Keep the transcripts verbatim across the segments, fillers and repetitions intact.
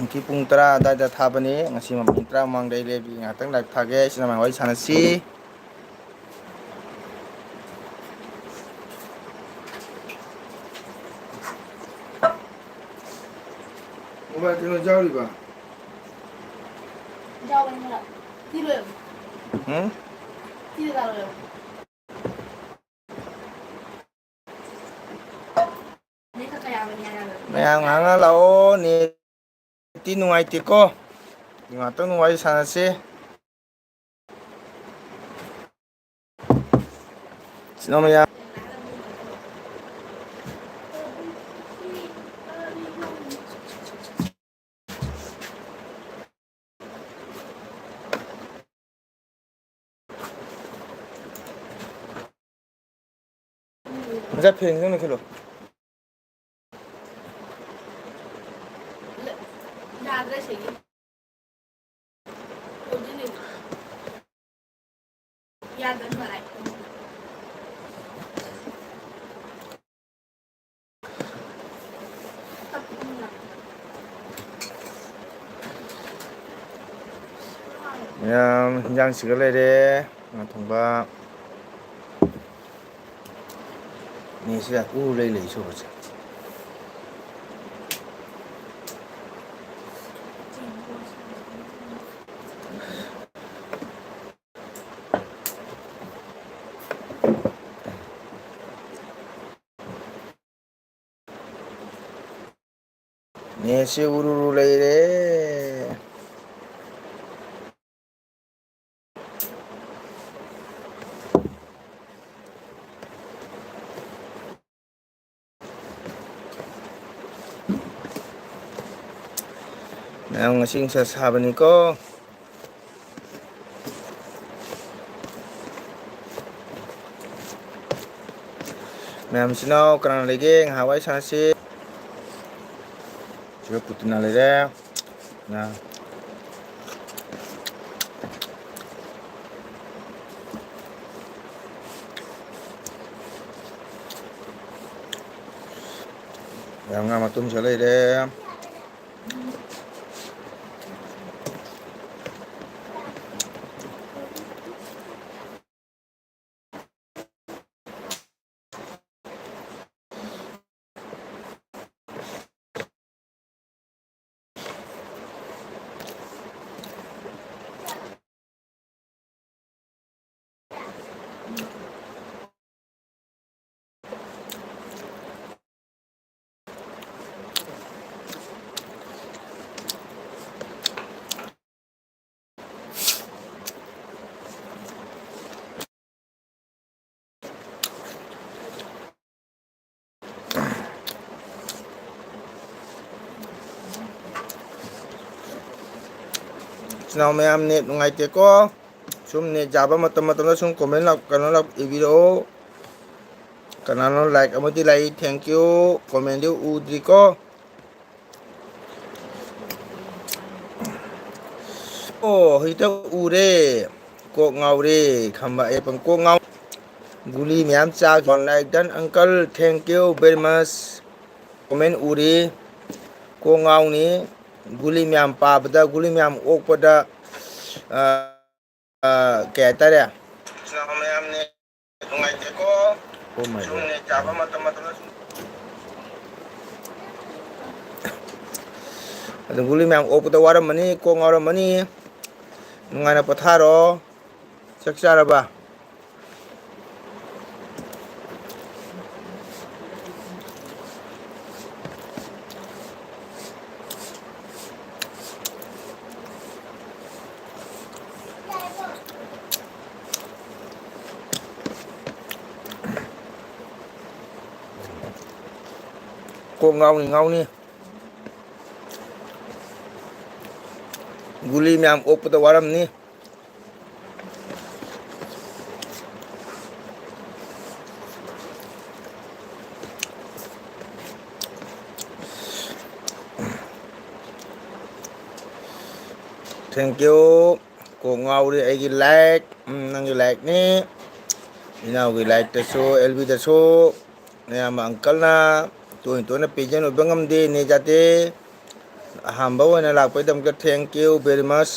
ꯅꯨꯡꯊꯤꯜ ꯄꯨꯡ ꯇꯔꯥ ꯑꯗꯨꯋꯥꯏꯗ ꯊꯥꯕꯅꯤ꯫ ꯉꯁꯤ ꯃꯃꯤꯡ ꯇꯔꯥꯃꯉꯥꯡꯗ ꯑꯩ ꯂꯦꯞꯄꯤ꯫ ꯉꯥꯏꯍꯥꯛꯇꯪ live ꯊꯥꯒꯦ꯫ ꯁꯤꯅ ꯋꯥꯔꯤ ꯁꯥꯟꯅꯁꯤ꯫ ꯃꯣꯕꯥꯏꯜ ꯀꯩꯅꯣ ꯌꯥꯎꯔꯤꯕ? ꯌꯥꯎꯕꯅꯤ ꯈꯔ꯫ ꯁꯤ ꯂꯣꯏꯔꯕ? ꯎꯝ? ꯁꯤ ꯀꯩꯀꯥ ꯂꯣꯏꯔꯕ? ꯃꯌꯥꯝ ꯉꯥꯏꯍꯥꯛ ꯉꯥꯏꯍꯥꯛ ꯂꯥꯛꯑꯣ꯫ ꯅꯦꯠꯇꯤ ꯅꯨꯡꯉꯥꯏꯇꯦꯀꯣ꯫ ꯉꯥꯛꯇꯪ ꯋꯥꯔꯤ ꯁꯥꯟꯅꯁꯤ꯫ ꯁꯤꯅ ꯃꯌꯥꯝ ꯉꯁꯥꯏ ꯐꯦꯟꯁꯤꯗ ꯂꯩꯈꯠꯂꯣ꯫ ꯌꯥꯗ꯭ꯔꯦ ꯁꯤꯒꯤ꯫ ꯃꯌꯥꯝ ꯍꯤꯟꯖꯥꯡ ꯁꯤꯒ ꯂꯩꯔꯦ꯫ ꯉꯥ ꯊꯣꯡꯕ꯫ ꯅꯦꯠꯁꯦ ꯎꯔꯨ ꯂꯩ ꯂꯩ ꯁꯨꯕꯁꯦ꯫ ꯅꯦꯠꯁꯦ ꯎꯔꯨꯔꯨ ꯂꯩꯔꯦ꯫ ꯃꯌꯥꯝ ꯉꯁꯤ ꯅꯨꯡꯁꯥ ꯁꯥꯕꯅꯤꯀꯣ꯫ ꯃꯌꯥꯝ ꯏꯆꯤꯟ ꯏꯅꯥꯎ ꯀꯅꯥ ꯂꯩꯒꯦ? ꯉꯥꯏꯍꯥꯛ ꯋꯥꯔꯤ ꯁꯥꯟꯅꯁꯤ꯫ ꯁꯤꯒ ꯄꯨꯇꯤꯅ ꯂꯩꯔꯦ꯫ ꯉꯥ꯫ ꯃꯌꯥꯝ ꯉꯥ ꯃꯇꯨꯝꯁꯨ ꯂꯩꯔꯦ꯫ ꯏꯆꯤꯟ ꯏꯅꯥꯎ ꯃꯌꯥꯝ, ꯅꯦꯠ ꯅꯨꯡꯉꯥꯏꯇꯦꯀꯣ꯫ ꯁꯨꯝ ꯅꯦꯠ ꯌꯥꯕ ꯃꯇꯝ ꯃꯇꯝꯗ ꯁꯨꯝ ꯀꯣꯃꯦꯟ ꯂꯥꯛ-, ꯀꯩꯅꯣ ꯂꯥꯛ-, ꯏꯕꯤꯔꯛꯑꯣ꯫ ꯀꯅꯥꯅꯣ ꯂꯥꯏꯛ ꯑꯃꯗꯤ ꯂꯥꯛꯏ, thank you꯫ ꯀꯣꯃꯦꯟꯗꯤ ꯎꯗ꯭ꯔꯤꯀꯣ꯫ ꯑꯣ, ꯍꯧꯖꯤꯛꯇ ꯎꯔꯦ꯫ ꯀꯣꯛ ꯉꯥꯎꯔꯦ꯫ ꯈꯝꯕ ꯑꯩ ꯄꯪ ꯀꯣꯛ ꯉꯥꯎ-, ꯒꯨꯂꯤ ꯃꯌꯥꯝ ꯆꯥꯈꯤ꯫ Like done, uncle, thank you very much꯫ Comment ꯎꯔꯤ꯫ ꯀꯣꯛ ꯉꯥꯎꯅꯤ꯫ ꯒꯨꯂꯤ ꯃꯌꯥꯝ ꯄꯥꯕꯗ, ꯒꯨꯂꯤ ꯃꯌꯥꯝ ꯑꯣꯛꯄꯗ, ꯑ, ꯑ, ꯀꯩ ꯍꯥꯏꯇꯥꯔꯦ? ꯅꯨꯡꯉꯥꯏꯇꯦꯀꯣ꯫ Oh my God꯫ ꯁꯨꯝ ꯅꯦꯠ ꯌꯥꯕ ꯃꯇꯝ ꯃꯇꯝꯗ ꯁꯨꯝ ꯑꯗꯨ ꯒꯨꯂꯤ ꯃꯌꯥꯝ ꯑꯣꯛꯄꯗ ꯋꯥꯔꯝꯃꯅꯤ, ꯀꯣꯛ ꯉꯥꯎꯔꯝꯃꯅꯤ꯫ ꯅꯨꯡꯉꯥꯏꯅ ꯄꯣꯊꯥꯔꯣ꯫ ꯆꯥꯛ ꯆꯥꯔꯕ? ꯀꯣꯛ ꯉꯥꯎꯅꯤ, ꯉꯥꯎꯅꯤ꯫ ꯒꯨꯂꯤ ꯃꯌꯥꯝ ꯑꯣꯛꯄꯗ ꯋꯥꯔꯝꯅꯤ꯫ Thank you꯫ ꯀꯣꯛ ꯉꯥꯎꯔꯤ ꯑꯩꯒꯤ ꯂꯥꯏꯛ꯫ ꯎꯝ, ꯅꯪꯒꯤ ꯂꯥꯏꯛꯅꯤ꯫ ꯏꯅꯥꯎꯒꯤ ꯂꯥꯏꯛꯇꯁꯨ, ꯑꯦꯜ ꯕꯤꯗꯁꯨ꯫ ꯑꯌꯥꯝꯕ ꯑꯪꯀꯜꯅ ꯇꯣꯏꯅ ꯇꯣꯏꯅ present ꯑꯣꯏꯕ ꯉꯝꯗꯦ, ꯅꯦꯠ ꯌꯥꯗꯦ꯫ ꯑꯍꯥꯟꯕ ꯑꯣꯏꯅ ꯂꯥꯛꯄꯒꯤꯗꯃꯛꯇ thank you very much꯫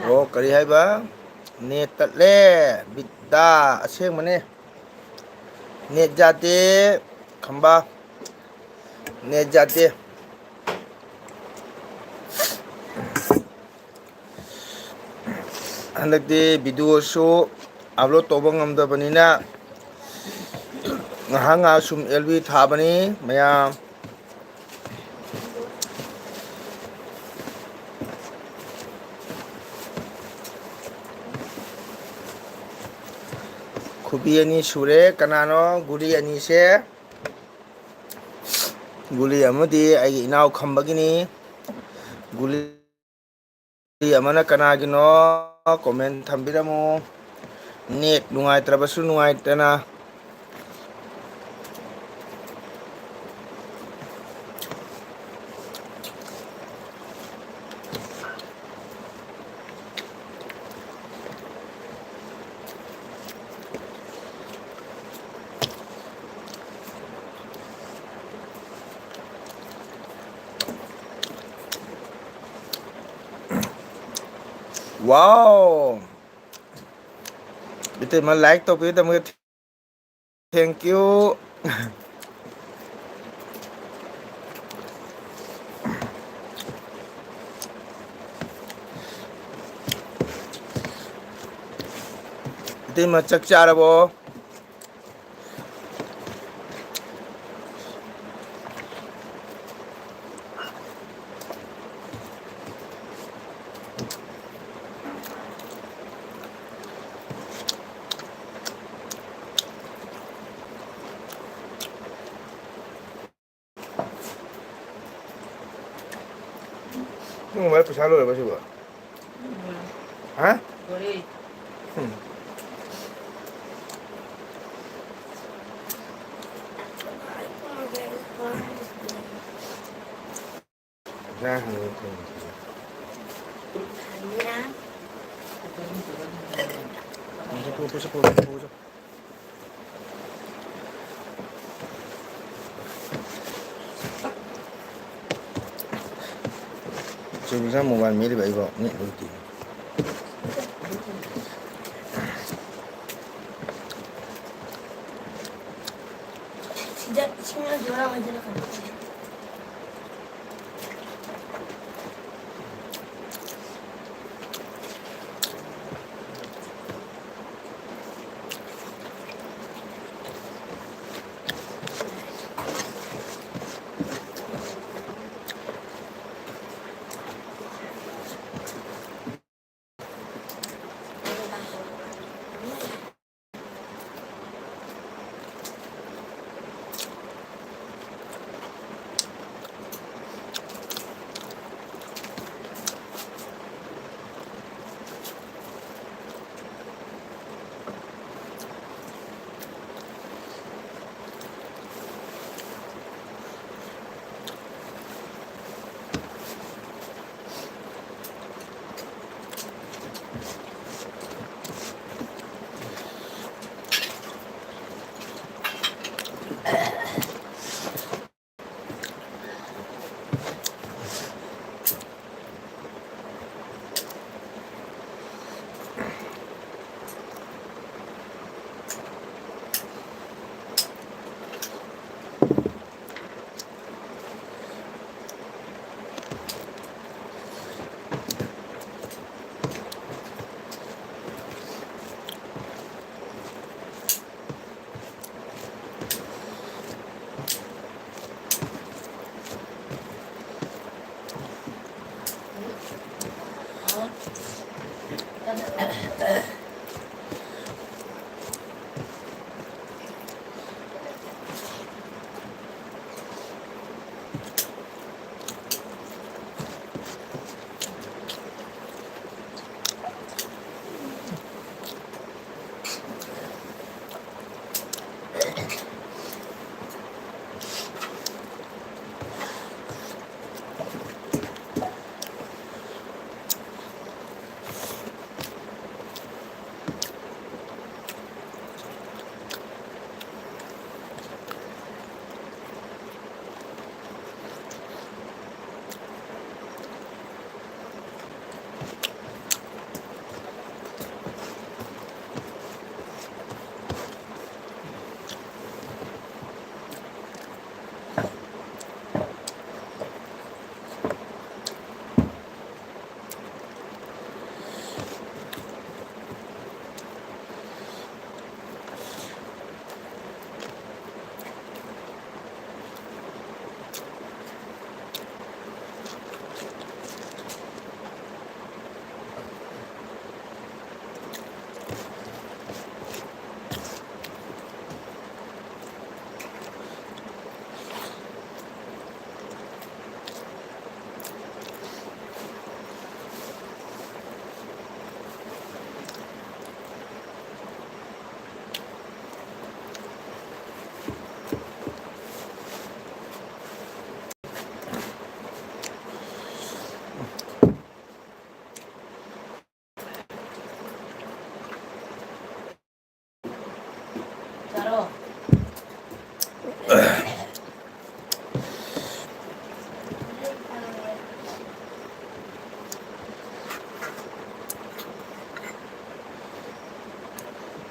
ꯑꯣ, ꯀꯔꯤ ꯍꯥꯏꯕ? ꯅꯦꯠ ꯇꯠꯂꯦ꯫ ꯕꯤꯠꯇ ꯑꯁꯦꯡꯕꯅꯦ꯫ ꯅꯦꯠ ꯌꯥꯗꯦ꯫ ꯈꯝꯕ꯫ ꯅꯦꯠ ꯌꯥꯗꯦ꯫ ꯍꯟꯗꯛꯇꯤ ꯚꯤꯗꯤꯑꯣꯁꯨ ꯑꯞꯂꯣꯗ ꯇꯧꯕ ꯉꯝꯗꯕꯅꯤꯅ, ꯉꯥꯏꯍꯥꯛ ꯉꯥꯏꯍꯥꯛ ꯁꯨꯝ ꯑꯦꯜ ꯕꯤ ꯊꯥꯕꯅꯤ ꯃꯌꯥꯝ꯫ ꯈꯨꯕꯤ ꯑꯅꯤ ꯁꯨꯔꯦ꯫ ꯀꯅꯥꯅꯣ ꯒꯨꯂꯤ ꯑꯅꯤꯁꯦ? ꯒꯨꯂꯤ ꯑꯃꯗꯤ ꯑꯩꯒꯤ ꯏꯅꯥꯎ ꯈꯝꯕꯒꯤꯅꯤ꯫ ꯒꯨꯂꯤ ꯑꯃꯅ ꯀꯅꯥꯒꯤꯅꯣ? ꯀꯣꯃꯦꯟ ꯊꯝꯕꯤꯔꯝꯃꯨ꯫ ꯅꯦꯠ ꯅꯨꯡꯉꯥꯏꯇ꯭ꯔꯕꯁꯨ ꯅꯨꯡꯉꯥꯏꯇꯅ꯫ Wow! ꯏꯇꯩꯃ, like ꯇꯧꯕꯤꯗꯕꯒꯤ thank you꯫ ꯏꯇꯩꯃ, ꯆꯥꯛ ꯆꯥꯔꯕꯣ? ꯅꯪ ꯃꯣꯕꯥꯏꯜ ꯄꯩꯁꯥ ꯂꯣꯏꯔꯕ ꯁꯤꯕꯣ? ꯍꯥ? ꯂꯣꯏꯔꯦ꯫ ꯎꯝ꯫ ꯄꯩꯁꯥ ꯍꯪꯉꯤ ꯈꯨꯝꯃꯤ꯫ ꯄꯨꯁꯤ, ꯄꯨ-, ꯄꯨꯁꯤ, ꯄꯨ-, ꯄꯨꯁꯤ꯫ ꯆꯨꯝꯅ ꯃꯣꯕꯥꯏꯜ ꯃꯦꯠꯂꯤꯕ ꯑꯩꯕꯣ, ꯅꯦꯠ ꯂꯣꯏꯗꯦ꯫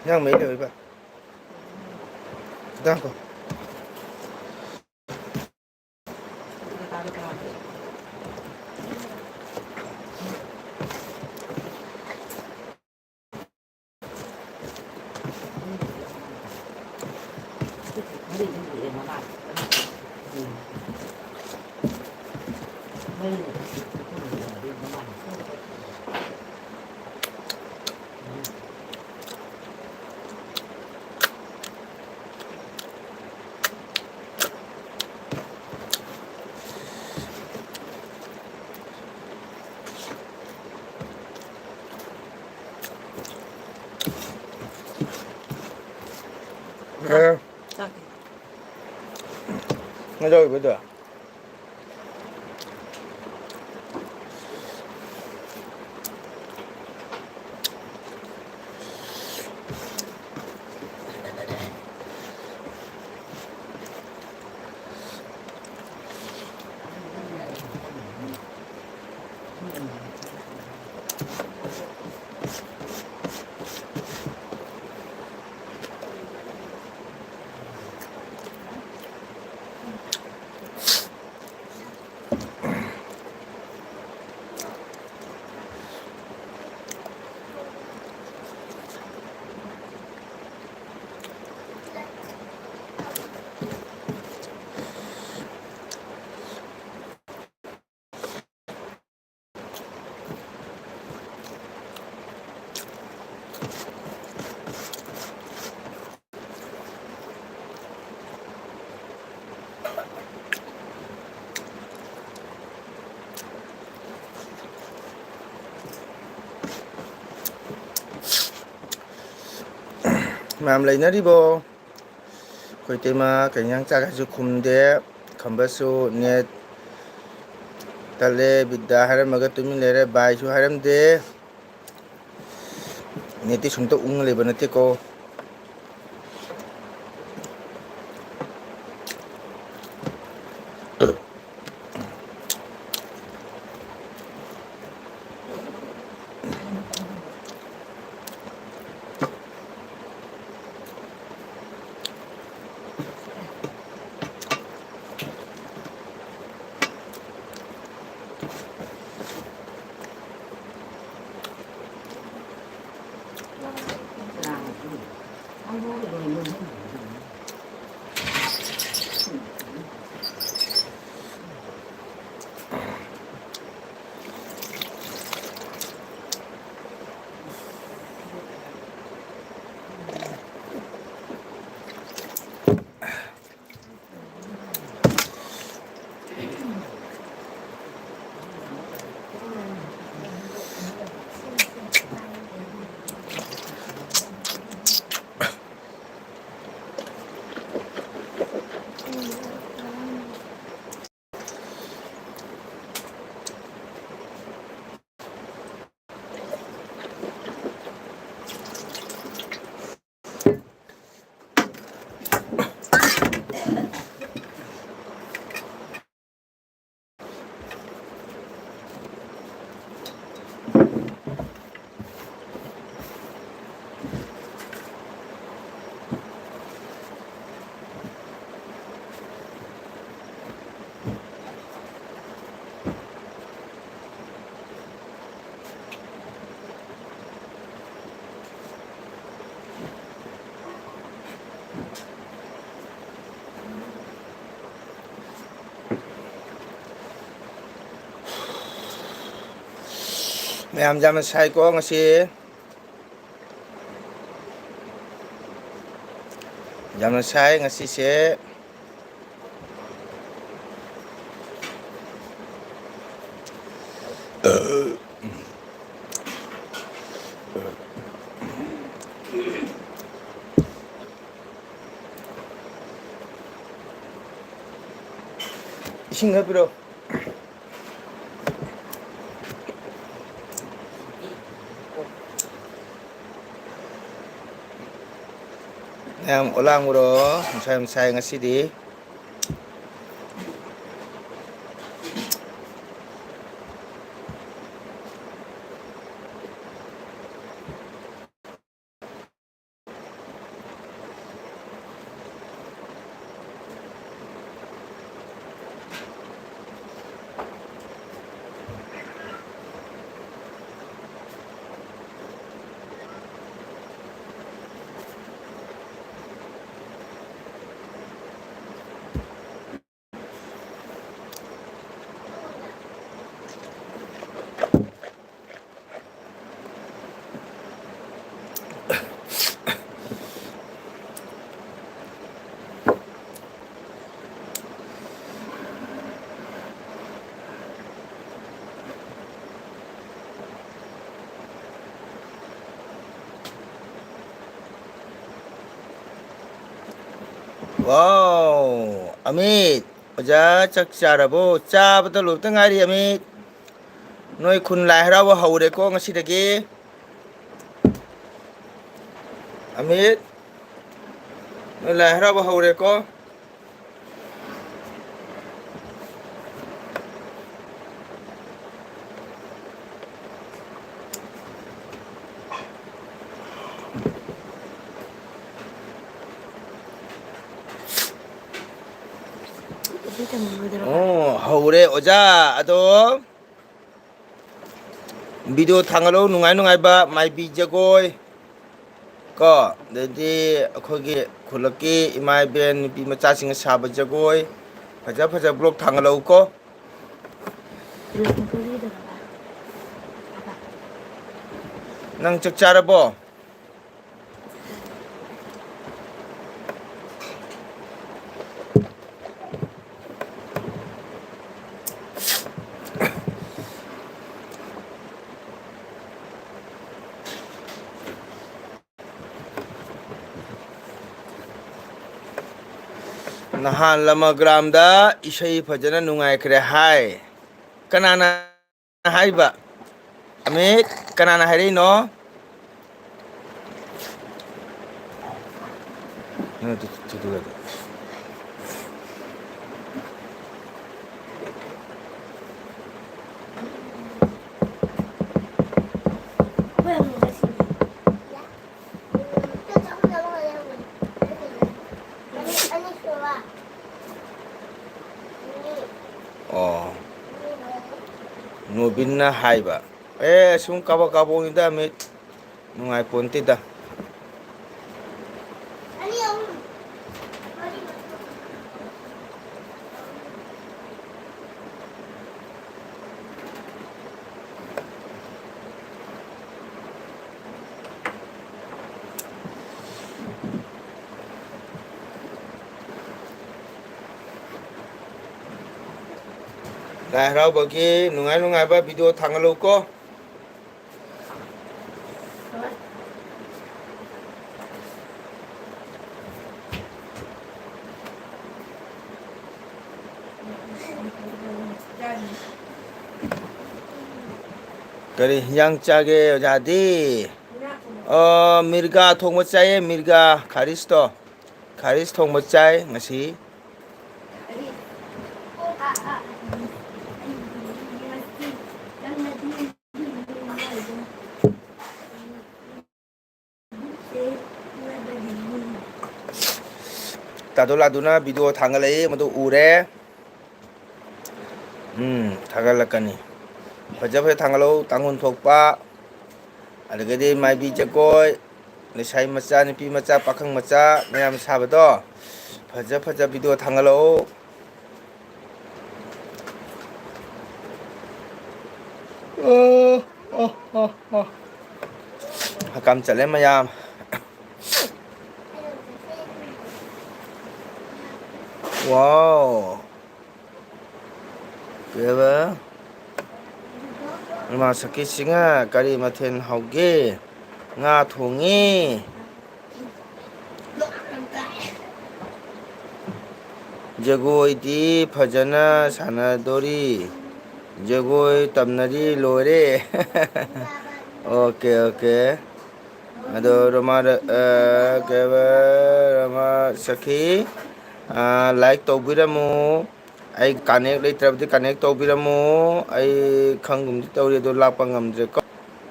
ꯏꯟꯖꯥꯡ ꯃꯩ ꯂꯩꯍꯧꯔꯤꯕ꯫ ꯈꯤꯇꯪ ꯉꯥꯏꯈꯣ꯫ ꯑꯦ꯫ ꯆꯥꯛ꯫ ꯀꯩꯗꯧꯔꯤꯕ ꯑꯗꯨ? ꯃꯌꯥꯝ ꯂꯩꯅꯔꯤꯕꯣ? ꯑꯩꯈꯣꯏ ꯏꯇꯩꯃ ꯀꯩ ꯏꯟꯖꯥꯡ ꯆꯥꯒꯦ ꯍꯥꯏꯁꯨ ꯈꯨꯝꯗꯦ꯫ ꯈꯝꯕꯁꯨ ꯅꯦꯠ ꯇꯠꯂꯦ, ꯕꯤꯗ꯭ꯌꯥ ꯍꯥꯏꯔꯝꯃꯒ ꯇꯨꯃꯤꯟ ꯂꯩꯔꯦ, ꯕꯥꯏꯁꯨ ꯍꯥꯏꯔꯝꯗꯦ꯫ ꯅꯦꯠꯇꯤ ꯁꯨꯝꯇ ꯎꯪꯉ ꯂꯩꯕ ꯅꯠꯇꯦꯀꯣ꯫ ꯃꯌꯥꯝ ꯌꯥꯝꯅ ꯁꯥꯏꯀꯣ ꯉꯁꯤ꯫ ꯌꯥꯝꯅ ꯁꯥꯏ ꯉꯁꯤꯁꯦ꯫ ꯏꯁꯤꯡ ꯈꯔ ꯄꯤꯔꯛꯑꯣ꯫ ꯃꯌꯥꯝ ꯑꯣꯂꯥꯡꯕ꯭ꯔꯣ? ꯅꯨꯡꯁꯥ ꯌꯥꯝ ꯁꯥꯏ ꯉꯁꯤꯗꯤ꯫ ꯋꯥꯎ, ꯑꯃꯤꯠ, ꯑꯣꯖꯥ ꯆꯥꯛ ꯆꯥꯔꯕꯣ? ꯆꯥꯕꯗ ꯂꯣꯏꯕꯇ ꯉꯥꯏꯔꯤ, ꯑꯃꯤꯠ꯫ ꯅꯣꯏ ꯈꯨꯟ ꯂꯥꯏ ꯍꯔꯥꯎꯕ ꯍꯧꯔꯦꯀꯣ ꯉꯁꯤꯗꯒꯤ꯫ ꯑꯃꯤꯠ, ꯅꯣꯏ ꯂꯥꯏ ꯍꯔꯥꯎꯕ ꯍꯧꯔꯦꯀꯣ꯫ ꯑꯣ, ꯍꯧꯔꯦ ꯑꯣꯖꯥ꯫ ꯑꯗꯣ video ꯊꯥꯡꯒꯠꯂꯛꯎ, ꯅꯨꯡꯉꯥꯏ ꯅꯨꯡꯉꯥꯏꯕ ꯃꯥꯏꯕꯤ ꯖꯒꯣꯏ ꯀꯣ, ꯑꯗꯩꯗꯤ ꯑꯩꯈꯣꯏꯒꯤ ꯈꯨꯜꯂꯛꯀꯤ ꯏꯃꯥ ꯏꯕꯦꯟ ꯅꯨꯄꯤ ꯃꯆꯥꯁꯤꯡꯅ ꯁꯥꯕ ꯖꯒꯣꯏ, ꯐꯖ ꯐꯖꯕ vlog ꯊꯥꯡꯒꯠꯂꯛꯎꯀꯣ꯫ ꯅꯪ ꯆꯥꯛ ꯆꯥꯔꯕꯣ? ꯅꯍꯥꯟ ꯂꯃꯒ꯭ꯔꯥꯝꯗ ꯏꯁꯩ ꯐꯖꯅ ꯅꯨꯡꯉꯥꯏꯈ꯭ꯔꯦ ꯍꯥꯏ꯫ ꯀꯅꯥꯅ ꯍꯥꯏꯕ? ꯑꯃꯤꯠ, ꯀꯅꯥꯅ ꯍꯥꯏꯔꯛꯏꯅꯣ? ꯑꯣ, ꯅꯣꯕꯤꯟꯅ ꯍꯥꯏꯕ꯫ ꯑꯦ, ꯁꯨꯝ ꯀꯥꯕꯛ ꯀꯥꯕꯛꯅꯤꯗ, ꯃꯤꯠ ꯅꯨꯡꯉꯥꯏꯄꯣꯟꯇꯦꯗ꯫ ꯂꯥꯏ ꯍꯔꯥꯎꯕꯒꯤ ꯅꯨꯡꯉꯥꯏ ꯅꯨꯡꯉꯥꯏꯕ video ꯊꯥꯡꯒꯠꯂꯛꯎꯀꯣ꯫ ꯀꯔꯤ ꯍꯤꯟꯖꯥꯡ ꯆꯥꯒꯦ ꯑꯣꯖꯥꯗꯤ? ꯑꯣ, ꯃꯤꯔꯒꯥ ꯊꯣꯡꯕ ꯆꯥꯏꯌꯦ, ꯃꯤꯔꯒꯥ, ꯈꯥꯔꯤꯁꯇꯣ꯫ ꯈꯥꯔꯤꯁ ꯊꯣꯡꯕ ꯆꯥꯏ ꯉꯁꯤ꯫ ꯇꯥꯗꯣ ꯂꯥꯗꯨꯅ ꯚꯤꯗꯤꯑꯣ ꯊꯥꯡꯒꯠꯂꯛꯏ, ꯃꯗꯨ ꯎꯔꯦ꯫ ꯎꯝ, ꯊꯥꯒꯠꯂꯛꯀꯅꯤ꯫ ꯐꯖ ꯐꯖ ꯊꯥꯡꯒꯠꯂꯛꯎ, ꯇꯥꯡꯈꯨꯜ ꯊꯣꯛꯄ, ꯑꯗꯒꯤꯗꯤ ꯃꯥꯏꯕꯤ ꯖꯒꯣꯏ, ꯂꯩꯁꯥꯕꯤ ꯃꯆꯥ, ꯅꯨꯄꯤ ꯃꯆꯥ, ꯄꯥꯈꯪ ꯃꯆꯥ ꯃꯌꯥꯝ ꯁꯥꯕꯗꯣ꯫ ꯐꯖ ꯐꯖ ꯚꯤꯗꯤꯑꯣ ꯊꯥꯡꯒꯠꯂꯛꯎ꯫ ꯑꯣ, ꯑꯣ, ꯑꯣ, ꯑꯣ꯫ ꯍꯀꯥꯝ ꯆꯜꯂꯦ ꯃꯌꯥꯝ꯫ ꯋꯥꯎ꯫ ꯀꯩꯕ? ꯏꯃꯥ ꯁꯈꯤꯁꯤꯡꯅ ꯀꯔꯤ ꯃꯊꯦꯜ ꯍꯧꯒꯦ? ꯉꯥ ꯊꯣꯡꯉꯤ꯫ ꯖꯒꯣꯏꯗꯤ ꯐꯖꯅ ꯁꯥꯟꯅꯗꯣꯔꯤ꯫ ꯖꯒꯣꯏ ꯇꯝꯅꯔꯤ ꯂꯣꯏꯔꯦ꯫ Okay, okay. ꯑꯗꯣ ꯔꯣꯃꯥ, ꯑ, ꯀꯩꯕ, ꯔꯣꯃꯥ ꯁꯈꯤ, ꯑ, ꯂꯥꯏꯛ ꯇꯧꯕꯤꯔꯝꯃꯨ꯫ ꯑꯩ ꯀꯅꯦꯛ ꯂꯩꯇ꯭ꯔꯕꯗꯤ ꯀꯅꯦꯛ ꯇꯧꯕꯤꯔꯝꯃꯨ꯫ ꯑꯩ ꯈꯪꯒꯨꯝꯗꯤ ꯇꯧꯔꯤ, ꯑꯗꯣ ꯂꯥꯛꯄ ꯉꯝꯗ꯭ꯔꯦꯀꯣ꯫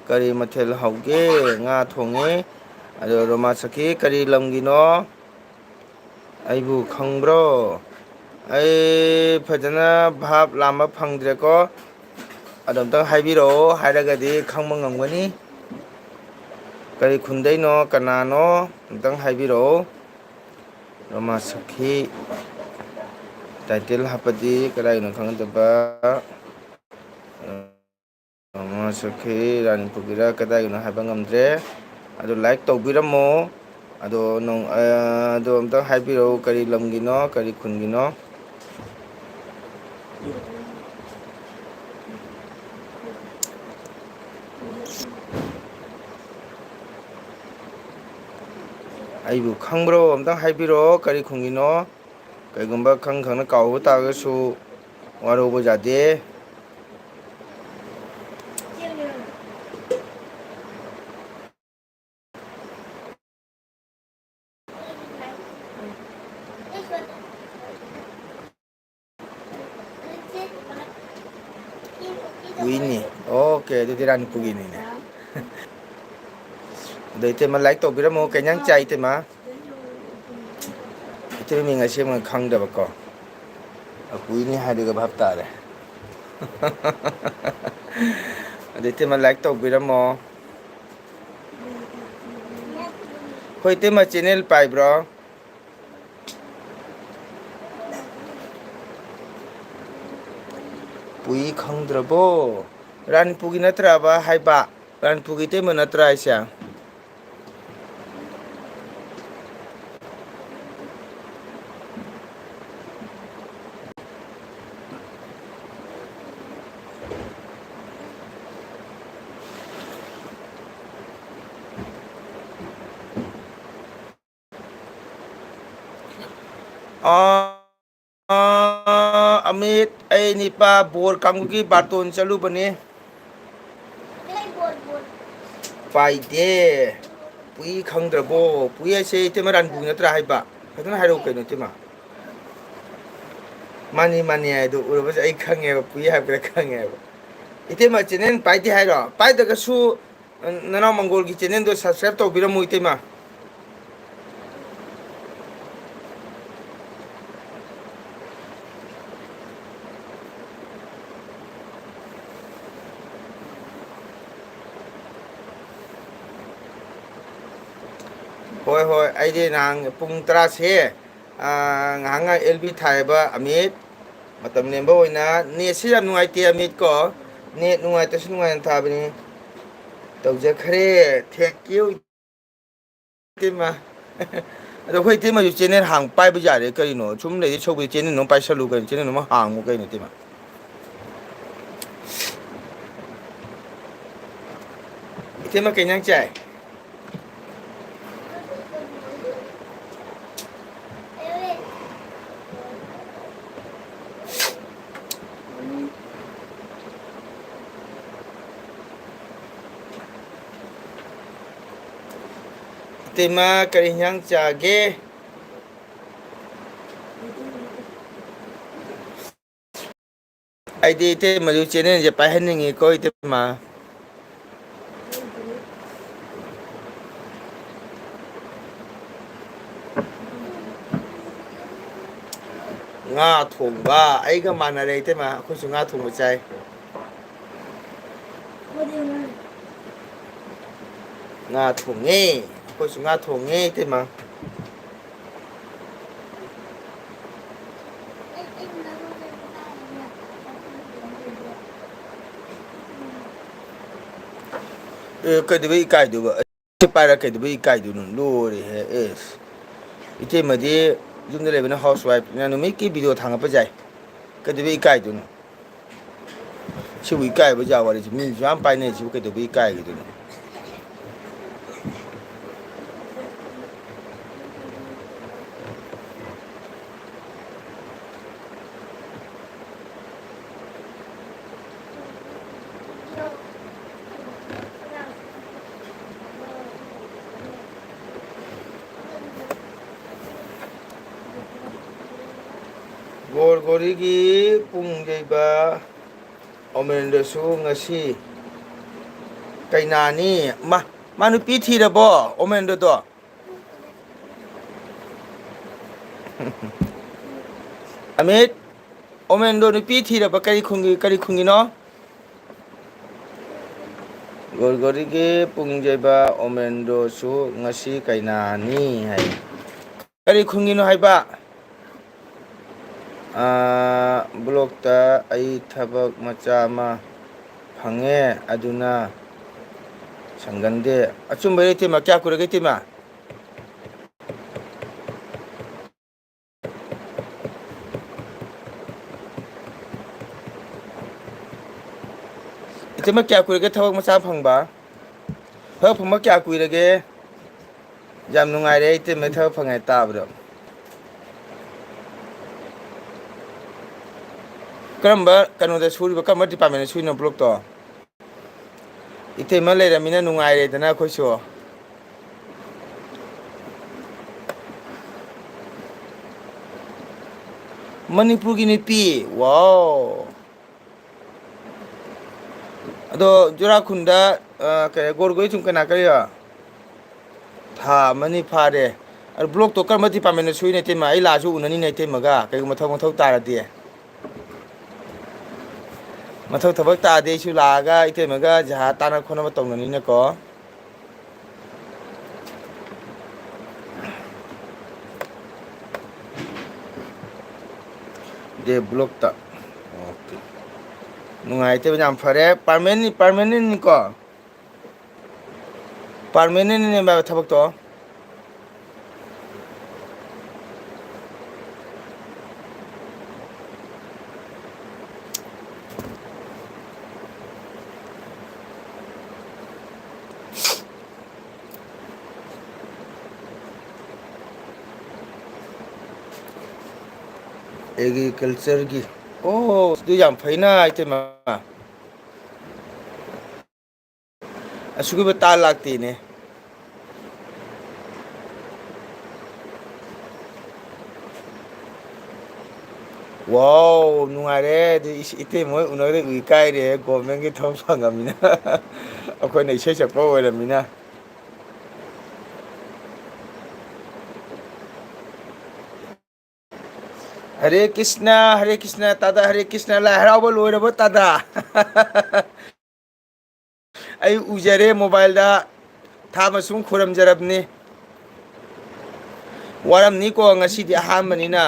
ꯀꯔꯤ ꯃꯊꯦꯜ ꯍꯧꯒꯦ? ꯉꯥ ꯊꯣꯡꯉꯦ꯫ ꯑꯗꯣ ꯔꯣꯃꯥ ꯁꯈꯤ ꯀꯔꯤ ꯂꯝꯒꯤꯅꯣ? ꯑꯩꯕꯨ ꯈꯪꯕ꯭ꯔꯣ? ꯑꯩ ꯐꯖꯅ ꯚꯥꯞ ꯂꯥꯝꯕ ꯐꯪꯗ꯭ꯔꯦꯀꯣ꯫ ꯑꯗꯣ ꯑꯝꯇꯪ ꯍꯥꯏꯕꯤꯔꯛꯑꯣ, ꯍꯥꯏꯔꯒꯗꯤ ꯈꯪꯕ ꯉꯝꯒꯅꯤ꯫ ꯀꯔꯤ ꯈꯨꯟꯗꯩꯅꯣ, ꯀꯅꯥꯅꯣ? ꯑꯝꯇꯪ ꯍꯥꯏꯕꯤꯔꯛꯑꯣ꯫ ꯔꯣꯃꯥ ꯁꯈꯤ ꯇꯥꯏꯇꯜ ꯍꯥꯞꯄꯗꯤ ꯀꯗꯥꯏꯅꯣ ꯈꯪꯗꯕ꯫ ꯔꯣꯃꯥ ꯁꯈꯤ ꯔꯥꯅꯤꯄꯨꯔꯒꯤꯔ ꯀꯗꯥꯏꯒꯤꯅꯣ ꯍꯥꯏꯕ ꯉꯝꯗ꯭ꯔꯦ꯫ ꯑꯗꯨ ꯂꯥꯏꯛ ꯇꯧꯕꯤꯔꯝꯃꯣ꯫ ꯑꯗꯣ ꯅꯣꯡ-, ꯑ, ꯑꯗꯣ ꯑꯝꯇꯪ ꯍꯥꯏꯕꯤꯔꯛꯎ, ꯀꯔꯤ ꯂꯝꯒꯤꯅꯣ, ꯀꯔꯤ ꯈꯨꯟꯒꯤꯅꯣ? ꯑꯩꯕꯨ ꯈꯪꯕ꯭ꯔꯣ? ꯑꯝꯇꯪ ꯍꯥꯏꯕꯤꯔꯛꯑꯣ, ꯀꯔꯤ ꯈꯨꯟꯒꯤꯅꯣ? ꯀꯩꯒꯨꯝꯕ ꯈꯪ ꯈꯪꯅ ꯀꯥꯎꯕ ꯇꯥꯔꯒꯁꯨ ꯋꯥꯔꯧꯕ ꯌꯥꯗꯦ꯫ ꯑꯗꯨꯗꯤ ꯔꯥꯅꯤꯄꯨꯒꯤꯅꯤꯅꯦ꯫ ꯑꯗꯣ ꯏꯇꯩꯃ like ꯇꯧꯕꯤꯔꯝꯃꯣ꯫ ꯀꯩ ꯏꯟꯖꯥꯡ ꯆꯥꯏ ꯏꯇꯩꯃ? ꯏꯇꯩꯃ ꯃꯤꯡ ꯑꯁꯦꯡꯕ ꯈꯪꯗꯕꯀꯣ꯫ ꯑꯄꯨꯏꯅꯤ ꯍꯥꯏꯗꯨꯒ ꯚꯥꯞ ꯇꯥꯔꯦ꯫ ꯑꯗꯣ ꯏꯇꯩꯃ like ꯇꯧꯕꯤꯔꯝꯃꯣ꯫ ꯍꯣꯏ, ꯏꯇꯩꯃ channel ꯄꯥꯏꯕ꯭ꯔꯣ? ꯄꯨꯏ ꯈꯪꯗ꯭ꯔꯕꯣ? ꯔꯥꯅꯤꯄꯨꯒꯤ ꯅꯠꯇ꯭ꯔꯕ ꯍꯥꯏꯕ? ꯔꯥꯅꯤꯄꯨꯒꯤ ꯏꯇꯩꯃ ꯅꯠꯇ꯭ꯔꯥ ꯍꯥꯏꯁꯦ? ꯑꯥ, ꯑꯥ, ꯑꯃꯤꯠ, ꯑꯩ ꯅꯤꯄꯥ ꯕꯣꯔ ꯀꯥꯡꯕꯨꯒꯤ ꯕꯥꯔꯇꯣꯟ ꯆꯠꯂꯨꯕꯅꯦ꯫ ꯄꯥꯏꯗꯦ꯫ ꯄꯨꯏ ꯈꯪꯗ꯭ꯔꯕꯣ? ꯄꯨꯏ ꯍꯥꯏꯁꯦ ꯏꯇꯩꯃ ꯔꯥꯅꯤꯄꯨꯒꯤ ꯅꯠꯇ꯭ꯔꯥ ꯍꯥꯏꯕ? ꯐꯖꯅ ꯍꯥꯏꯔꯛꯎ ꯀꯩꯅꯣ ꯏꯇꯩꯃ꯫ ꯃꯥꯅꯤ, ꯃꯥꯅꯤ ꯍꯥꯏꯗꯣ ꯎꯔꯕꯁꯦ ꯑꯩ ꯈꯪꯉꯦꯕ, ꯄꯨꯏ ꯍꯥꯏꯕꯗ ꯈꯪꯉꯦꯕ꯫ ꯏꯇꯩꯃ channel ꯄꯥꯏꯗꯦ ꯍꯥꯏꯔꯣ? ꯄꯥꯏꯗ꯭ꯔꯒꯁꯨ, ꯑ, ꯅꯅꯥꯎ ꯃꯪꯒꯣꯜꯒꯤ channelꯗꯣ subscribe ꯇꯧꯕꯤꯔꯝꯃꯨ ꯏꯇꯩꯃ꯫ ꯍꯣꯏ, ꯍꯣꯏ, ꯑꯩꯗꯤ ꯅꯍꯥꯟ ꯄꯨꯡ ꯇꯔꯥꯁꯦ, ꯑ, ꯉꯥꯏꯍꯥꯛ ꯉꯥꯏꯍꯥꯛ L B ꯊꯥꯏꯑꯕ ꯑꯃꯤꯠ꯫ ꯃꯇꯝ ꯂꯦꯟꯕ ꯑꯣꯏꯅ꯫ Netꯁꯤ ꯌꯥꯝ ꯅꯨꯡꯉꯥꯏꯇꯦ ꯑꯃꯤꯠ ꯀꯣ꯫ Net ꯅꯨꯡꯉꯥꯏꯇ꯭ꯔꯁꯨ ꯅꯨꯡꯉꯥꯏꯅ ꯊꯥꯕꯅꯤ꯫ ꯇꯧꯖꯈ꯭ꯔꯦ꯫ Thank you꯫ ꯏꯇꯩꯃ꯫ ꯑꯗꯣ ꯑꯩꯈꯣꯏ ꯏꯇꯩꯃꯁꯨ channel ꯍꯥꯡ ꯄꯥꯏꯕ ꯌꯥꯔꯦ ꯀꯔꯤꯅꯣ? ꯁꯨꯝ ꯂꯩꯗꯤ ꯁꯧꯕꯗꯤ channel ꯑꯃ ꯄꯥꯏꯁꯜꯂꯨ ꯀꯩꯅꯣ, channel ꯑꯃ ꯍꯥꯡꯉꯨ ꯀꯩꯅꯣ ꯏꯇꯩꯃ꯫ ꯏꯇꯩꯃ ꯀꯩ ꯏꯟꯖꯥꯡ ꯆꯥꯏ? ꯏꯇꯩꯃ ꯀꯔꯤ ꯏꯟꯖꯥꯡ ꯆꯥꯒꯦ? ꯑꯩꯗꯤ ꯏꯇꯩꯃꯁꯨ channelꯁꯦ ꯄꯥꯏꯍꯟꯅꯤꯡꯉꯤꯀꯣ ꯏꯇꯩꯃ꯫ ꯉꯥ ꯊꯣꯡꯕ꯫ ꯑꯩꯒ ꯃꯥꯟꯅꯔꯦ, ꯏꯇꯩꯃ꯫ ꯑꯩꯈꯣꯏꯁꯨ ꯉꯥ ꯊꯣꯡꯕ ꯆꯥꯏ꯫ ꯉꯥ ꯊꯣꯡꯉꯦ꯫ ꯑꯩꯈꯣꯏꯁꯨ ꯉꯥ ꯊꯣꯡꯉꯦ, ꯏꯇꯩꯃ꯫ ꯑꯦ, ꯀꯩꯗꯧꯕꯩ ꯏꯀꯥꯏꯗꯣꯏꯕ? ꯁꯤ ꯄꯥꯏꯔ ꯀꯩꯗꯧꯕꯩ ꯏꯀꯥꯏꯗꯣꯏꯅꯣ? ꯂꯣꯏꯔꯦꯍꯦ꯫ ꯑꯦꯁ, ꯏꯇꯩꯃꯗꯤ ꯌꯨꯝꯗ ꯂꯩꯕꯅ house wife ꯅ ꯅꯨꯃꯤꯠꯀꯤ video ꯊꯥꯡꯒꯠꯄ ꯌꯥꯏ꯫ ꯀꯩꯗꯧꯕꯩ ꯏꯀꯥꯏꯗꯣꯏꯅꯣ? ꯁꯤꯕꯨ ꯏꯀꯥꯏꯕ ꯌꯥꯕ ꯋꯥꯔꯤꯁꯤ? ꯃꯤꯁꯨ ꯌꯥꯝ ꯄꯥꯏꯅꯩ, ꯁꯤꯕꯨ ꯀꯩꯗꯧꯕꯩ ꯏꯀꯥꯏꯒꯗꯣꯏꯅꯣ? ꯒꯣꯔꯒꯣꯔꯤꯒꯤ ꯄꯨꯡ ꯌꯩꯕ ꯑꯣꯃꯦꯟꯗꯁꯨ ꯉꯁꯤ ꯀꯩꯅꯥꯅꯤ꯫ ꯃꯥ, ꯃꯥ ꯅꯨꯄꯤ ꯊꯤꯔꯕꯣ, ꯑꯣꯃꯦꯟꯗꯣꯗꯣ? ꯑꯃꯤꯠ, ꯑꯣꯃꯦꯟꯗꯣ ꯅꯨꯄꯤ ꯊꯤꯔꯕ? ꯀꯔꯤ ꯈꯨꯟꯒꯤ, ꯀꯔꯤ ꯈꯨꯟꯒꯤꯅꯣ? ꯒꯣꯔꯒꯣꯔꯤꯒꯤ ꯄꯨꯡ ꯌꯩꯕ ꯑꯣꯃꯦꯟꯗꯣꯁꯨ ꯉꯁꯤ ꯀꯩꯅꯥꯅꯤ ꯍꯥꯏ꯫ ꯀꯔꯤ ꯈꯨꯟꯒꯤꯅꯣ ꯍꯥꯏꯕ? ꯑꯥ, ꯕ꯭ꯂꯣꯛꯇ ꯑꯩ ꯊꯕꯛ ꯃꯆꯥ ꯑꯃ ꯐꯪꯉꯦ, ꯑꯗꯨꯅ ꯁꯪꯒꯟꯗꯦ꯫ ꯑꯆꯨꯝꯕꯩꯔꯣ, ꯏꯇꯩꯃ? ꯀꯌꯥ ꯀꯨꯏꯔꯒꯦ, ꯏꯇꯩꯃ? ꯏꯇꯩꯃ, ꯀꯌꯥ ꯀꯨꯏꯔꯒꯦ ꯊꯕꯛ ꯃꯆꯥ ꯐꯪꯕ? ꯊꯕꯛ ꯐꯪꯕ ꯀꯌꯥ ꯀꯨꯏꯔꯒꯦ? ꯌꯥꯝ ꯅꯨꯡꯉꯥꯏꯔꯦ, ꯏꯇꯩꯃ ꯊꯕꯛ ꯐꯪꯉꯦ ꯇꯥꯕꯗꯣ꯫ ꯀꯔꯝꯕ ꯀꯩꯅꯣꯗ ꯁꯨꯔꯤꯕ, ꯀꯔꯝꯕ department ꯇ ꯁꯨꯔꯤꯅꯣ ꯕ꯭ꯂꯣꯛꯇꯣ? ꯏꯇꯩꯃ ꯂꯩꯔꯝꯃꯤꯅ ꯅꯨꯡꯉꯥꯏꯔꯦꯗꯅ ꯑꯩꯈꯣꯏꯁꯨ꯫ ꯃꯅꯤꯄꯨꯔꯒꯤ ꯅꯨꯄꯤ, wow꯫ ꯑꯗꯣ ꯖꯨꯔꯥꯈꯨꯟꯗ, ꯑ, ꯀꯩ, ꯒꯣꯔꯒꯣꯏ ꯁꯨꯝ ꯀꯅꯥ ꯀꯔꯤ? ꯊꯥ ꯑꯃꯅꯤ ꯐꯥꯔꯦ꯫ ꯑꯗꯨ ꯕ꯭ꯂꯣꯛꯇꯣ ꯀꯔꯝꯕ ꯗꯤꯄꯥꯔꯠꯃꯦꯟꯗ ꯁꯨꯏꯅꯣ ꯏꯇꯩꯃ? ꯑꯩ ꯂꯥꯛꯑꯁꯨ ꯎꯅꯅꯤꯅꯦ ꯏꯇꯩꯃꯒ, ꯀꯩꯒꯨꯝꯕ ꯊꯕꯛ, ꯃꯊꯧ ꯇꯥꯔꯗꯤ꯫ ꯃꯊꯧ ꯊꯕꯛ ꯇꯥꯔꯗꯤ ꯑꯩꯁꯨ ꯂꯥꯛꯑꯒ ꯏꯇꯩꯃꯒ ꯖꯍꯥ ꯇꯥꯅ ꯈꯣꯠꯅꯕ ꯇꯧꯅꯅꯤꯅꯀꯣ꯫ ꯗꯦ ꯕ꯭ꯂꯣꯛꯇ꯫ ꯑꯣꯀꯦ꯫ ꯅꯨꯡꯉꯥꯏꯇꯦ, ꯌꯥꯝ ꯐꯔꯦ꯫ ꯄꯥꯔꯃꯦꯟꯅꯤ, ꯄꯥꯔꯃꯦꯟꯅꯤꯀꯣ? ꯄꯥꯔꯃꯦꯟꯅꯤꯅꯦ ꯊꯕꯛꯇꯣ꯫ ꯑꯦꯒ꯭ꯔꯤꯀꯜꯆꯔꯒꯤ꯫ ꯑꯣ, ꯑꯗꯨ ꯌꯥꯝ ꯐꯩꯅ, ꯏꯇꯩꯃ꯫ ꯑꯁꯨꯛꯀꯤ ꯃꯇꯤꯛ ꯇꯥ ꯂꯥꯛꯇꯦꯅꯦ꯫ ꯋꯥꯎ, ꯅꯨꯡꯉꯥꯏꯔꯦ꯫ ꯑꯗꯨ ꯏꯁ-, ꯏꯇꯩꯃ ꯍꯣꯏ ꯎꯅꯔꯦ, ꯎꯏ ꯀꯥꯏꯔꯦ꯫ ꯒꯣꯔꯃꯦꯟꯒꯤ ꯊꯕꯛ ꯐꯪꯉꯃꯤꯅ꯫ ꯑꯩꯈꯣꯏꯅ ꯏꯁꯩ ꯁꯛꯄ ꯑꯣꯏꯔꯃꯤꯅ꯫ ꯍꯔꯦ ꯀ꯭ꯔꯤꯁꯅ, ꯍꯔꯦ ꯀ꯭ꯔꯤꯁꯅ, ꯇꯥꯗ ꯍꯔꯦ ꯀ꯭ꯔꯤꯁꯅ, ꯂꯥꯏ ꯍꯔꯥꯎꯕ ꯂꯣꯏꯔꯕꯣ ꯇꯥꯗ? ꯑꯩ ꯎꯖꯔꯦ ꯃꯣꯕꯥꯏꯜꯗ, ꯊꯥ ꯃꯁꯨꯡ ꯈꯨꯔꯝꯖꯔꯕꯅꯤ꯫ ꯋꯥꯔꯝꯅꯤꯀꯣ, ꯉꯁꯤꯗꯤ ꯑꯍꯥꯟꯕꯅꯤꯅ꯫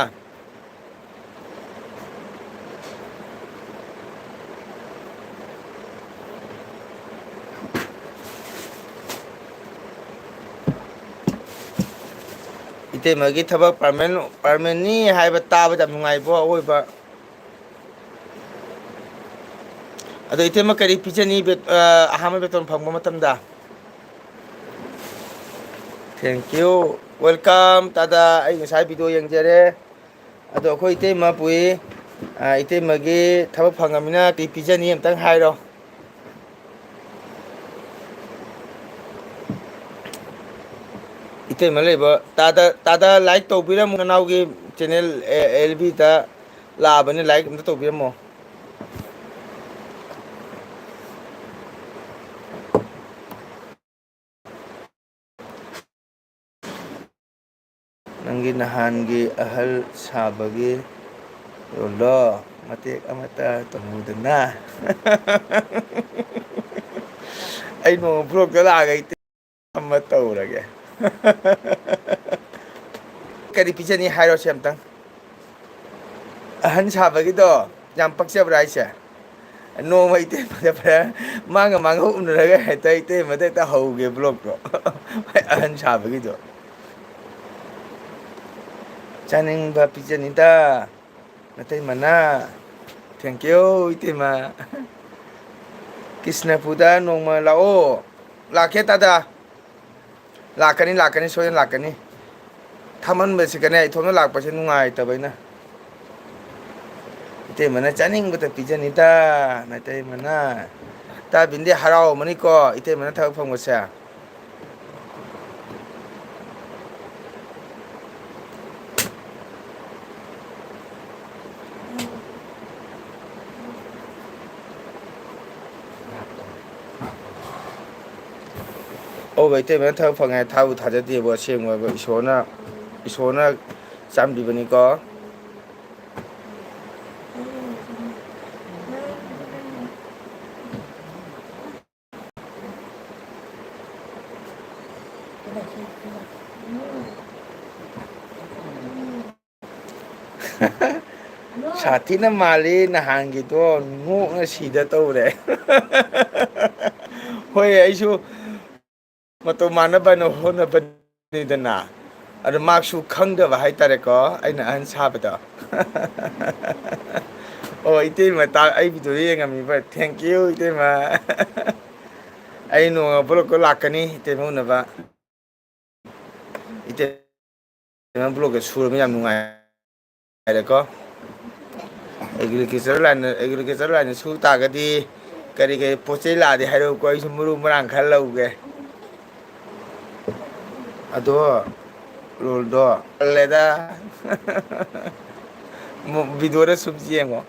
ꯏꯇꯩꯃꯒꯤ ꯊꯕꯛ ꯄꯥꯔꯃꯦꯟ-, ꯄꯥꯔꯃꯦꯟꯅꯤ ꯍꯥꯏꯕ ꯇꯥꯕꯗ ꯌꯥꯝ ꯅꯨꯡꯉꯥꯏꯕ ꯑꯣꯏꯕ꯫ ꯑꯗꯣ ꯏꯇꯩꯃ ꯀꯔꯤ ꯄꯤꯖꯅꯤ ꯕꯦꯠ-, ꯑ, ꯑꯍꯥꯟꯕ ꯕꯦꯇꯣꯟ ꯐꯪꯕ ꯃꯇꯝꯗ? Thank you, welcome ꯇꯥꯗ꯫ ꯑꯩ ꯉꯁꯥꯏ ꯚꯤꯗꯤꯑꯣ ꯌꯦꯡꯖꯔꯦ꯫ ꯑꯗꯣ ꯑꯩꯈꯣꯏ ꯏꯇꯩꯃ ꯄꯨꯏ, ꯑ, ꯏꯇꯩꯃꯒꯤ ꯊꯕꯛ ꯐꯪꯉꯃꯤꯅ ꯀꯔꯤ ꯄꯤꯖꯅꯤ ꯑꯝꯇꯪ ꯍꯥꯏꯔꯣ꯫ ꯏꯇꯩꯃ ꯂꯩꯕ, ꯇꯥꯗ, ꯇꯥꯗ like ꯇꯧꯕꯤꯔꯝꯃꯨ, ꯅꯅꯥꯎꯒꯤ ꯆꯦꯅꯦꯜ ꯑꯦ-, ꯑꯦꯜ ꯕꯤꯗ ꯂꯥꯛꯑꯕꯅꯤ, like ꯑꯝꯇ ꯇꯧꯕꯤꯔꯝꯃꯣ꯫ ꯅꯪꯒꯤ ꯅꯍꯥꯟꯒꯤ ꯑꯍꯜ ꯁꯥꯕꯒꯤ ꯔꯣꯜꯗꯣ ꯃꯇꯦꯛ ꯑꯃꯇ ꯇꯧꯍꯧꯗꯅ꯫ ꯑꯩ ꯅꯣꯡꯃ ꯕ꯭ꯂꯣꯛꯇ ꯂꯥꯛꯑꯒ ꯑꯩ ꯑꯃ ꯇꯧꯔꯒꯦ꯫ ꯀꯔꯤ ꯄꯤꯖꯅꯤ ꯍꯥꯏꯔꯣꯁꯦ ꯑꯝꯇꯪ꯫ ꯑꯍꯟ ꯁꯥꯕꯒꯤꯗꯣ ꯌꯥꯝ ꯄꯛꯆꯕ꯭ꯔꯥ ꯍꯥꯏꯁꯦ? ꯅꯣꯡꯃ ꯏꯇꯩꯃꯗ ꯐꯖ ꯃꯥꯡꯒ ꯃꯥꯡꯒ ꯎꯅꯔꯒ ꯍꯦꯛꯇ ꯏꯇꯩꯃꯗ ꯍꯦꯛꯇ ꯍꯧꯒꯦ ꯕ꯭ꯂꯣꯛꯇꯣ꯫ ꯑꯍꯟ ꯁꯥꯕꯒꯤꯗꯣ꯫ ꯆꯥꯅꯤꯡꯕ ꯄꯤꯖꯅꯤꯗ ꯅꯇꯩꯃꯅ꯫ Thank you ꯏꯇꯩꯃ꯫ ꯀ꯭ꯔꯤꯁꯅꯄꯨꯔꯗ ꯅꯣꯡꯃ ꯂꯥꯛꯑꯣ꯫ ꯂꯥꯛꯀꯦ ꯇꯥꯗ꯫ ꯂꯥꯛꯀꯅꯤ, ꯂꯥꯛꯀꯅꯤ, ꯁꯣꯏꯗꯅ ꯂꯥꯛꯀꯅꯤ꯫ ꯊꯃꯟꯕꯁꯤꯒꯅꯦ, ꯏꯊꯣꯝꯅ ꯂꯥꯛꯄꯁꯦ ꯅꯨꯡꯉꯥꯏꯇꯕ ꯑꯩꯅ꯫ ꯏꯇꯩꯃꯅ ꯆꯥꯅꯤꯡꯕꯇ ꯄꯤꯖꯅꯤꯗ, ꯅꯇꯩꯃꯅ꯫ ꯇꯥꯕꯤꯟꯗꯤ ꯍꯔꯥꯎꯔꯝꯃꯅꯤꯀꯣ, ꯏꯇꯩꯃꯅ ꯊꯕꯛ ꯐꯪꯕꯁꯦ꯫ ꯑꯧ, ꯏꯇꯩꯃꯅ ꯊꯕꯛ ꯐꯪꯉꯦ꯫ ꯊꯥꯕꯨ ꯊꯥꯖꯗꯦꯕꯨ, ꯑꯁꯦꯡꯕ ꯏꯁꯣꯔꯅ, ꯏꯁꯣꯔꯅ ꯆꯥꯟꯕꯤꯕꯅꯤꯀꯣ꯫ ꯁꯥꯊꯤꯅ ꯃꯥꯜꯂꯤ ꯅꯍꯥꯟꯒꯤꯗꯣ, ꯅꯣꯛꯅ ꯁꯤꯗ ꯇꯧꯔꯦ꯫ ꯍꯣꯏ, ꯑꯩꯁꯨ ꯃꯇꯧ ꯃꯥꯟꯅꯕ ꯍꯥꯏꯅ ꯍꯣꯠꯅꯕꯅꯤꯗꯅ, ꯑꯗꯣ ꯃꯥꯁꯨ ꯈꯪꯗꯕ ꯍꯥꯏꯇꯥꯔꯦꯀꯣ, ꯑꯩꯅ ꯑꯍꯟ ꯁꯥꯕꯗꯣ꯫ ꯑꯣ, ꯏꯇꯩꯃ, ꯇꯥ-, ꯑꯩ ꯚꯤꯗꯤꯑꯣ ꯌꯦꯡꯉꯝꯃꯤꯕ꯫ Thank you, ꯏꯇꯩꯃ꯫ ꯑꯩ ꯅꯣꯡꯃ ꯕ꯭ꯂꯣꯛꯇ ꯂꯥꯛꯀꯅꯤ, ꯏꯇꯩꯃ ꯎꯅꯕ꯫ ꯏꯇꯩꯃ ꯕ꯭ꯂꯣꯛꯇ ꯁꯨꯔꯕ ꯌꯥꯝ ꯅꯨꯡꯉꯥꯏꯔꯦꯀꯣ꯫ Agriculture line, agriculture line ꯁꯨ ꯇꯥꯔꯒꯗꯤ ꯀꯔꯤ ꯀꯔꯤ ꯄꯣꯠ ꯆꯩ ꯂꯥꯛꯑꯗꯤ ꯍꯥꯏꯔꯛꯎꯀꯣ, ꯑꯩꯁꯨ ꯃꯔꯨ ꯃꯔꯥꯡ ꯈꯔ ꯂꯧꯒꯦ꯫ ꯑꯗꯣ ꯔꯣꯜꯗꯣ ꯇꯜꯂꯦꯗ꯫ ꯃꯨ-, ꯚꯤꯗꯤꯑꯣꯗ ꯁꯨꯝ ꯌꯦꯡꯉꯣ꯫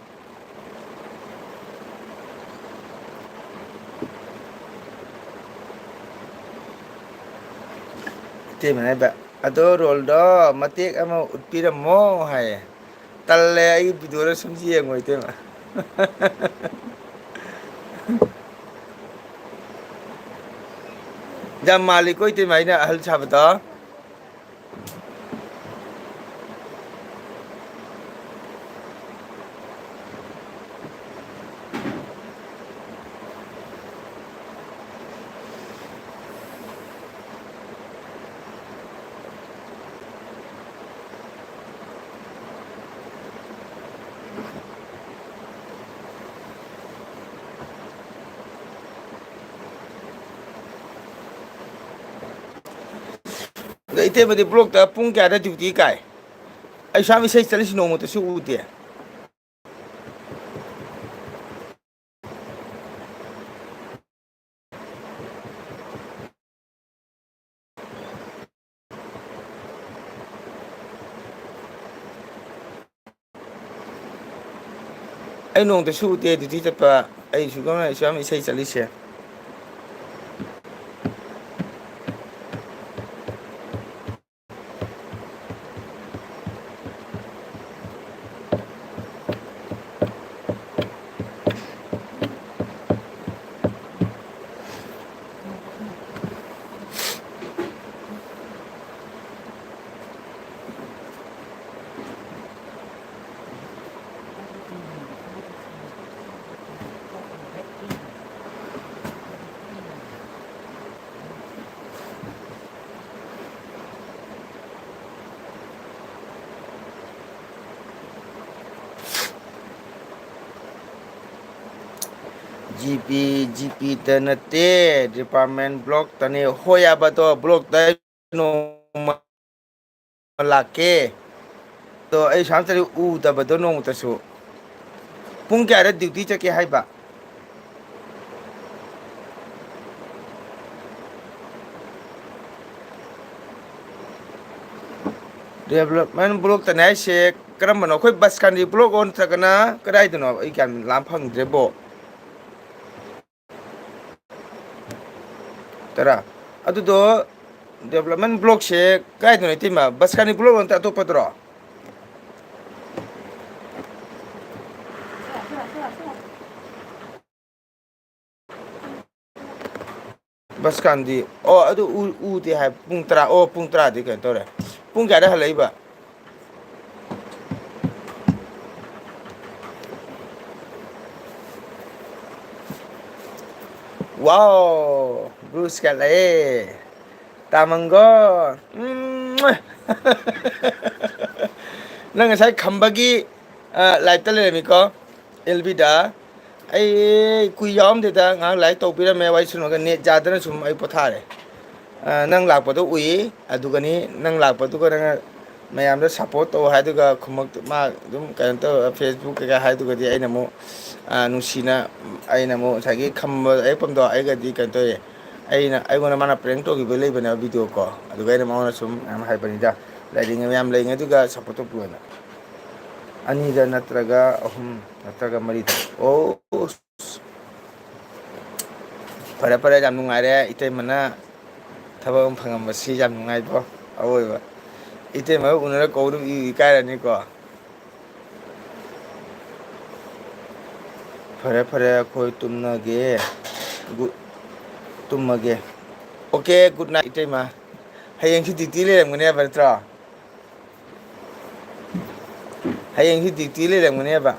ꯏꯇꯩꯃꯅ ꯍꯥꯏꯕ, ꯑꯗꯣ ꯔꯣꯜꯗꯣ ꯃꯇꯦꯛ ꯑꯃ ꯎꯠꯄꯤꯔꯝꯃꯣ ꯍꯥꯏꯌꯦ꯫ ꯇꯜꯂꯦ, ꯑꯩ ꯚꯤꯗꯤꯑꯣꯗꯣ ꯁꯨꯝ ꯌꯦꯡꯉꯣꯏ, ꯏꯇꯩꯃ꯫ ꯌꯥꯝ ꯃꯥꯜꯂꯤꯀꯣ, ꯏꯇꯩꯃ, ꯑꯩꯅ ꯑꯍꯜ ꯁꯥꯕꯗꯣ꯫ ꯑꯗ ꯏꯇꯩꯃꯗꯤ ꯕ꯭ꯂꯣꯛꯇ ꯄꯨꯡ ꯀꯌꯥꯗ ꯗ꯭ꯌꯨꯇꯤ ꯀꯥꯏ? ꯑꯩ ꯁ꯭ꯋꯥꯏ ꯏꯁꯩ ꯆꯠꯂꯤꯁꯤ ꯅꯣꯡꯃꯇꯁꯨ ꯎꯗꯦ꯫ ꯑꯩ ꯅꯣꯡꯃꯇꯁꯨ ꯎꯗꯦ ꯗ꯭ꯌꯨꯇꯤ ꯆꯠꯄ꯫ ꯑꯩ ꯁꯨꯛ ꯌꯥꯝ, ꯑꯩ ꯁꯨꯛ ꯌꯥꯝ ꯏꯁꯩ ꯆꯠꯂꯤꯁꯦ꯫ ꯖꯤ ꯄꯤ, ꯖꯤ ꯄꯤꯗ ꯅꯠꯇꯦ, ꯗꯤꯄꯥꯔꯠꯃꯦꯟ ꯕ꯭ꯂꯣꯛꯇꯅꯦ꯫ ꯍꯣꯏ ꯌꯥꯕꯗꯣ, ꯕ꯭ꯂꯣꯛꯇ ꯅꯣꯡꯃ ꯂꯥꯛꯀꯦ꯫ ꯑꯗꯣ ꯑꯩ ꯁꯨꯃꯥꯏꯅ ꯇꯧꯗꯅ ꯎꯗꯕꯗꯣ ꯅꯣꯡꯃꯇꯁꯨ꯫ ꯄꯨꯡ ꯀꯌꯥꯗ ꯗ꯭ꯌꯨꯇꯤ ꯆꯠꯀꯦ ꯍꯥꯏꯕ? ꯗꯤꯕꯂꯞꯃꯦꯟ ꯕ꯭ꯂꯣꯛꯇꯅꯦ ꯍꯥꯏꯁꯦ ꯀꯔꯝꯕꯅꯣ? ꯑꯩꯈꯣꯏ ꯕꯁꯀꯥꯟꯗꯤ ꯕ꯭ꯂꯣꯛꯂꯣ ꯅꯠꯇ꯭ꯔꯒꯅ ꯀꯗꯥꯏꯗꯅꯣ? ꯑꯩ ꯒ꯭ꯌꯥꯟ ꯂꯥꯝ ꯐꯪꯗ꯭ꯔꯦꯕꯣ꯫ ꯇꯔꯥ꯫ ꯑꯗꯨꯗꯣ ꯗꯦꯕꯂꯞꯃꯦꯟ ꯕ꯭ꯂꯣꯛꯁꯦ ꯀꯥꯏꯗꯅꯣ, ꯏꯇꯩꯃ? ꯕꯁꯀꯥꯅꯤ ꯕ꯭ꯂꯣꯛ ꯅꯠꯇ꯭ꯔ ꯑꯇꯣꯞꯄꯗꯨꯔꯣ? ꯕꯁꯀꯥꯟꯗꯤ, ꯑꯣ, ꯑꯗꯨ ꯎ-, ꯎꯗꯦ ꯍꯥꯏ꯫ ꯄꯨꯡ ꯇꯔꯥ, ꯑꯣ, ꯄꯨꯡ ꯇꯔꯥꯗꯤ ꯀꯩꯅꯣ ꯇꯧꯔꯦ꯫ ꯄꯨꯡ ꯀꯌꯥꯗ ꯍꯜꯂꯛꯏꯕ? ꯋꯥꯎ, ꯕ꯭ꯂꯨ ꯁ꯭ꯀꯥꯏ ꯂꯥꯛꯑꯦ꯫ ꯇꯥꯃꯪꯒꯣ꯫ ꯎꯝ꯫ ꯅꯪ ꯉꯁꯥꯏ ꯈꯝꯕꯒꯤ, ꯑ, ꯂꯥꯏꯞꯇ ꯂꯩꯔꯝꯃꯤꯀꯣ, ꯑꯦꯜ ꯕꯤꯗ꯫ ꯑꯩ ꯀꯨꯏ ꯌꯥꯎꯔꯝꯗꯦꯗ, ꯉꯥꯏꯍꯥꯛ ꯂꯥꯏꯔꯤꯛ ꯇꯧꯕꯤꯔꯝꯃꯦ, ꯋꯥꯔꯤ ꯁꯨꯝꯃꯒ ꯅꯦꯠ ꯌꯥꯗꯅ ꯁꯨꯝ ꯑꯩ ꯄꯣꯊꯥꯔꯦ꯫ ꯑ, ꯅꯪ ꯂꯥꯛꯄꯗꯣ ꯎꯏ, ꯑꯗꯨꯒꯅꯤ, ꯅꯪ ꯂꯥꯛꯄꯗꯨꯒ ꯅꯪꯅ ꯃꯌꯥꯝꯗ ꯁꯞꯄꯣꯔꯠ ꯇꯧ ꯍꯥꯏꯗꯨꯒ ꯈꯨꯝꯃꯛꯇ-, ꯃꯥ ꯑꯗꯨꯝ ꯀꯩꯅꯣ ꯇꯧꯔ Facebook ꯀꯩꯀꯥ ꯍꯥꯏꯗꯨꯒꯗꯤ ꯑꯩꯅ ꯑꯃꯨꯛ, ꯑ, ꯅꯨꯡꯁꯤꯅ ꯑꯩꯅ ꯑꯃꯨꯛ ꯉꯁꯥꯏꯒꯤ ꯈꯝꯕ ꯑꯌꯦꯛꯄꯝꯗꯣ ꯑꯩꯒꯗꯤ ꯀꯩꯅꯣ ꯇꯧꯋꯦ꯫ ꯑꯩꯅ, ꯑꯩꯉꯣꯟꯗ ꯃꯥꯅ ꯄ꯭ꯔꯦꯡ ꯇꯧꯈꯤꯕ ꯂꯩꯕꯅꯦꯕ ꯚꯤꯗꯤꯑꯣ ꯀꯣ, ꯑꯗꯨꯒ ꯑꯩꯅ ꯃꯉꯣꯟꯗ ꯁꯨꯝ ꯃꯌꯥꯝ ꯍꯥꯏꯕꯅꯤꯗ, ꯂꯩꯔꯤꯉꯩ ꯃꯌꯥꯝ ꯂꯩꯔꯤꯉꯩꯗꯨꯒ ꯁꯞꯄꯣꯔꯠ ꯇꯧꯕꯤꯌꯣꯅ꯫ ꯑꯅꯤꯗ ꯅꯠꯇ꯭ꯔꯒ ꯑꯍꯨꯝ ꯅꯠꯇ꯭ꯔꯒ ꯃꯔꯤꯗ꯫ ꯑꯣ, ꯐꯔꯦ, ꯐꯔꯦ, ꯌꯥꯝ ꯅꯨꯡꯉꯥꯏꯔꯦ꯫ ꯏꯇꯩꯃꯅ ꯊꯕꯛ ꯑꯃ ꯐꯪꯉꯝꯕꯁꯤ ꯌꯥꯝ ꯅꯨꯡꯉꯥꯏꯀꯣ꯫ ꯑꯋꯣꯏꯕ ꯏꯇꯩꯃꯒ ꯎꯅꯔ ꯀꯧꯕꯗꯨ ꯏ-, ꯏꯀꯥꯏꯔꯅꯤꯀꯣ꯫ ꯐꯔꯦ, ꯐꯔꯦ, ꯑꯩꯈꯣꯏ ꯇꯨꯝꯅꯒꯦ꯫ ꯒꯨꯗ, ꯇꯨꯝꯃꯒꯦ꯫ ꯑꯣꯀꯦ, ꯒꯨꯗ ꯅꯥꯏꯠ, ꯏꯇꯩꯃ꯫ ꯍꯌꯦꯡꯁꯨ ꯗ꯭ꯌꯨꯇꯤ ꯂꯩꯔꯝꯒꯅꯦꯕ, ꯅꯠꯇ꯭ꯔꯣ? ꯍꯌꯦꯡꯁꯨ ꯗ꯭ꯌꯨꯇꯤ ꯂꯩꯔꯝꯒꯅꯦꯕ꯫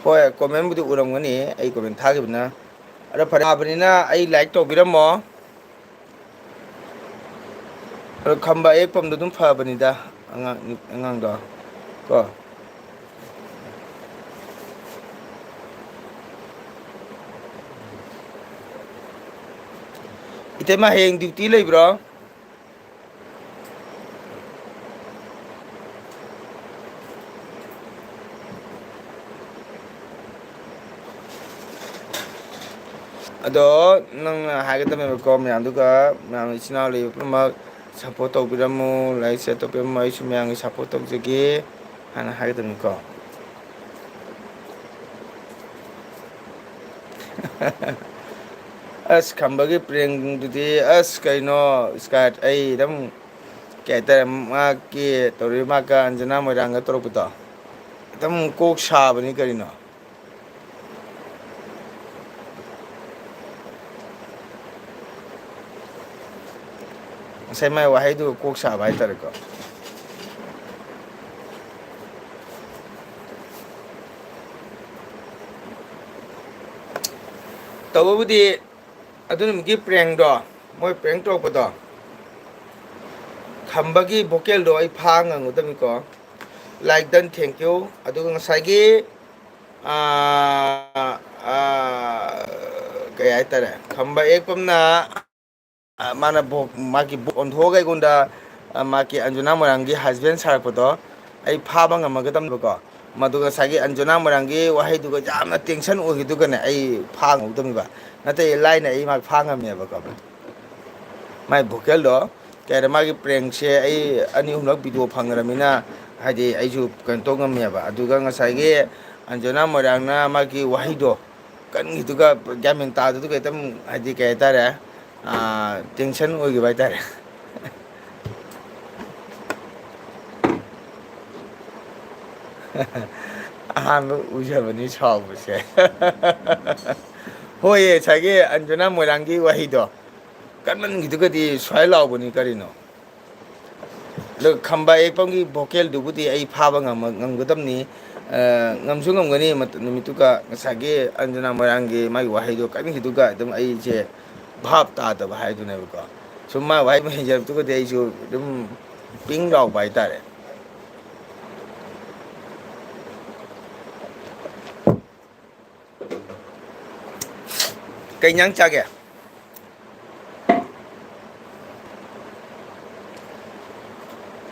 ꯍꯣꯏ, ꯀꯣꯃꯦꯟꯕꯨꯗꯤ ꯎꯔꯝꯒꯅꯤ, ꯑꯩ ꯀꯣꯃꯦꯟ ꯊꯥꯈꯤꯕꯅ꯫ ꯑꯗꯣ ꯐꯔꯦ, ꯊꯥꯕꯅꯤꯅ ꯑꯩ ꯂꯥꯏꯛ ꯇꯧꯕꯤꯔꯝꯃꯣ꯫ ꯑꯗꯣ ꯈꯝꯕ ꯑꯌꯦꯛꯄꯝꯗꯣ ꯑꯗꯨꯝ ꯐꯕꯅꯤꯗ, ꯑꯉꯥꯡ, ꯑꯉꯥꯡꯗꯣ ꯀꯣ꯫ ꯏꯇꯩꯃ, ꯍꯌꯦꯡ ꯗ꯭ꯌꯨꯇꯤ ꯂꯩꯕ꯭ꯔꯣ? ꯑꯗꯣ ꯅꯪꯅ ꯍꯥꯏꯒꯗꯕꯅꯦꯕꯀꯣ ꯃꯌꯥꯝꯗꯨꯒ, ꯃꯌꯥꯝ ꯏꯆꯤꯟ ꯏꯅꯥꯎ ꯂꯩꯕ ꯄꯨꯝꯅꯃꯛ, ꯁꯞꯄꯣꯔꯠ ꯇꯧꯕꯤꯔꯝꯃꯨ, ꯂꯥꯏꯛ ꯁꯤꯌꯔ ꯇꯧꯕꯤꯔꯝꯃꯨ, ꯑꯩꯁꯨ ꯃꯌꯥꯝꯒꯤ ꯁꯞꯄꯣꯔꯠ ꯇꯧꯖꯒꯦ ꯍꯥꯏꯅ ꯍꯥꯏꯒꯗꯕꯅꯤꯀꯣ꯫ ꯑꯁ, ꯈꯝꯕꯒꯤ ꯄ꯭ꯔꯦꯡꯗꯨꯗꯤ, ꯑꯁ, ꯀꯩꯅꯣ, ꯏꯁꯀꯥꯔꯠ ꯑꯩ ꯑꯗꯨꯝ, ꯀꯩ ꯍꯥꯏꯇꯥꯔꯦ, ꯃꯥꯒꯤ ꯇꯧꯔꯤ, ꯃꯥꯒ ꯑꯟꯖꯅꯥ ꯃꯣꯏꯔꯥꯡꯒ ꯇꯧꯔꯛꯄꯗꯣ, ꯑꯗꯨꯝ ꯀꯣꯛ ꯁꯥꯕꯅꯤ ꯀꯔꯤꯅꯣ꯫ ꯉꯁꯥꯏ ꯃꯥꯏ ꯋꯥꯍꯩꯗꯨ ꯀꯣꯛ ꯁꯥꯕ ꯍꯥꯏꯇꯥꯔꯦꯀꯣ꯫ ꯇꯧꯕꯕꯨꯗꯤ ꯑꯗꯨ ꯅꯨꯃꯤꯠꯀꯤ ꯄ꯭ꯔꯦꯡꯗꯣ, ꯃꯣꯏ ꯄ꯭ꯔꯦꯡ ꯇꯧꯔꯛꯄꯗꯣ, ꯈꯝꯕꯒꯤ ꯚꯣꯀꯦꯜꯗꯣ ꯑꯩ ꯐꯥ ꯉꯝꯒꯗꯕꯅꯤꯀꯣ꯫ Like done, thank you꯫ ꯑꯗꯨꯒ ꯉꯁꯥꯏꯒꯤ, ꯑꯥ, ꯑꯥ, ꯀꯩ ꯍꯥꯏꯇꯥꯔꯦ, ꯈꯝꯕ ꯑꯦꯛꯄꯝꯅ, ꯑꯥ, ꯃꯥꯅ ꯚꯣ-, ꯃꯥꯒꯤ ꯚꯣ-, ꯑꯣꯟꯊꯣꯛꯑꯒ ꯑꯩꯉꯣꯟꯗ, ꯑꯥ, ꯃꯥꯒꯤ ꯑꯟꯖꯨꯅꯥ ꯃꯣꯏꯔꯥꯡꯒꯤ ꯍꯁꯕꯦꯟ ꯁꯥꯔꯛꯄꯗꯣ ꯑꯩ ꯐꯥꯕ ꯉꯝꯃꯒꯗꯕꯅꯦꯕꯀꯣ꯫ ꯃꯗꯨꯒ ꯉꯁꯥꯏꯒꯤ ꯑꯟꯖꯨꯅꯥ ꯃꯣꯏꯔꯥꯡꯒꯤ ꯋꯥꯍꯩꯗꯨꯒ ꯌꯥꯝꯅ ꯇꯦꯟꯁꯟ ꯑꯣꯏꯈꯤꯗꯨꯒꯅꯦ ꯑꯩ ꯐꯥ ꯉꯝꯒꯗꯕꯅꯦꯕ꯫ ꯅꯠꯇꯦ, ꯂꯥꯏꯅ ꯑꯩ ꯃꯥ ꯐꯥ ꯉꯝꯃꯦꯕꯀꯣ꯫ ꯃꯥꯏ ꯚꯣꯀꯦꯜꯗꯣ, ꯀꯩ ꯍꯥꯏꯔꯦ, ꯃꯥꯒꯤ ꯄ꯭ꯔꯦꯡꯁꯦ ꯑꯩ ꯑꯅꯤ ꯑꯍꯨꯝꯂꯛ ꯚꯤꯗꯤꯑꯣ ꯐꯪꯈ꯭ꯔꯃꯤꯅ, ꯍꯥꯏꯗꯤ, ꯑꯩꯁꯨ ꯀꯩꯅꯣ ꯇꯧ ꯉꯝꯃꯦꯕ꯫ ꯑꯗꯨꯒ ꯉꯁꯥꯏꯒꯤ ꯑꯟꯖꯅꯥ ꯃꯣꯏꯔꯥꯡꯅ ꯃꯥꯒꯤ ꯋꯥꯍꯩꯗꯣ ꯀꯟꯈꯤꯗꯨꯒ, ꯒ꯭ꯌꯥꯟ ꯃꯦꯟ ꯇꯥꯗꯗꯨꯒ ꯈꯤꯇꯪ, ꯍꯥꯏꯗꯤ, ꯀꯩ ꯍꯥꯏꯇꯥꯔꯦ, ꯑꯥ, ꯇꯦꯟꯁꯟ ꯑꯣꯏꯈꯤꯕ ꯍꯥꯏꯇꯥꯔꯦ꯫ ꯑꯍꯥꯟꯕ ꯎꯖꯕꯅꯤ ꯁꯥꯎꯕꯁꯦ꯫ ꯍꯣꯏꯌꯦ, ꯉꯁꯥꯏꯒꯤ ꯑꯟꯖꯅꯥ ꯃꯣꯏꯔꯥꯡꯒꯤ ꯋꯥꯍꯩꯗꯣ ꯀꯟꯃꯟꯈꯤꯗꯨꯒꯗꯤ ꯁ꯭ꯋꯥꯏ ꯂꯥꯎꯕꯅꯤ ꯀꯔꯤꯅꯣ꯫ ꯑꯗꯣ ꯈꯝꯕ ꯑꯦꯛꯄꯝꯒꯤ ꯚꯣꯀꯦꯜꯗꯨꯕꯨꯗꯤ ꯑꯩ ꯐꯥꯕ ꯉꯝꯃ-, ꯉꯝꯒꯗꯕꯅꯤ, ꯑ, ꯉꯝꯁꯨ ꯉꯝꯒꯅꯤ꯫ ꯃꯠ-, ꯅꯨꯃꯤꯠꯇꯨꯒ ꯉꯁꯥꯏꯒꯤ ꯑꯟꯖꯅꯥ ꯃꯣꯏꯔꯥꯡꯒꯤ ꯃꯥꯒꯤ ꯋꯥꯍꯩꯗꯣ ꯀꯟꯈꯤꯗꯨꯒ ꯑꯗꯨꯝ ꯑꯩꯁꯦ ꯚꯥꯞ ꯇꯥꯗꯕ ꯍꯥꯏꯗꯨꯅꯦꯕꯀꯣ꯫ ꯁꯨꯝ ꯃꯥ ꯋꯥꯍꯩ ꯑꯃ ꯍꯦꯟꯖꯔꯛꯇꯨꯒꯗꯤ ꯑꯩꯁꯨ ꯑꯗꯨꯝ ꯄꯤꯡ ꯂꯥꯎꯕ ꯍꯥꯏꯇꯥꯔꯦ꯫ ꯀꯩ ꯏꯟꯖꯥꯡ ꯆꯥꯒꯦ?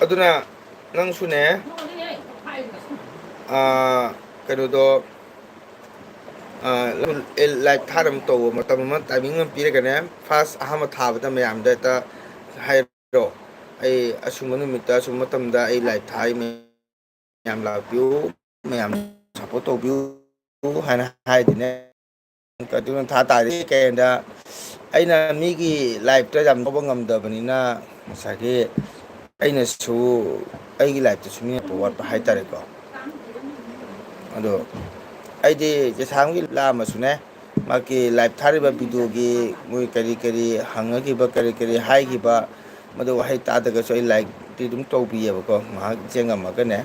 ꯑꯗꯨꯅ ꯅꯪꯁꯨꯅꯦ, ꯑꯥ, ꯀꯩꯅꯣꯗꯣ, ꯑꯥ, ꯂꯥꯏꯚ ꯊꯥꯅꯕ ꯇꯧꯕ ꯃꯇꯝ ꯑꯃ, ꯇꯥꯏꯃꯤꯡ ꯑꯃ ꯄꯤꯔꯒꯅꯦ, ꯐꯥꯔꯁ ꯑꯍꯥꯟꯕ ꯊꯥꯕꯗ ꯃꯌꯥꯝꯗ ꯍꯦꯛꯇ ꯍꯥꯏ-, ꯍꯥꯏꯔꯣ, ꯑꯩ ꯑꯁꯨꯝꯕ ꯅꯨꯃꯤꯠꯇ, ꯑꯁꯨꯝꯕ ꯃꯇꯝꯗ ꯑꯩ ꯂꯥꯏꯚ ꯊꯥꯏ, ꯃꯌꯥꯝ ꯂꯥꯛꯄꯤꯌꯨ, ꯃꯌꯥꯝ ꯁꯞꯄꯣꯔꯠ ꯇꯧꯕꯤꯌꯨ ꯍꯥꯏꯅ ꯍꯥꯏꯗꯨꯅꯦ꯫ ꯑꯗꯨꯅ ꯊꯥ ꯇꯥꯔꯗꯤ ꯀꯩꯗ ꯑꯩꯅ ꯃꯤꯒꯤ ꯂꯥꯏꯐꯇ ꯌꯥꯝ ꯂꯧꯕ ꯉꯝꯗꯕꯅꯤꯅ, ꯉꯁꯥꯏꯒꯤ ꯑꯩꯅꯁꯨ ꯑꯩꯒꯤ ꯂꯥꯏꯐꯇꯁꯨ ꯃꯤ ꯋꯥꯠꯄ ꯍꯥꯏꯇꯥꯔꯦꯀꯣ꯫ ꯑꯗꯣ ꯑꯩꯗꯤ ꯖꯦꯁꯥꯝꯒꯤ ꯂꯥꯛꯑꯝꯃꯁꯨꯅꯦ, ꯃꯥꯒꯤ ꯂꯥꯏꯐ ꯊꯥꯔꯤꯕ ꯚꯤꯗꯤꯑꯣꯒꯤ ꯃꯣꯏ ꯀꯔꯤ ꯀꯔꯤ ꯍꯪꯅꯈꯤꯕ, ꯀꯔꯤ ꯀꯔꯤ ꯍꯥꯏꯈꯤꯕ, ꯃꯗꯨ ꯋꯥꯍꯩ ꯇꯥꯗ꯭ꯔꯒꯁꯨ ꯑꯩ ꯂꯥꯏꯛꯇꯤ ꯑꯗꯨꯝ ꯇꯧꯕꯤꯌꯦꯕꯀꯣ, ꯉꯥꯏꯍꯥꯛ ꯌꯦꯡꯉꯝꯃꯒꯅꯦ꯫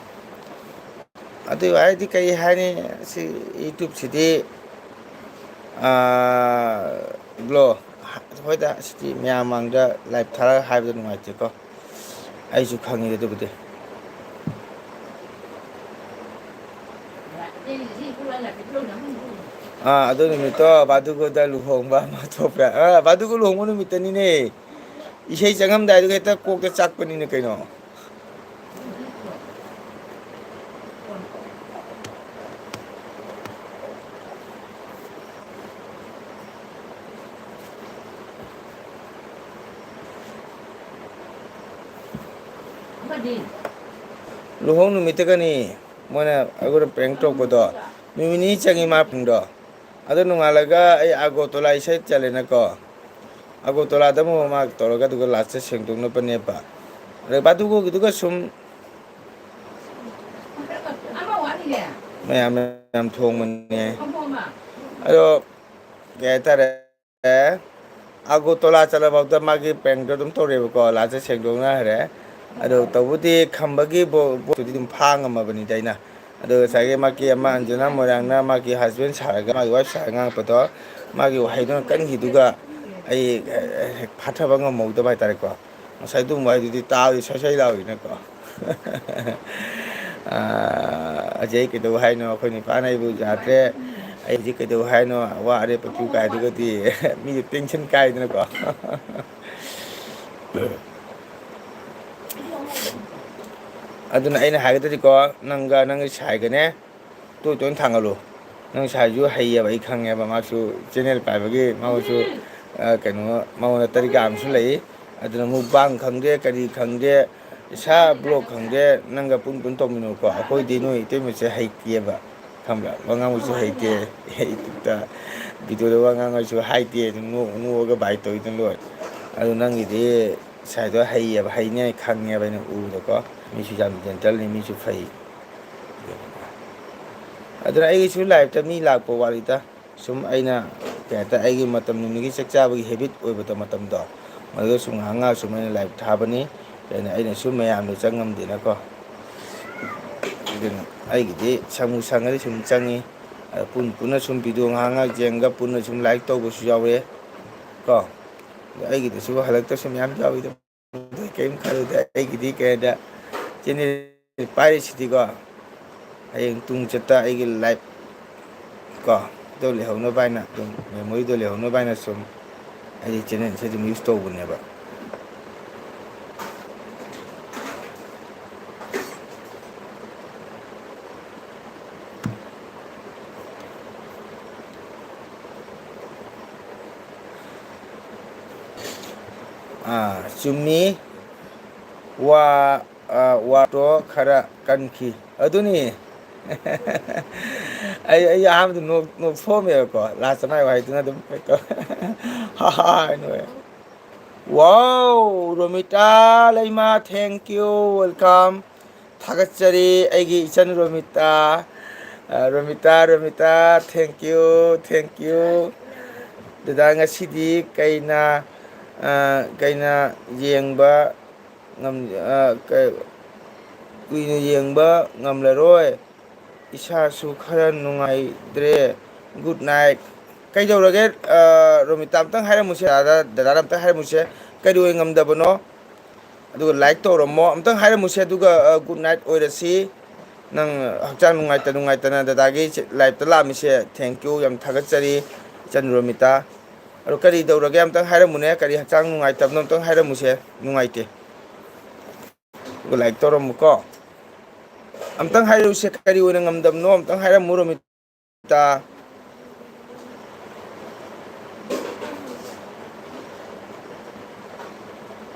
ꯑꯗꯨ ꯍꯥꯏꯗꯤ ꯀꯔꯤ ꯍꯥꯏꯅꯤ, ꯁꯤ ꯌꯨꯇ꯭ꯌꯨꯕꯁꯤꯗꯤ, ꯑꯥ, ꯕ꯭ꯂꯣ, ꯍꯣꯏꯗ, ꯁꯤꯗꯤ ꯃꯌꯥꯝ ꯃꯥꯡꯗ ꯂꯥꯏꯚ ꯊꯥꯔꯒ ꯍꯥꯏꯕꯗꯣ ꯅꯨꯡꯉꯥꯏꯇꯦꯀꯣ, ꯑꯩꯁꯨ ꯈꯪꯉꯤ ꯑꯗꯨꯕꯨꯗꯤ꯫ ꯑꯥ, ꯑꯗꯨ ꯅꯨꯃꯤꯠꯇꯣ ꯕꯥꯗꯨꯒꯣꯗ ꯂꯨꯍꯣꯡꯕ ꯑꯃ ꯊꯣꯛꯄ꯭ꯔꯥ? ꯑꯥ, ꯕꯥꯗꯨꯒꯣ ꯂꯨꯍꯣꯡꯕ ꯅꯨꯃꯤꯠꯇꯅꯤꯅꯦ꯫ ꯏꯁꯩ ꯆꯪꯉꯝꯗꯥꯏꯗꯨꯒ ꯍꯦꯛꯇ ꯀꯣꯛꯇ ꯆꯥꯛꯄꯅꯤꯅꯦ ꯀꯩꯅꯣ꯫ ꯂꯨꯍꯣꯡ ꯅꯨꯃꯤꯠꯇꯒꯅꯤ ꯃꯣꯏꯅ ꯑꯩꯉꯣꯟꯗ ꯄ꯭ꯔꯦꯡ ꯇꯧꯔꯛꯄꯗꯣ꯫ ꯅꯨꯃꯤꯠ ꯅꯤꯅꯤ ꯆꯪꯉꯤ ꯃꯥ ꯄꯨꯡꯗꯣ꯫ ꯑꯗꯣ ꯅꯣꯡꯉꯥꯜꯂꯒ ꯑꯩ ꯑꯥꯒꯣꯇꯣꯂꯥ ꯏꯁꯩ ꯆꯠꯂꯦꯅꯀꯣ꯫ ꯑꯥꯒꯣꯇꯣꯂꯥꯗ ꯑꯃꯨꯛ ꯃꯥ ꯇꯧꯔꯒ ꯑꯗꯨꯒ ꯂꯥꯁꯇ ꯁꯦꯡꯗꯣꯛꯅꯕꯅꯦꯕ꯫ ꯑꯗ ꯕꯥꯗꯨꯒꯣꯒꯤꯗꯨꯒ ꯁꯨꯝ ꯃꯌꯥꯝ ꯃꯌꯥꯝ ꯊꯣꯡꯕꯅꯦ꯫ ꯑꯗꯣ ꯀꯩ ꯍꯥꯏꯇꯥꯔꯦ, ꯑꯥꯒꯣꯇꯣꯂꯥ ꯆꯠꯂꯐꯥꯎꯗ ꯃꯥꯒꯤ ꯄ꯭ꯔꯦꯡꯗꯣ ꯑꯗꯨꯝ ꯇꯧꯔꯦꯕꯀꯣ, ꯂꯥꯁꯇ ꯁꯦꯡꯗꯣꯛꯅꯈ꯭ꯔꯦ꯫ ꯑꯗꯣ ꯇꯧꯕꯨꯗꯤ ꯈꯝꯕꯒꯤ ꯕꯣ-, ꯕꯣꯠꯇꯨꯗꯤ ꯑꯗꯨꯝ ꯐꯥ ꯉꯝꯃꯕꯅꯤꯗ ꯑꯩꯅ꯫ ꯑꯗꯣ ꯉꯁꯥꯏꯒꯤ ꯃꯥꯒꯤ ꯑꯃ ꯑꯟꯖꯅꯥ ꯃꯣꯏꯔꯥꯡꯅ ꯃꯥꯒꯤ ꯍꯁꯕꯦꯟ ꯁꯥꯔꯒ, ꯃꯥꯒꯤ ꯋꯥꯏꯐ ꯁꯥꯔꯒ ꯉꯥꯡꯉꯛꯄꯗꯣ, ꯃꯥꯒꯤ ꯋꯥꯍꯩꯗꯨꯅ ꯀꯟꯈꯤꯗꯨꯒ ꯑꯩ, ꯑꯦ, ꯐꯥꯊꯕ ꯉꯝꯍꯧꯗꯕ ꯍꯥꯏꯇꯥꯔꯦꯀꯣ꯫ ꯉꯁꯥꯏ ꯑꯗꯨꯝ ꯋꯥꯍꯩꯗꯨꯗꯤ ꯇꯥꯕꯗꯤ ꯁꯣꯏ ꯁꯣꯏ ꯂꯥꯎꯔꯤꯅꯀꯣ꯫ ꯑꯥ, ꯑꯖꯩ ꯀꯩꯗꯧ ꯍꯥꯏꯅꯣ? ꯑꯩꯈꯣꯏ ꯅꯤꯄꯥꯅ ꯑꯩꯕꯨ ꯌꯥꯗ꯭ꯔꯦ꯫ ꯑꯩ ꯍꯧꯖꯤꯛ ꯀꯩꯗꯧ ꯍꯥꯏꯅꯣ? ꯋꯥꯔꯦ ꯄꯨꯄꯨ ꯀꯥꯏꯗꯨꯒꯗꯤ ꯃꯤꯁꯨ ꯇꯦꯟꯁꯟ ꯀꯥꯏꯗꯅꯀꯣ꯫ ꯑꯗꯨꯅ ꯑꯩꯅ ꯍꯥꯏꯒꯗ꯭ꯔꯗꯤꯀꯣ, ꯅꯪꯒ ꯅꯪꯒꯤ ꯁꯥꯏꯒꯅꯦ, ꯇꯣꯏ ꯇꯣꯏꯅ ꯊꯥꯡꯒꯠꯂꯨ꯫ ꯅꯪ ꯁꯥꯏꯁꯨ ꯍꯩꯌꯦꯕ, ꯑꯩ ꯈꯪꯉꯦꯕ, ꯃꯥꯁꯨ ꯆꯦꯅꯦꯜ ꯄꯥꯏꯕꯒꯤ ꯃꯥꯁꯨ, ꯑ, ꯀꯩꯅꯣ, ꯃꯉꯣꯟꯗ ꯇꯔꯤꯀꯥ ꯑꯃꯁꯨ ꯂꯩ꯫ ꯑꯗꯨꯅ mukbang ꯈꯪꯗꯦ, ꯀꯔꯤ ꯈꯪꯗꯦ, ꯏꯁꯥ vlog ꯈꯪꯗꯦ, ꯅꯪꯒ ꯄꯨꯟ ꯄꯨꯟ ꯇꯧꯃꯤꯟꯅꯧꯀꯣ꯫ ꯑꯩꯈꯣꯏꯗꯤ ꯅꯣꯏ ꯏꯇꯩꯃꯁꯦ ꯍꯩꯇꯦꯕ, ꯈꯪꯕ꯭ꯔꯥ? ꯋꯥ ꯉꯥꯡꯕꯁꯨ ꯍꯩꯇꯦ, ꯌꯨꯇ꯭ꯌꯨꯕꯇ ꯚꯤꯗꯤꯑꯣꯗ ꯋꯥ ꯉꯥꯡꯉꯁꯨ ꯍꯥꯏꯗꯦ, ꯑꯗꯨꯝ ꯅꯣꯛ ꯅꯣꯛꯑꯒ ꯚꯥꯏ ꯇꯧꯔꯤꯗꯨꯅ ꯂꯣꯏꯔꯦ꯫ ꯑꯗꯨ ꯅꯪꯒꯤꯗꯤ ꯁꯥꯏꯗꯣ ꯍꯩꯌꯦꯕ, ꯍꯩꯅꯤ ꯍꯥꯏꯅ ꯈꯪꯉꯦꯕ ꯑꯩꯅ ꯎꯕꯗꯀꯣ꯫ ꯃꯤꯁꯨ ꯌꯥꯝ ꯖꯦꯟꯇꯜꯅꯤ, ꯃꯤꯁꯨ ꯐꯩ꯫ ꯑꯗꯨꯅ ꯑꯩꯒꯤꯁꯨ ꯂꯥꯏꯐꯇ ꯃꯤ ꯂꯥꯛꯄ ꯋꯥꯠꯂꯤꯗ꯫ ꯁꯨꯝ ꯑꯩꯅ ꯀꯩ ꯍꯥꯏꯇꯥꯔꯦ, ꯑꯩꯒꯤ ꯃꯇꯝ ꯅꯨꯃꯤꯠꯀꯤ ꯆꯥꯛ ꯆꯥꯕꯒꯤ ꯍꯦꯕꯤꯠ ꯑꯣꯏꯕꯗꯣ ꯃꯇꯝꯗꯣ, ꯃꯗꯨꯗ ꯁꯨꯝ ꯉꯥꯏꯍꯥꯛ ꯉꯥꯏꯍꯥꯛ ꯁꯨꯝ ꯑꯩꯅ ꯂꯥꯏꯚ ꯊꯥꯕꯅꯤ꯫ ꯑꯗꯨꯅ ꯑꯩꯅꯁꯨ ꯃꯌꯥꯝꯗ ꯆꯪꯉꯝꯗꯦꯅꯀꯣ꯫ ꯑꯗꯨꯅ ꯑꯩꯒꯤꯗꯤ ꯁꯪꯕꯨ ꯁꯪꯉꯗꯤ ꯁꯨꯝ ꯆꯪꯉꯤ꯫ ꯑꯗ ꯄꯨꯟ ꯄꯨꯟꯅ ꯁꯨꯝ ꯚꯤꯗꯤꯑꯣ ꯉꯥꯏꯍꯥꯛ ꯉꯥꯏꯍꯥꯛ ꯌꯦꯡꯉꯒ ꯄꯨꯟꯅ ꯁꯨꯝ ꯂꯥꯏꯛ ꯇꯧꯕꯁꯨ ꯌꯥꯎꯔꯦ ꯀꯣ꯫ ꯑꯗ ꯑꯩꯒꯤꯗꯁꯨ ꯍꯜꯂꯛꯇꯕꯁꯨ ꯃꯌꯥꯝ ꯌꯥꯎꯋꯤꯗ꯫ ꯀꯩꯝ ꯈꯜꯂꯨꯗꯦ꯫ ꯑꯩꯒꯤꯗꯤ ꯀꯩ ꯍꯥꯏꯗ, ꯆꯦꯅꯦꯜ ꯄꯥꯏꯔꯤꯁꯤꯗꯤꯀꯣ, ꯍꯌꯦꯡ ꯇꯨꯡ ꯆꯠꯇ ꯑꯩꯒꯤ ꯂꯥꯏꯐ ꯀꯣ, ꯑꯗꯨ ꯂꯩꯍꯧꯅꯕ ꯍꯥꯏꯅ, ꯑꯗꯨꯝ ꯃꯦꯃꯣꯔꯤꯗꯣ ꯂꯩꯍꯧꯅꯕ ꯍꯥꯏꯅ ꯁꯨꯝ ꯑꯩꯗꯤ ꯆꯦꯅꯦꯜꯁꯦ ꯑꯗꯨꯝ ꯌꯨꯁ ꯇꯧꯕꯅꯦꯕ꯫ ꯑꯥ, ꯆꯨꯝꯃꯤ꯫ ꯋꯥ, ꯑꯥ, ꯋꯥꯗꯣ ꯈꯔ ꯀꯟꯈꯤ꯫ ꯑꯗꯨꯅꯤ꯫ ꯑꯩ, ꯑꯩ ꯑꯍꯥꯟꯕꯗ ꯅꯣꯛ-, ꯅꯣꯛꯊꯣꯛꯑꯝꯃꯦꯕꯀꯣ꯫ ꯂꯥꯁꯇ ꯃꯥꯏ ꯋꯥꯍꯩꯗꯨꯅ ꯑꯗꯨꯝ ꯍꯥ ꯍꯥ ꯍꯥꯏꯅ ꯑꯣꯏ꯫ Wow, Romita Leima, thank you, welcome꯫ ꯊꯥꯒꯠꯆꯔꯤ ꯑꯩꯒꯤ ꯏꯆꯟ ꯔꯣꯃꯤꯇꯥ꯫ ꯑ, Romita, Romita, thank you, thank you꯫ ꯗꯗꯥ, ꯉꯁꯤꯗꯤ ꯀꯩꯅ, ꯑ, ꯀꯩꯅ ꯌꯦꯡꯕ ꯉꯝ-, ꯑ, ꯀ-, ꯀꯨꯏꯅ ꯌꯦꯡꯕ ꯉꯝꯂꯔꯣꯏ꯫ ꯏꯁꯥꯁꯨ ꯈꯔ ꯅꯨꯡꯉꯥꯏꯇ꯭ꯔꯦ꯫ Good night꯫ ꯀꯩꯗꯧꯔꯒꯦ, ꯑ, ꯔꯣꯃꯤꯇꯥ, ꯑꯝꯇꯪ ꯍꯥꯏꯔꯝꯃꯨꯁꯦ꯫ ꯗꯗꯥꯗ, ꯗꯗꯥꯗ ꯑꯝꯇꯪ ꯍꯥꯏꯔꯝꯃꯨꯁꯦ꯫ ꯀꯩꯗꯧꯉꯩ ꯉꯝꯗꯕꯅꯣ? ꯑꯗꯨꯒ ꯂꯥꯏꯛ ꯇꯧꯔꯝꯃꯣ꯫ ꯑꯝꯇꯪ ꯍꯥꯏꯔꯝꯃꯨꯁꯦ꯫ ꯑꯗꯨꯒ, ꯑ, good night ꯑꯣꯏꯔꯁꯤ꯫ ꯅꯪ ꯍꯛꯆꯥꯡ ꯅꯨꯡꯉꯥꯏꯇ ꯅꯨꯡꯉꯥꯏꯇꯅ ꯗꯗꯥꯒꯤ ꯁꯤ-, ꯂꯥꯏꯞꯇ ꯂꯥꯛꯑꯝꯃꯤꯁꯦ, thank you, ꯌꯥꯝ ꯊꯥꯒꯠꯆꯔꯤ, ꯏꯆꯟ ꯔꯣꯃꯤꯇꯥ꯫ ꯑꯗꯣ ꯀꯔꯤ ꯇꯧꯔꯒꯦ? ꯑꯝꯇꯪ ꯍꯥꯏꯔꯝꯃꯨꯅꯦ꯫ ꯀꯔꯤ ꯍꯛꯆꯥꯡ ꯅꯨꯡꯉꯥꯏꯇꯕꯅꯣ? ꯑꯝꯇꯪ ꯍꯥꯏꯔꯝꯃꯨꯁꯦ꯫ ꯅꯨꯡꯉꯥꯏꯇꯦ꯫ ꯑꯗꯨꯒ ꯂꯥꯏꯛ ꯇꯧꯔꯝꯃꯨꯀꯣ꯫ ꯑꯝꯇꯪ ꯍꯥꯏꯔꯛꯎꯁꯦ, ꯀꯔꯤ ꯑꯣꯏꯅ ꯉꯝꯗꯕꯅꯣ? ꯑꯝꯇꯪ ꯍꯥꯏꯔꯝꯃꯨ, ꯔꯣꯃꯤꯇꯥ꯫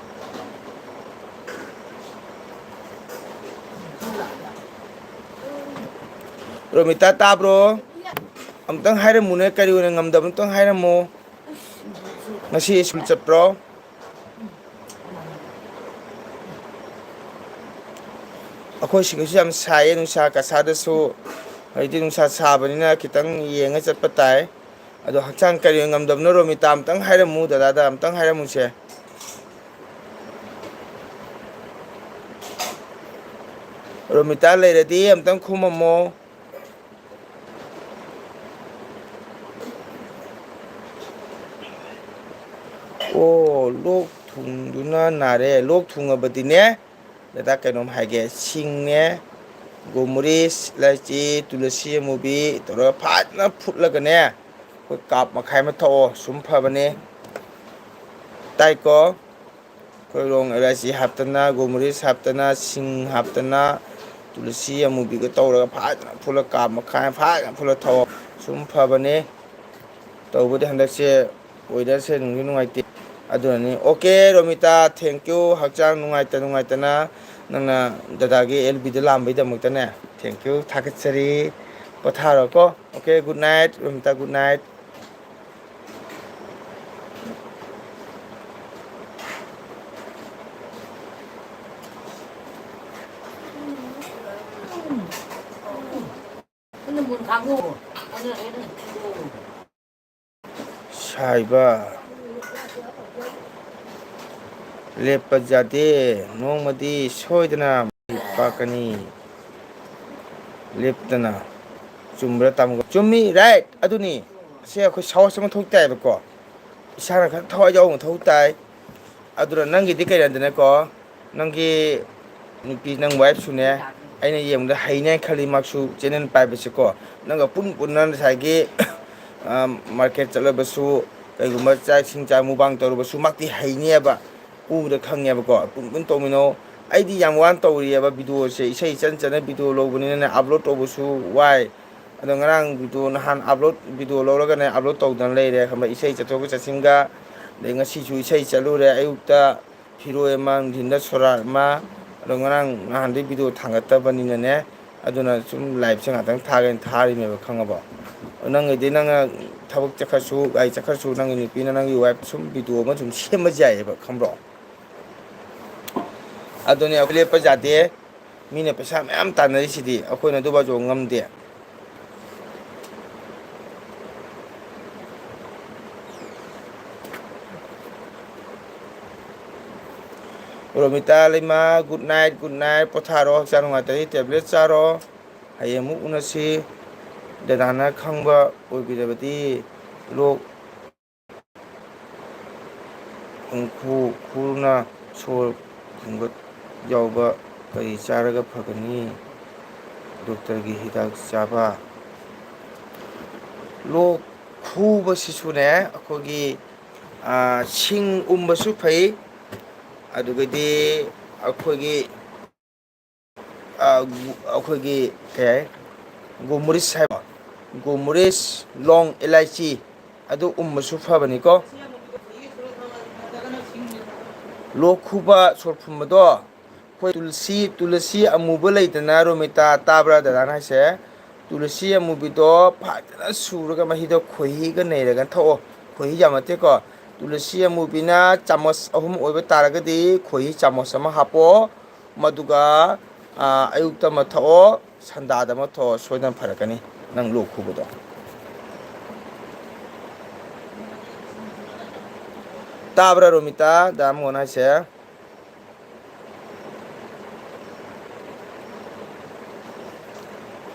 ꯔꯣꯃꯤꯇꯥ, ꯇꯥꯕ꯭ꯔꯣ? ꯑꯃꯨꯛꯇꯪ ꯍꯥꯏꯔꯝꯃꯨꯅꯦ, ꯀꯔꯤ ꯑꯣꯏꯅ ꯉꯝꯗꯕꯅꯣ? ꯑꯃꯨꯛꯇꯪ ꯍꯥꯏꯔꯝꯃꯨ꯫ ꯉꯁꯤ ꯁ꯭ꯀꯨꯜ ꯆꯠꯄ꯭ꯔꯣ? ꯑꯩꯈꯣꯏ ꯁꯤꯒꯁꯨ ꯌꯥꯝ ꯁꯥꯏꯌꯦ, ꯅꯨꯡꯁꯥ ꯀꯁꯥꯗꯁꯨ꯫ ꯍꯧꯖꯤꯛꯇꯤ ꯅꯨꯡꯁꯥ ꯁꯥꯕꯅꯤꯅ ꯈꯤꯇꯪ ꯌꯦꯡꯉ ꯆꯠꯄ ꯇꯥꯏ꯫ ꯑꯗꯣ ꯍꯛꯆꯥꯡ ꯀꯔꯤ ꯑꯣꯏꯅ ꯉꯝꯗꯕꯅꯣ, ꯔꯣꯃꯤꯇꯥ? ꯑꯝꯇꯪ ꯍꯥꯏꯔꯝꯃꯨ, ꯗꯗꯥꯗ ꯑꯝꯇꯪ ꯍꯥꯏꯔꯝꯃꯨꯁꯦ꯫ ꯔꯣꯃꯤꯇꯥ ꯂꯩꯔꯗꯤ ꯑꯝꯇꯪ ꯈꯨꯝꯃꯝꯃꯣ꯫ ꯑꯣ, ꯂꯣꯛ ꯊꯨꯡꯗꯨꯅ ꯅꯥꯔꯦ꯫ ꯂꯣꯛ ꯊꯨꯡꯉꯕꯗꯤꯅꯦ, ꯗꯗꯥ, ꯀꯩꯅꯣꯝ ꯍꯥꯏꯒꯦ꯫ ꯁꯤꯡꯅꯦ, ꯒꯣꯃꯨꯔꯤꯁ, ꯏꯂꯥꯏꯆꯤ, ꯇꯨꯂꯁꯤ ꯑꯃꯨꯕꯤ ꯇꯧꯔꯒ ꯐꯖꯅ ꯐꯨꯠꯂꯒꯅꯦ, ꯑꯩꯈꯣꯏ ꯀꯥꯞ ꯃꯈꯥꯏ ꯑꯃ ꯊꯛꯑꯣ꯫ ꯁꯨꯝ ꯐꯕꯅꯦ꯫ ꯇꯥꯏꯀꯣ? ꯑꯩꯈꯣꯏ ꯂꯣꯡ ꯏꯂꯥꯏꯆꯤ ꯍꯥꯞꯇꯅ, ꯒꯣꯃꯨꯔꯤꯁ ꯍꯥꯞꯇꯅ, ꯁꯤꯡ ꯍꯥꯞꯇꯅ, ꯇꯨꯂꯁꯤ ꯑꯃꯨꯕꯤꯒ ꯇꯧꯔꯒ ꯐꯖꯅ ꯐꯨꯠꯂ ꯀꯥꯞ ꯃꯈꯥꯏ ꯐꯖꯅ ꯐꯨꯠꯂ ꯊꯛꯑꯣ꯫ ꯁꯨꯝ ꯐꯕꯅꯦ꯫ ꯇꯧꯕꯗꯤ ꯍꯟꯗꯛꯁꯦ ꯋꯦꯗꯔꯁꯦ ꯅꯨꯡꯗꯤ ꯅꯨꯡꯉꯥꯏꯇꯦ꯫ ꯑꯗꯨꯅꯅꯤ꯫ Okay, Romita, thank you꯫ ꯍꯛꯆꯥꯡ ꯅꯨꯡꯉꯥꯏꯇ ꯅꯨꯡꯉꯥꯏꯇꯅ ꯅꯪꯅ ꯗꯗꯥꯒꯤ ꯑꯦꯜ ꯕꯤꯗ ꯂꯥꯝꯕꯩꯗꯃꯛꯇꯅꯦ, thank you, ꯊꯥꯒꯠꯆꯔꯤ꯫ ꯄꯣꯊꯥꯔꯣꯀꯣ꯫ Okay, good night, Romita, good night꯫ ꯁꯥꯏꯕ꯫ ꯂꯦꯞꯄ ꯌꯥꯗꯦ꯫ ꯅꯣꯡꯃꯗꯤ ꯁꯣꯏꯗꯅ ꯃꯥꯏ ꯄꯥꯛꯀꯅꯤ꯫ ꯂꯦꯞꯇꯅ꯫ ꯆꯨꯝꯕ꯭ꯔꯥ, ꯇꯥꯃꯣ? ꯆꯨꯝꯃꯤ, right꯫ ꯑꯗꯨꯅꯤ꯫ ꯑꯁꯤ ꯑꯩꯈꯣꯏ ꯁꯥꯍꯣꯁ ꯑꯃ ꯊꯣꯛ ꯇꯥꯏꯕꯀꯣ꯫ ꯏꯁꯥꯅ ꯈꯔ ꯊꯋꯥꯏ ꯌꯥꯎꯕ ꯃꯊꯧ ꯇꯥꯏ꯫ ꯑꯗꯨꯅ ꯅꯪꯒꯤꯗꯤ ꯀꯩꯅꯣꯗꯅꯀꯣ, ꯅꯪꯒꯤ ꯅꯨꯄꯤ, ꯅꯪ wife ꯁꯨꯅꯦ, ꯑꯩꯅ ꯌꯦꯡꯕꯗ ꯍꯩꯅꯦ ꯈꯜꯂꯤ꯫ ꯃꯥꯁꯨ channel ꯄꯥꯏꯕꯁꯦꯀꯣ, ꯅꯪꯒ ꯄꯨꯟ ꯄꯨꯟꯅ ꯉꯁꯥꯏꯒꯤ, ꯑ, market ꯆꯠꯂꯕꯁꯨ, ꯀꯩꯒꯨꯝꯕ ꯆꯥꯛ ꯏꯁꯤꯡ ꯆꯥ ꯃꯨꯛꯕꯥꯡ ꯇꯧꯔꯕꯁꯨ, ꯃꯥꯛꯇꯤ ꯍꯩꯅꯦꯕ꯫ ꯎꯕꯗ ꯈꯪꯉꯦꯕꯀꯣ꯫ ꯄꯨꯟ ꯄꯨꯟ ꯇꯧꯃꯤꯟꯅꯧ꯫ ꯑꯩꯗꯤ ꯌꯥꯝ ꯋꯥꯅ ꯇꯧꯔꯤꯑꯕ videoꯁꯦ, ꯏꯁꯩ ꯏꯆꯟ ꯆꯟꯅ video ꯂꯧꯕꯅꯤꯅꯅꯦ, upload ꯇꯧꯕꯁꯨ ꯋꯥꯏ꯫ ꯑꯗꯣ ꯉꯔꯥꯡ video, ꯅꯍꯥꯟ upload, video ꯂꯧꯔꯒꯅꯦ upload ꯇꯧꯗꯅ ꯂꯩꯔꯦ, ꯈꯪꯕ꯭ꯔꯥ? ꯏꯁꯩ ꯆꯠꯊꯣꯛꯀ ꯆꯠꯁꯤꯟꯒ꯫ ꯑꯗꯩ ꯉꯁꯤꯁꯨ ꯏꯁꯩ ꯆꯠꯂꯨꯔꯦ, ꯑꯌꯨꯛꯇ ꯐꯤꯔꯣꯏ ꯑꯃ, ꯅꯨꯡꯊꯤꯟꯗ ꯁꯣꯔꯥꯠ ꯑꯃ꯫ ꯑꯗꯣ ꯉꯔꯥꯡ ꯅꯍꯥꯟꯗꯩ video ꯊꯥꯡꯒꯠꯇꯕꯅꯤꯅꯅꯦ, ꯑꯗꯨꯅ ꯁꯨꯝ liveꯁꯦ ꯉꯥꯛꯇꯪ ꯊꯥꯒꯦꯅ ꯊꯥꯔꯤꯅꯦꯕ, ꯈꯪꯉꯕꯣ? ꯅꯪꯒꯤꯗꯤ ꯅꯪꯅ ꯊꯕꯛ ꯆꯠꯈ꯭ꯔꯁꯨ, ꯒꯥꯔꯤ ꯆꯠꯈ꯭ꯔꯁꯨ, ꯅꯪꯒꯤ ꯅꯨꯄꯤꯅ ꯅꯪꯒꯤ wife ꯁꯨꯝ video ꯑꯃ ꯁꯨꯝ ꯁꯦꯝꯕꯁꯨ ꯌꯥꯏꯌꯦꯕ, ꯈꯪꯕ꯭ꯔꯣ? ꯑꯗꯨꯅꯦ, ꯑꯩꯈꯣꯏ ꯂꯦꯞꯄ ꯌꯥꯗꯦ꯫ ꯃꯤꯅ ꯄꯩꯁꯥ ꯃꯌꯥꯝ ꯇꯥꯟꯅꯔꯤꯁꯤꯗꯤ, ꯑꯩꯈꯣꯏꯅ ꯑꯗꯨ ꯕꯥꯖꯣ ꯉꯝꯗꯦ꯫ ꯔꯣꯃꯤꯇꯥ ꯂꯩꯃ, good night, good night꯫ ꯄꯣꯊꯥꯔꯣ, ꯍꯛꯆꯥꯡ ꯅꯨꯡꯉꯥꯏꯇ꯭ꯔꯗꯤ tablet ꯆꯥꯔꯣ꯫ ꯍꯌꯦꯡ ꯑꯃꯨꯛ ꯎꯅꯁꯤ꯫ ꯗꯗꯥꯅ ꯈꯪꯕ ꯑꯣꯏꯕꯤꯔꯕꯗꯤ, ꯂꯣꯛ ꯈꯨ ꯈꯨꯅ ꯁꯣꯔ ꯐꯨꯟꯒꯠ ꯌꯥꯎꯕ ꯀꯔꯤ ꯆꯥꯔꯒ ꯐꯒꯅꯤ? ꯗꯣꯛꯇꯔꯒꯤ ꯍꯤꯗꯥꯛ ꯆꯥꯕ꯫ ꯂꯣꯛ ꯈꯨꯕꯁꯤꯁꯨꯅꯦ, ꯑꯩꯈꯣꯏꯒꯤ, ꯑ, ꯁꯤꯡ ꯎꯝꯕꯁꯨ ꯐꯩ꯫ ꯑꯗꯨꯒꯗꯤ ꯑꯩꯈꯣꯏꯒꯤ, ꯑ, ꯒꯨ-, ꯑꯩꯈꯣꯏꯒꯤ ꯀꯩ ꯍꯥꯏ? ꯒꯣꯃꯨꯔꯤꯁ ꯍꯥꯏꯕ? ꯒꯣꯃꯨꯔꯤꯁ, ꯂꯣꯡ ꯏꯂꯥꯏꯆꯤ, ꯑꯗꯨ ꯎꯝꯕꯁꯨ ꯐꯕꯅꯤꯀꯣ꯫ ꯂꯣꯛ ꯈꯨꯕ, ꯁꯣꯔ ꯐꯨꯟꯕꯗꯣ, ꯑꯩꯈꯣꯏ ꯇꯨꯜꯁꯤ, ꯇꯨꯜꯁꯤ ꯑꯃꯨꯕ ꯂꯩꯗꯅ, ꯔꯣꯃꯤꯇꯥ, ꯇꯥꯕ꯭ꯔꯥ ꯗꯗꯥꯅ ꯍꯥꯏꯁꯦ? ꯇꯨꯜꯁꯤ ꯑꯃꯨꯕꯤꯗꯣ ꯐꯖꯅ ꯁꯨꯔꯒ ꯃꯍꯤꯗꯣ ꯈꯣꯏꯍꯤꯒ ꯅꯩꯔꯒ ꯊꯛꯑꯣ꯫ ꯈꯣꯏꯍꯤ ꯌꯥꯝ ꯅꯠꯇꯦꯀꯣ꯫ ꯇꯨꯜꯁꯤ ꯑꯃꯨꯕꯤꯅ ꯆꯥꯃꯁ ꯑꯍꯨꯝ ꯑꯣꯏꯕ ꯇꯥꯔꯒꯗꯤ ꯈꯣꯏꯍꯤ ꯆꯥꯃꯁ ꯑꯃ ꯍꯥꯞꯄꯣ꯫ ꯃꯗꯨꯒ, ꯑ, ꯑꯌꯨꯛꯇ ꯑꯃ ꯊꯛꯑꯣ, ꯁꯟꯗꯥꯗ ꯑꯃ ꯊꯛꯑꯣ, ꯁꯣꯏꯗꯅ ꯐꯔꯛꯀꯅꯤ ꯅꯪ ꯂꯣꯛ ꯈꯨꯕꯗꯣ꯫ ꯇꯥꯕ꯭ꯔꯥ ꯔꯣꯃꯤꯇꯥ, ꯗꯥ ꯃꯣꯍꯟ ꯍꯥꯏꯁꯦ?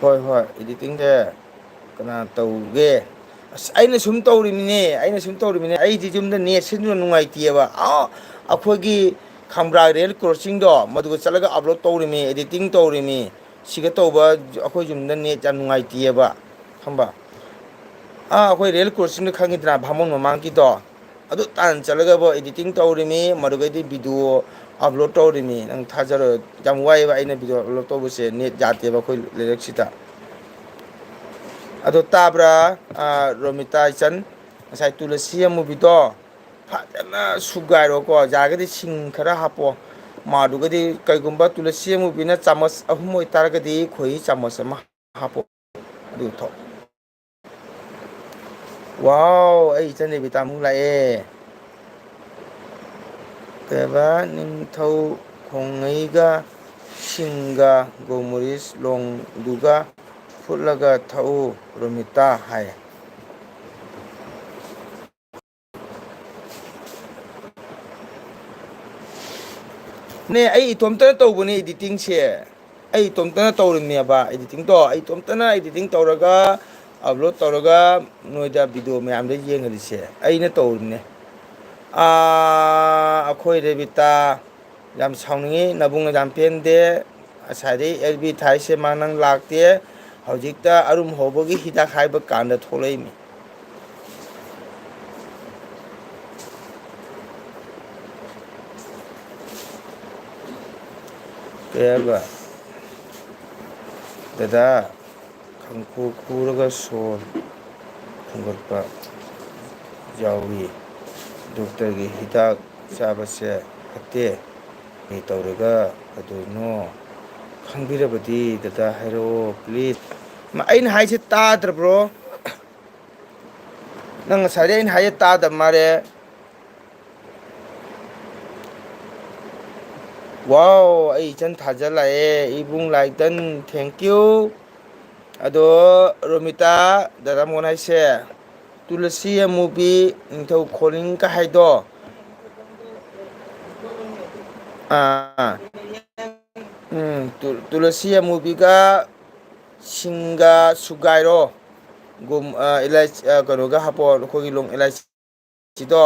ꯍꯣꯏ, ꯍꯣꯏ, editingꯁꯦ ꯀꯅꯥ ꯇꯧꯒꯦ? ꯑꯁ, ꯑꯩꯅ ꯁꯨꯝ ꯇꯧꯔꯤꯃꯤꯅꯦ, ꯑꯩꯅ ꯁꯨꯝ ꯇꯧꯔꯤꯃꯤꯅꯦ꯫ ꯑꯩꯗꯤ ꯌꯨꯝꯗ netꯁꯦ ꯅꯨꯡꯉꯥꯏꯇꯦꯕ꯫ ꯑꯥ, ꯑꯩꯈꯣꯏꯒꯤ ꯈꯝꯕ꯭ꯔꯥ rail crossingꯗꯣ, ꯃꯗꯨꯒ ꯆꯠꯂꯒ upload ꯇꯧꯔꯤꯃꯤ, editing ꯇꯧꯔꯤꯃꯤ꯫ ꯁꯤꯒ ꯇꯧꯕ ꯑꯩꯈꯣꯏ ꯌꯨꯝꯗ net ꯌꯥꯝ ꯅꯨꯡꯉꯥꯏꯇꯦꯕ, ꯈꯪꯕ? ꯑꯥ, ꯑꯩꯈꯣꯏ rail crossingꯗ ꯈꯪꯉꯤꯗꯅ, ꯚꯥꯃꯣꯟ ꯃꯃꯥꯡꯒꯤꯗꯣ꯫ ꯑꯗꯨ ꯇꯥꯟ ꯆꯠꯂꯒꯕꯨ editing ꯇꯧꯔꯤꯃꯤ, ꯃꯗꯨꯒꯩꯗꯤ video upload ꯇꯧꯔꯤꯃꯤ꯫ ꯅꯪ ꯊꯥꯖꯔꯣꯏ, ꯌꯥꯝ ꯋꯥꯏꯑꯦꯕ ꯑꯩꯅ video upload ꯇꯧꯕꯁꯦ, net ꯌꯥꯗꯦꯕ ꯑꯩꯈꯣꯏ ꯂꯩꯔꯛꯁꯤꯗ꯫ ꯑꯗꯣ ꯇꯥꯕ꯭ꯔꯥ, ꯑꯥ, ꯔꯣꯃꯤꯇꯥ ꯏꯆꯟ? ꯉꯁꯥꯏ ꯇꯨꯂꯁꯤ ꯑꯃꯨꯕꯤꯗꯣ ꯐꯖꯅ ꯁꯨꯒꯥꯏꯔꯣꯀꯣ, ꯌꯥꯔꯒꯗꯤ ꯁꯤꯡ ꯈꯔ ꯍꯥꯞꯄꯣ꯫ ꯃꯥꯗꯨꯒꯗꯤ ꯀꯩꯒꯨꯝꯕ ꯇꯨꯂꯁꯤ ꯑꯃꯨꯕꯤꯅ ꯆꯥꯃꯁ ꯑꯍꯨꯝ ꯑꯣꯏꯇꯥꯔꯒꯗꯤ ꯈꯣꯏꯍꯤ ꯆꯥꯃꯁ ꯑꯃ ꯍꯥꯞꯄꯣ, ꯑꯗꯨ ꯊꯛꯑꯣ꯫ ꯋꯥꯎ, ꯑꯩ ꯏꯆꯟ ꯔꯦꯕꯤꯇꯥꯃꯨꯛ ꯂꯥꯛꯑꯦ꯫ ꯀꯩꯕ, ꯅꯤꯡꯊꯧ ꯈꯣꯡꯉꯩꯒ ꯁꯤꯡꯒ ꯒꯣꯃꯨꯔꯤꯁ ꯂꯣꯡꯗꯨꯒ ꯐꯨꯠꯂꯒ ꯊꯛꯎ ꯔꯣꯃꯤꯇꯥ ꯍꯥꯏ꯫ ꯅꯦ, ꯑꯩ ꯏꯇꯣꯝꯇꯅ ꯇꯧꯕꯅꯦ editingꯁꯦ꯫ ꯑꯩ ꯏꯇꯣꯝꯇꯅ ꯇꯧꯔꯤꯅꯦꯕ editingꯗꯣ꯫ ꯑꯩ ꯏꯇꯣꯝꯇꯅ editing ꯇꯧꯔꯒ, upload ꯇꯧꯔꯒ ꯅꯣꯏꯗ video ꯃꯌꯥꯝꯗ ꯌꯦꯡꯍꯜꯂꯤꯁꯦ ꯑꯩꯅ ꯇꯧꯔꯤꯅꯦ꯫ ꯑꯥ, ꯑꯩꯈꯣꯏ ꯔꯦꯕꯤꯇꯥ ꯌꯥꯝ ꯁꯥꯎꯅꯤꯡꯉꯤ, ꯅꯕꯨꯡꯅ ꯌꯥꯝ ꯄꯦꯟꯗꯦ꯫ ꯉꯁꯥꯏꯗꯩ ꯑꯦꯜ ꯕꯤ ꯊꯥꯏꯁꯦ ꯃꯥ ꯅꯪ ꯂꯥꯛꯇꯦ꯫ ꯍꯧꯖꯤꯛꯇ ꯑꯔꯨꯝ ꯍꯧꯕꯒꯤ ꯍꯤꯗꯥꯛ ꯍꯥꯏꯕ ꯀꯥꯟꯗ ꯊꯣꯛꯂꯛꯏꯃꯤ꯫ ꯀꯩ ꯍꯥꯏꯕ? ꯗꯗꯥ, ꯈꯪꯈꯨ ꯈꯨꯔꯒ ꯁꯣꯔ ꯐꯨꯟꯒꯠꯄ ꯌꯥꯎꯏ꯫ ꯗꯣꯛꯇꯔꯒꯤ ꯍꯤꯗꯥꯛ ꯆꯥꯕꯁꯦ ꯐꯠꯇꯦ꯫ ꯀꯩ ꯇꯧꯔꯒ ꯐꯗꯣꯏꯅꯣ? ꯈꯪꯕꯤꯔꯕꯗꯤ ꯗꯗꯥ ꯍꯥꯏꯔꯛꯑꯣ, please꯫ ꯃ-, ꯑꯩꯅ ꯍꯥꯏꯁꯦ ꯇꯥꯗ꯭ꯔꯕ꯭ꯔꯣ? ꯅꯪ ꯉꯁꯥꯏꯗꯩ ꯑꯩꯅ ꯍꯥꯏꯁꯦ ꯇꯥꯗꯕ ꯃꯥꯜꯂꯦ꯫ ꯋꯥꯎ, ꯑꯩ ꯏꯆꯟ ꯊꯥꯖ ꯂꯥꯛꯑꯦ꯫ ꯏꯕꯨꯡ ꯂꯥꯏꯇꯟ, thank you꯫ ꯑꯗꯣ, ꯔꯣꯃꯤꯇꯥ, ꯗꯗꯥ ꯃꯣꯍꯣꯟ ꯍꯥꯏꯁꯦ, ꯇꯨꯂꯁꯤ ꯑꯃꯨꯕꯤ, ꯅꯤꯡꯊꯧ ꯈꯣꯂꯤꯡ ꯀ ꯍꯥꯏꯗꯣ꯫ ꯑꯥ꯫ ꯎꯝ, ꯇꯨ-, ꯇꯨꯂꯁꯤ ꯑꯃꯨꯕꯤꯒ ꯁꯤꯡꯒ ꯁꯨꯒꯥꯏꯔꯣ꯫ ꯒꯨꯝ-, ꯑ, ꯏꯂꯥꯏꯆꯤ, ꯑ, ꯀꯩꯅꯣꯒ ꯍꯥꯞꯄꯣ, ꯑꯩꯈꯣꯏꯒꯤ ꯂꯣꯡ ꯏꯂꯥꯏꯆꯤꯗꯣ꯫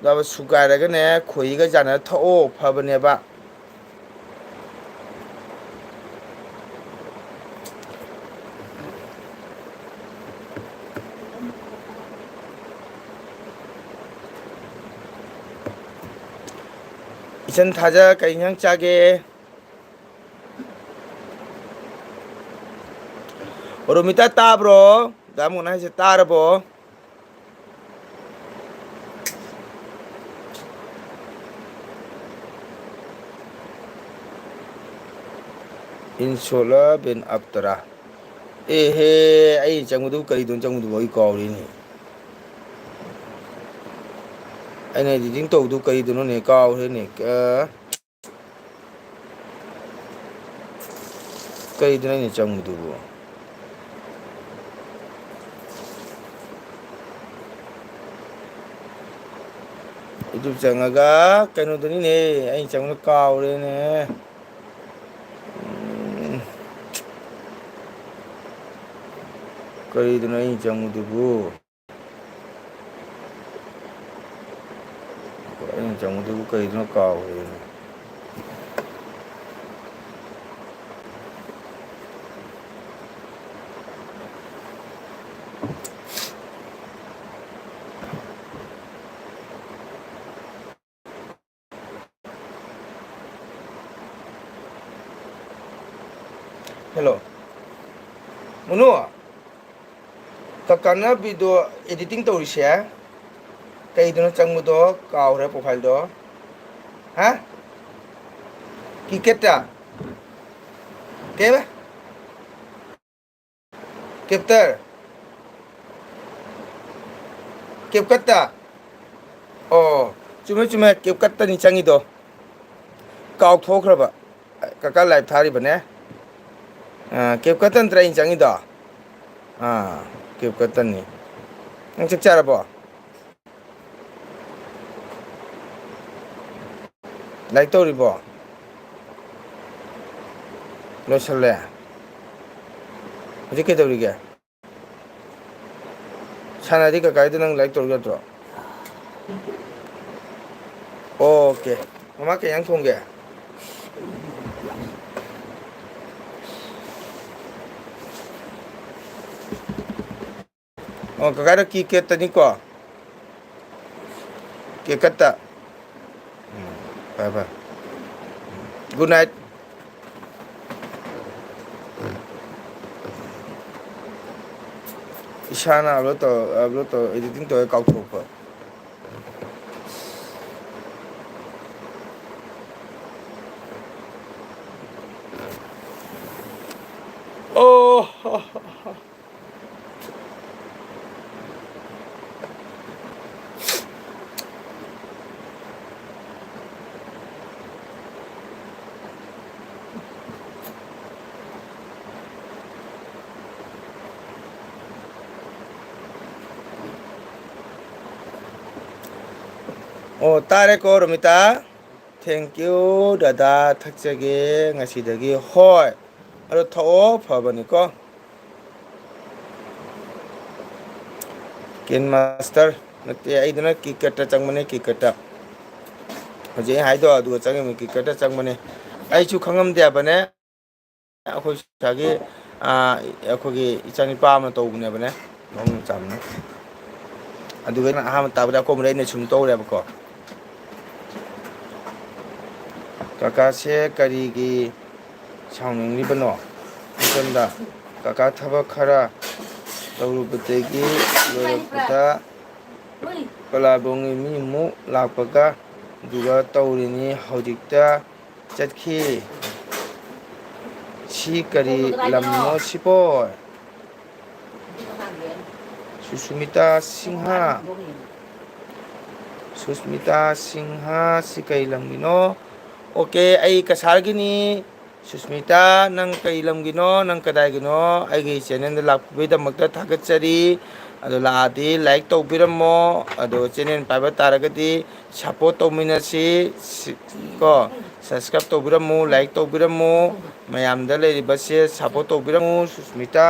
ꯑꯗꯨꯒ ꯁꯨꯒꯥꯏꯔꯒꯅꯦ, ꯈꯣꯏꯍꯤꯒ ꯌꯥꯅꯔ ꯊꯛꯑꯣ, ꯐꯕꯅꯦꯕ꯫ ꯏꯆꯟ ꯊꯥꯖ, ꯀꯩ ꯏꯟꯁꯥꯡ ꯆꯥꯒꯦ? ꯔꯣꯃꯤꯇꯥ, ꯇꯥꯕ꯭ꯔꯣ? ꯗꯥ ꯃꯣꯅꯥ ꯍꯥꯏꯁꯦ ꯇꯥꯔꯕꯣ? ꯏꯟꯁꯣꯂꯥ ꯕꯦꯟ ꯑꯞꯇꯔꯥ꯫ ꯑꯦꯍꯦ, ꯑꯩ ꯆꯪꯕꯗꯨꯕꯨ ꯀꯔꯤꯗꯅꯣ ꯆꯪꯕꯗꯨꯕꯨ ꯑꯩ ꯀꯥꯎꯔꯦꯅꯦ꯫ ꯑꯩꯅ editing ꯇꯧꯕꯗꯨ ꯀꯔꯤꯗꯅꯣꯅꯦ? ꯀꯥꯎꯔꯦꯅꯦ꯫ ꯑ, ꯀꯔꯤꯗꯅꯣ ꯑꯩꯅ ꯆꯪꯕꯗꯨꯕꯨ? YouTube ꯆꯪꯉꯒ ꯀꯩꯅꯣꯗꯨꯅꯤꯅꯦ, ꯑꯩꯅ ꯆꯪꯕꯗ ꯀꯥꯎꯔꯦꯅꯦ꯫ ꯎꯝ. ꯀꯔꯤꯗꯅꯣ ꯑꯩꯅ ꯆꯪꯕꯗꯨꯕꯨ? ꯑꯩꯅ ꯆꯪꯕꯗꯨꯕꯨ ꯀꯔꯤꯗꯅꯣ ꯀꯥꯎꯔꯦꯅꯦ꯫ Hello. ꯃꯨꯅꯨ, ꯀꯀꯥꯅ video editing ꯇꯧꯔꯤꯁꯦ ꯀꯩꯗꯅꯣ ꯆꯪꯕꯗꯣ? ꯀꯥꯎꯔꯦ profile ꯗꯣ꯫ ꯍꯥ? KiCad ꯇ? ꯀꯩꯕ? CapCut? CapCut ꯇ? ꯑꯣ, ꯆꯨꯝꯃꯦ, ꯆꯨꯝꯃꯦ, CapCut ꯇꯅꯤ ꯆꯪꯉꯤꯗꯣ꯫ ꯀꯥꯎꯊꯣꯛꯈ꯭ꯔꯕ꯫ ꯀꯀꯥ live ꯊꯥꯔꯤꯕꯅꯦ꯫ ꯑꯥ, CapCut ꯇ ꯅꯠꯇ꯭ꯔꯥ ꯑꯩꯅ ꯆꯪꯉꯤꯗꯣ? ꯑꯥ, CapCut ꯇꯅꯤ꯫ ꯅꯪ ꯆꯥꯛ ꯆꯥꯔꯕꯣ? ꯂꯥꯏꯔꯤꯛ ꯇꯧꯔꯤꯕꯣ? ꯂꯣꯏꯁꯜꯂꯦ? ꯍꯧꯖꯤꯛ ꯀꯩꯗꯧꯔꯤꯒꯦ? ꯁꯥꯟꯅꯗꯤ ꯀꯀꯥꯏꯗ ꯅꯪ ꯂꯥꯏꯔꯤꯛ ꯇꯧꯔꯤ ꯅꯠꯇ꯭ꯔꯣ? OK꯫ ꯃꯃꯥ ꯀꯩ ꯏꯟꯖꯥꯡ ꯊꯣꯡꯒꯦ? ꯑꯣ, ꯀꯀꯥꯗꯣ KiCad ꯇꯅꯤꯀꯣ? CapCut ꯇ꯫ ꯎꯝ, ꯐꯔꯦ, ꯐꯔꯦ꯫ Good night꯫ ꯏꯁꯥꯅ upload ꯇꯧ, upload ꯇꯧ, editing ꯇꯧꯔ ꯀꯥꯎꯊꯣꯛꯄ꯫ ꯑꯣ, ꯇꯥꯔꯦꯀꯣ, ꯔꯣꯃꯤꯇꯥ? Thank you, ꯗꯗꯥ, ꯊꯛꯆꯒꯦ ꯉꯁꯤꯗꯒꯤ꯫ ꯍꯣꯏ, ꯑꯗꯣ ꯊꯛꯑꯣ, ꯐꯕꯅꯤꯀꯣ꯫ ꯀꯦꯟ ꯃꯥꯁꯇꯔ ꯅꯠꯇꯦ, ꯑꯩꯗꯨꯅ ꯀꯤꯛꯀꯠꯇ ꯆꯪꯕꯅꯦ, ꯀꯤꯛꯀꯠꯇ꯫ ꯍꯧꯖꯤꯛ ꯑꯩ ꯍꯥꯏꯗꯣ ꯑꯗꯨꯒ ꯆꯪꯉꯤꯕꯅꯤ, ꯀꯤꯛꯀꯠꯇ ꯆꯪꯕꯅꯦ꯫ ꯑꯩꯁꯨ ꯈꯪꯉꯝꯗꯦ ꯍꯥꯏꯕꯅꯦ꯫ ꯑꯩꯈꯣꯏ ꯁ꯭ꯋꯥꯏꯒꯤ, ꯑꯥ, ꯑꯩꯈꯣꯏꯒꯤ ꯏꯆꯥꯅꯤꯄꯥ ꯑꯃꯅ ꯇꯧꯕꯅꯦꯕꯅꯦ, ꯃꯐꯝ ꯆꯥꯕꯅꯦ꯫ ꯑꯗꯨꯒ ꯑꯩꯅ ꯑꯍꯥꯟꯕ ꯇꯥꯕꯗ ꯑꯀꯣꯟꯕꯗ ꯑꯩꯅ ꯁꯨꯝ ꯇꯧꯔꯦꯕꯀꯣ꯫ ꯀꯀꯥꯁꯦ ꯀꯔꯤꯒꯤ ꯁꯥꯎꯅꯤꯡꯂꯤꯕꯅꯣ? ꯃꯇꯝꯗ ꯀꯀꯥ ꯊꯕꯛ ꯈꯔ ꯇꯧꯔꯨꯕꯗꯒꯤ ꯂꯣꯏꯔꯛꯄꯗ ꯀꯂꯥꯕꯣꯡꯒꯤ ꯃꯤ ꯑꯃꯨꯛ ꯂꯥꯛꯄꯒ ꯑꯗꯨꯒ ꯇꯧꯔꯤꯅꯤ꯫ ꯍꯧꯖꯤꯛꯇ ꯆꯠꯈꯤ꯫ ꯁꯤ ꯀꯔꯤ ꯂꯝꯅꯣ ꯁꯤꯕꯣ? ꯁꯨꯁꯃꯤꯇꯥ ꯁꯤꯡꯍ꯫ ꯁꯨꯁꯃꯤꯇꯥ ꯁꯤꯡꯍ, ꯁꯤ ꯀꯩ ꯂꯝꯒꯤꯅꯣ? ꯑꯣꯀꯦ, ꯑꯩ ꯀꯁꯥꯔꯒꯤꯅꯤ꯫ ꯁꯨꯁꯃꯤꯇꯥ, ꯅꯪ ꯀꯩ ꯂꯝꯒꯤꯅꯣ? ꯅꯪ ꯀꯗꯥꯏꯒꯤꯅꯣ? ꯑꯩꯒꯤ ꯆꯦꯅꯦꯜꯗ ꯂꯥꯛꯄꯤꯕꯒꯤꯗꯃꯛꯇ ꯊꯥꯒꯠꯆꯔꯤ꯫ ꯑꯗꯣ ꯂꯥꯛꯑꯗꯤ ꯂꯥꯏꯛ ꯇꯧꯕꯤꯔꯝꯃꯣ꯫ ꯑꯗꯣ ꯆꯦꯅꯦꯜ ꯄꯥꯏꯕ ꯇꯥꯔꯒꯗꯤ ꯁꯞꯄꯣꯔꯠ ꯇꯧꯃꯤꯟꯅꯁꯤ꯫ ꯁꯤ-, ꯀꯣ, ꯁꯕꯁꯀ꯭ꯔꯥꯏꯕ ꯇꯧꯕꯤꯔꯝꯃꯨ, ꯂꯥꯏꯛ ꯇꯧꯕꯤꯔꯝꯃꯨ꯫ ꯃꯌꯥꯝꯗ ꯂꯩꯔꯤꯕꯁꯦ ꯁꯞꯄꯣꯔꯠ ꯇꯧꯕꯤꯔꯝꯃꯨ, ꯁꯨꯁꯃꯤꯇꯥ꯫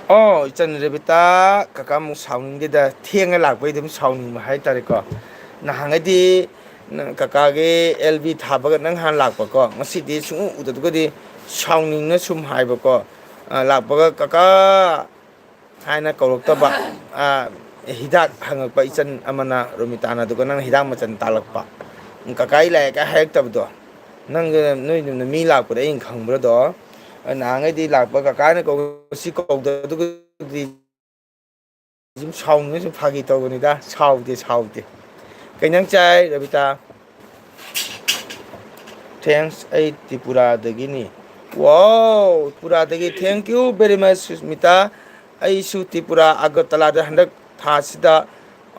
ꯑꯣ, ꯏꯆꯟ ꯔꯦꯕꯤꯇꯥ, ꯀꯀꯥ ꯑꯃꯨꯛ ꯁꯥꯎꯅꯤꯡꯗꯦꯗ, ꯊꯦꯡꯅ ꯂꯥꯛꯄꯩ ꯑꯗꯨꯝ ꯁꯥꯎꯅꯤꯡꯕ ꯍꯥꯏꯇꯥꯔꯦꯀꯣ꯫ ꯅꯍꯥꯟꯉꯩꯗꯤ ꯅꯪ ꯀꯀꯥꯒꯤ ꯑꯦꯜ ꯕꯤ ꯊꯥꯕꯒ ꯅꯪ ꯍꯥꯟꯅ ꯂꯥꯛꯄꯀꯣ, ꯉꯁꯤꯗꯤ ꯁꯨꯡꯎ ꯎꯗꯕꯗꯨꯒꯗꯤ ꯁꯥꯎꯅꯤꯡꯅ ꯁꯨꯝ ꯍꯥꯏꯕꯀꯣ, ꯑ, ꯂꯥꯛꯄꯒ "ꯀꯀꯥ" ꯍꯥꯏꯅ ꯀꯧꯔꯛꯇꯕ, ꯑ, ꯍꯤꯗꯥꯛ ꯍꯪꯉꯛꯄ ꯏꯆꯟ ꯑꯃꯅ, ꯔꯣꯃꯤꯇꯥꯅ, ꯑꯗꯨꯒ ꯅꯪꯅ ꯍꯤꯗꯥꯛ ꯃꯆꯟ ꯇꯥꯛꯂꯛꯄ꯫ "ꯀꯀꯥ, ꯑꯩ ꯂꯥꯛꯑꯦ" ꯀꯥꯏ ꯍꯥꯏꯔꯛꯇꯕꯗꯣ꯫ ꯅꯪ, ꯅꯣꯏ ꯌꯨꯝꯗ ꯃꯤ ꯂꯥꯛꯄꯗ ꯑꯩꯅ ꯈꯪꯕ꯭ꯔꯗꯣ? ꯅꯍꯥꯟꯉꯩꯗꯤ ꯂꯥꯛꯄ ꯀꯀꯥꯅ ꯀꯧꯕ, ꯁꯤ ꯀꯧꯗꯕꯗꯨꯒꯗꯤ ꯁꯨꯝ ꯁꯥꯎꯅꯤꯡꯉ ꯁꯨꯝ ꯐꯥꯒꯤ ꯇꯧꯕꯅꯤꯗ꯫ ꯁꯥꯎꯗꯦ, ꯁꯥꯎꯗꯦ꯫ ꯀꯩ ꯏꯟꯖꯥꯡ ꯆꯥꯏ, ꯔꯕꯤꯇꯥ? Thanks, ꯑꯩ ꯇ꯭ꯔꯤꯄꯨꯔꯥꯗꯒꯤꯅꯤ꯫ Wow, ꯇ꯭ꯔꯤꯄꯨꯔꯥꯗꯒꯤ, thank you very much, Susmita. ꯑꯩꯁꯨ ꯇ꯭ꯔꯤꯄꯨꯔꯥ, ꯑꯒꯔꯇꯂꯥꯗ ꯍꯟꯗꯛ ꯊꯥꯁꯤꯗ,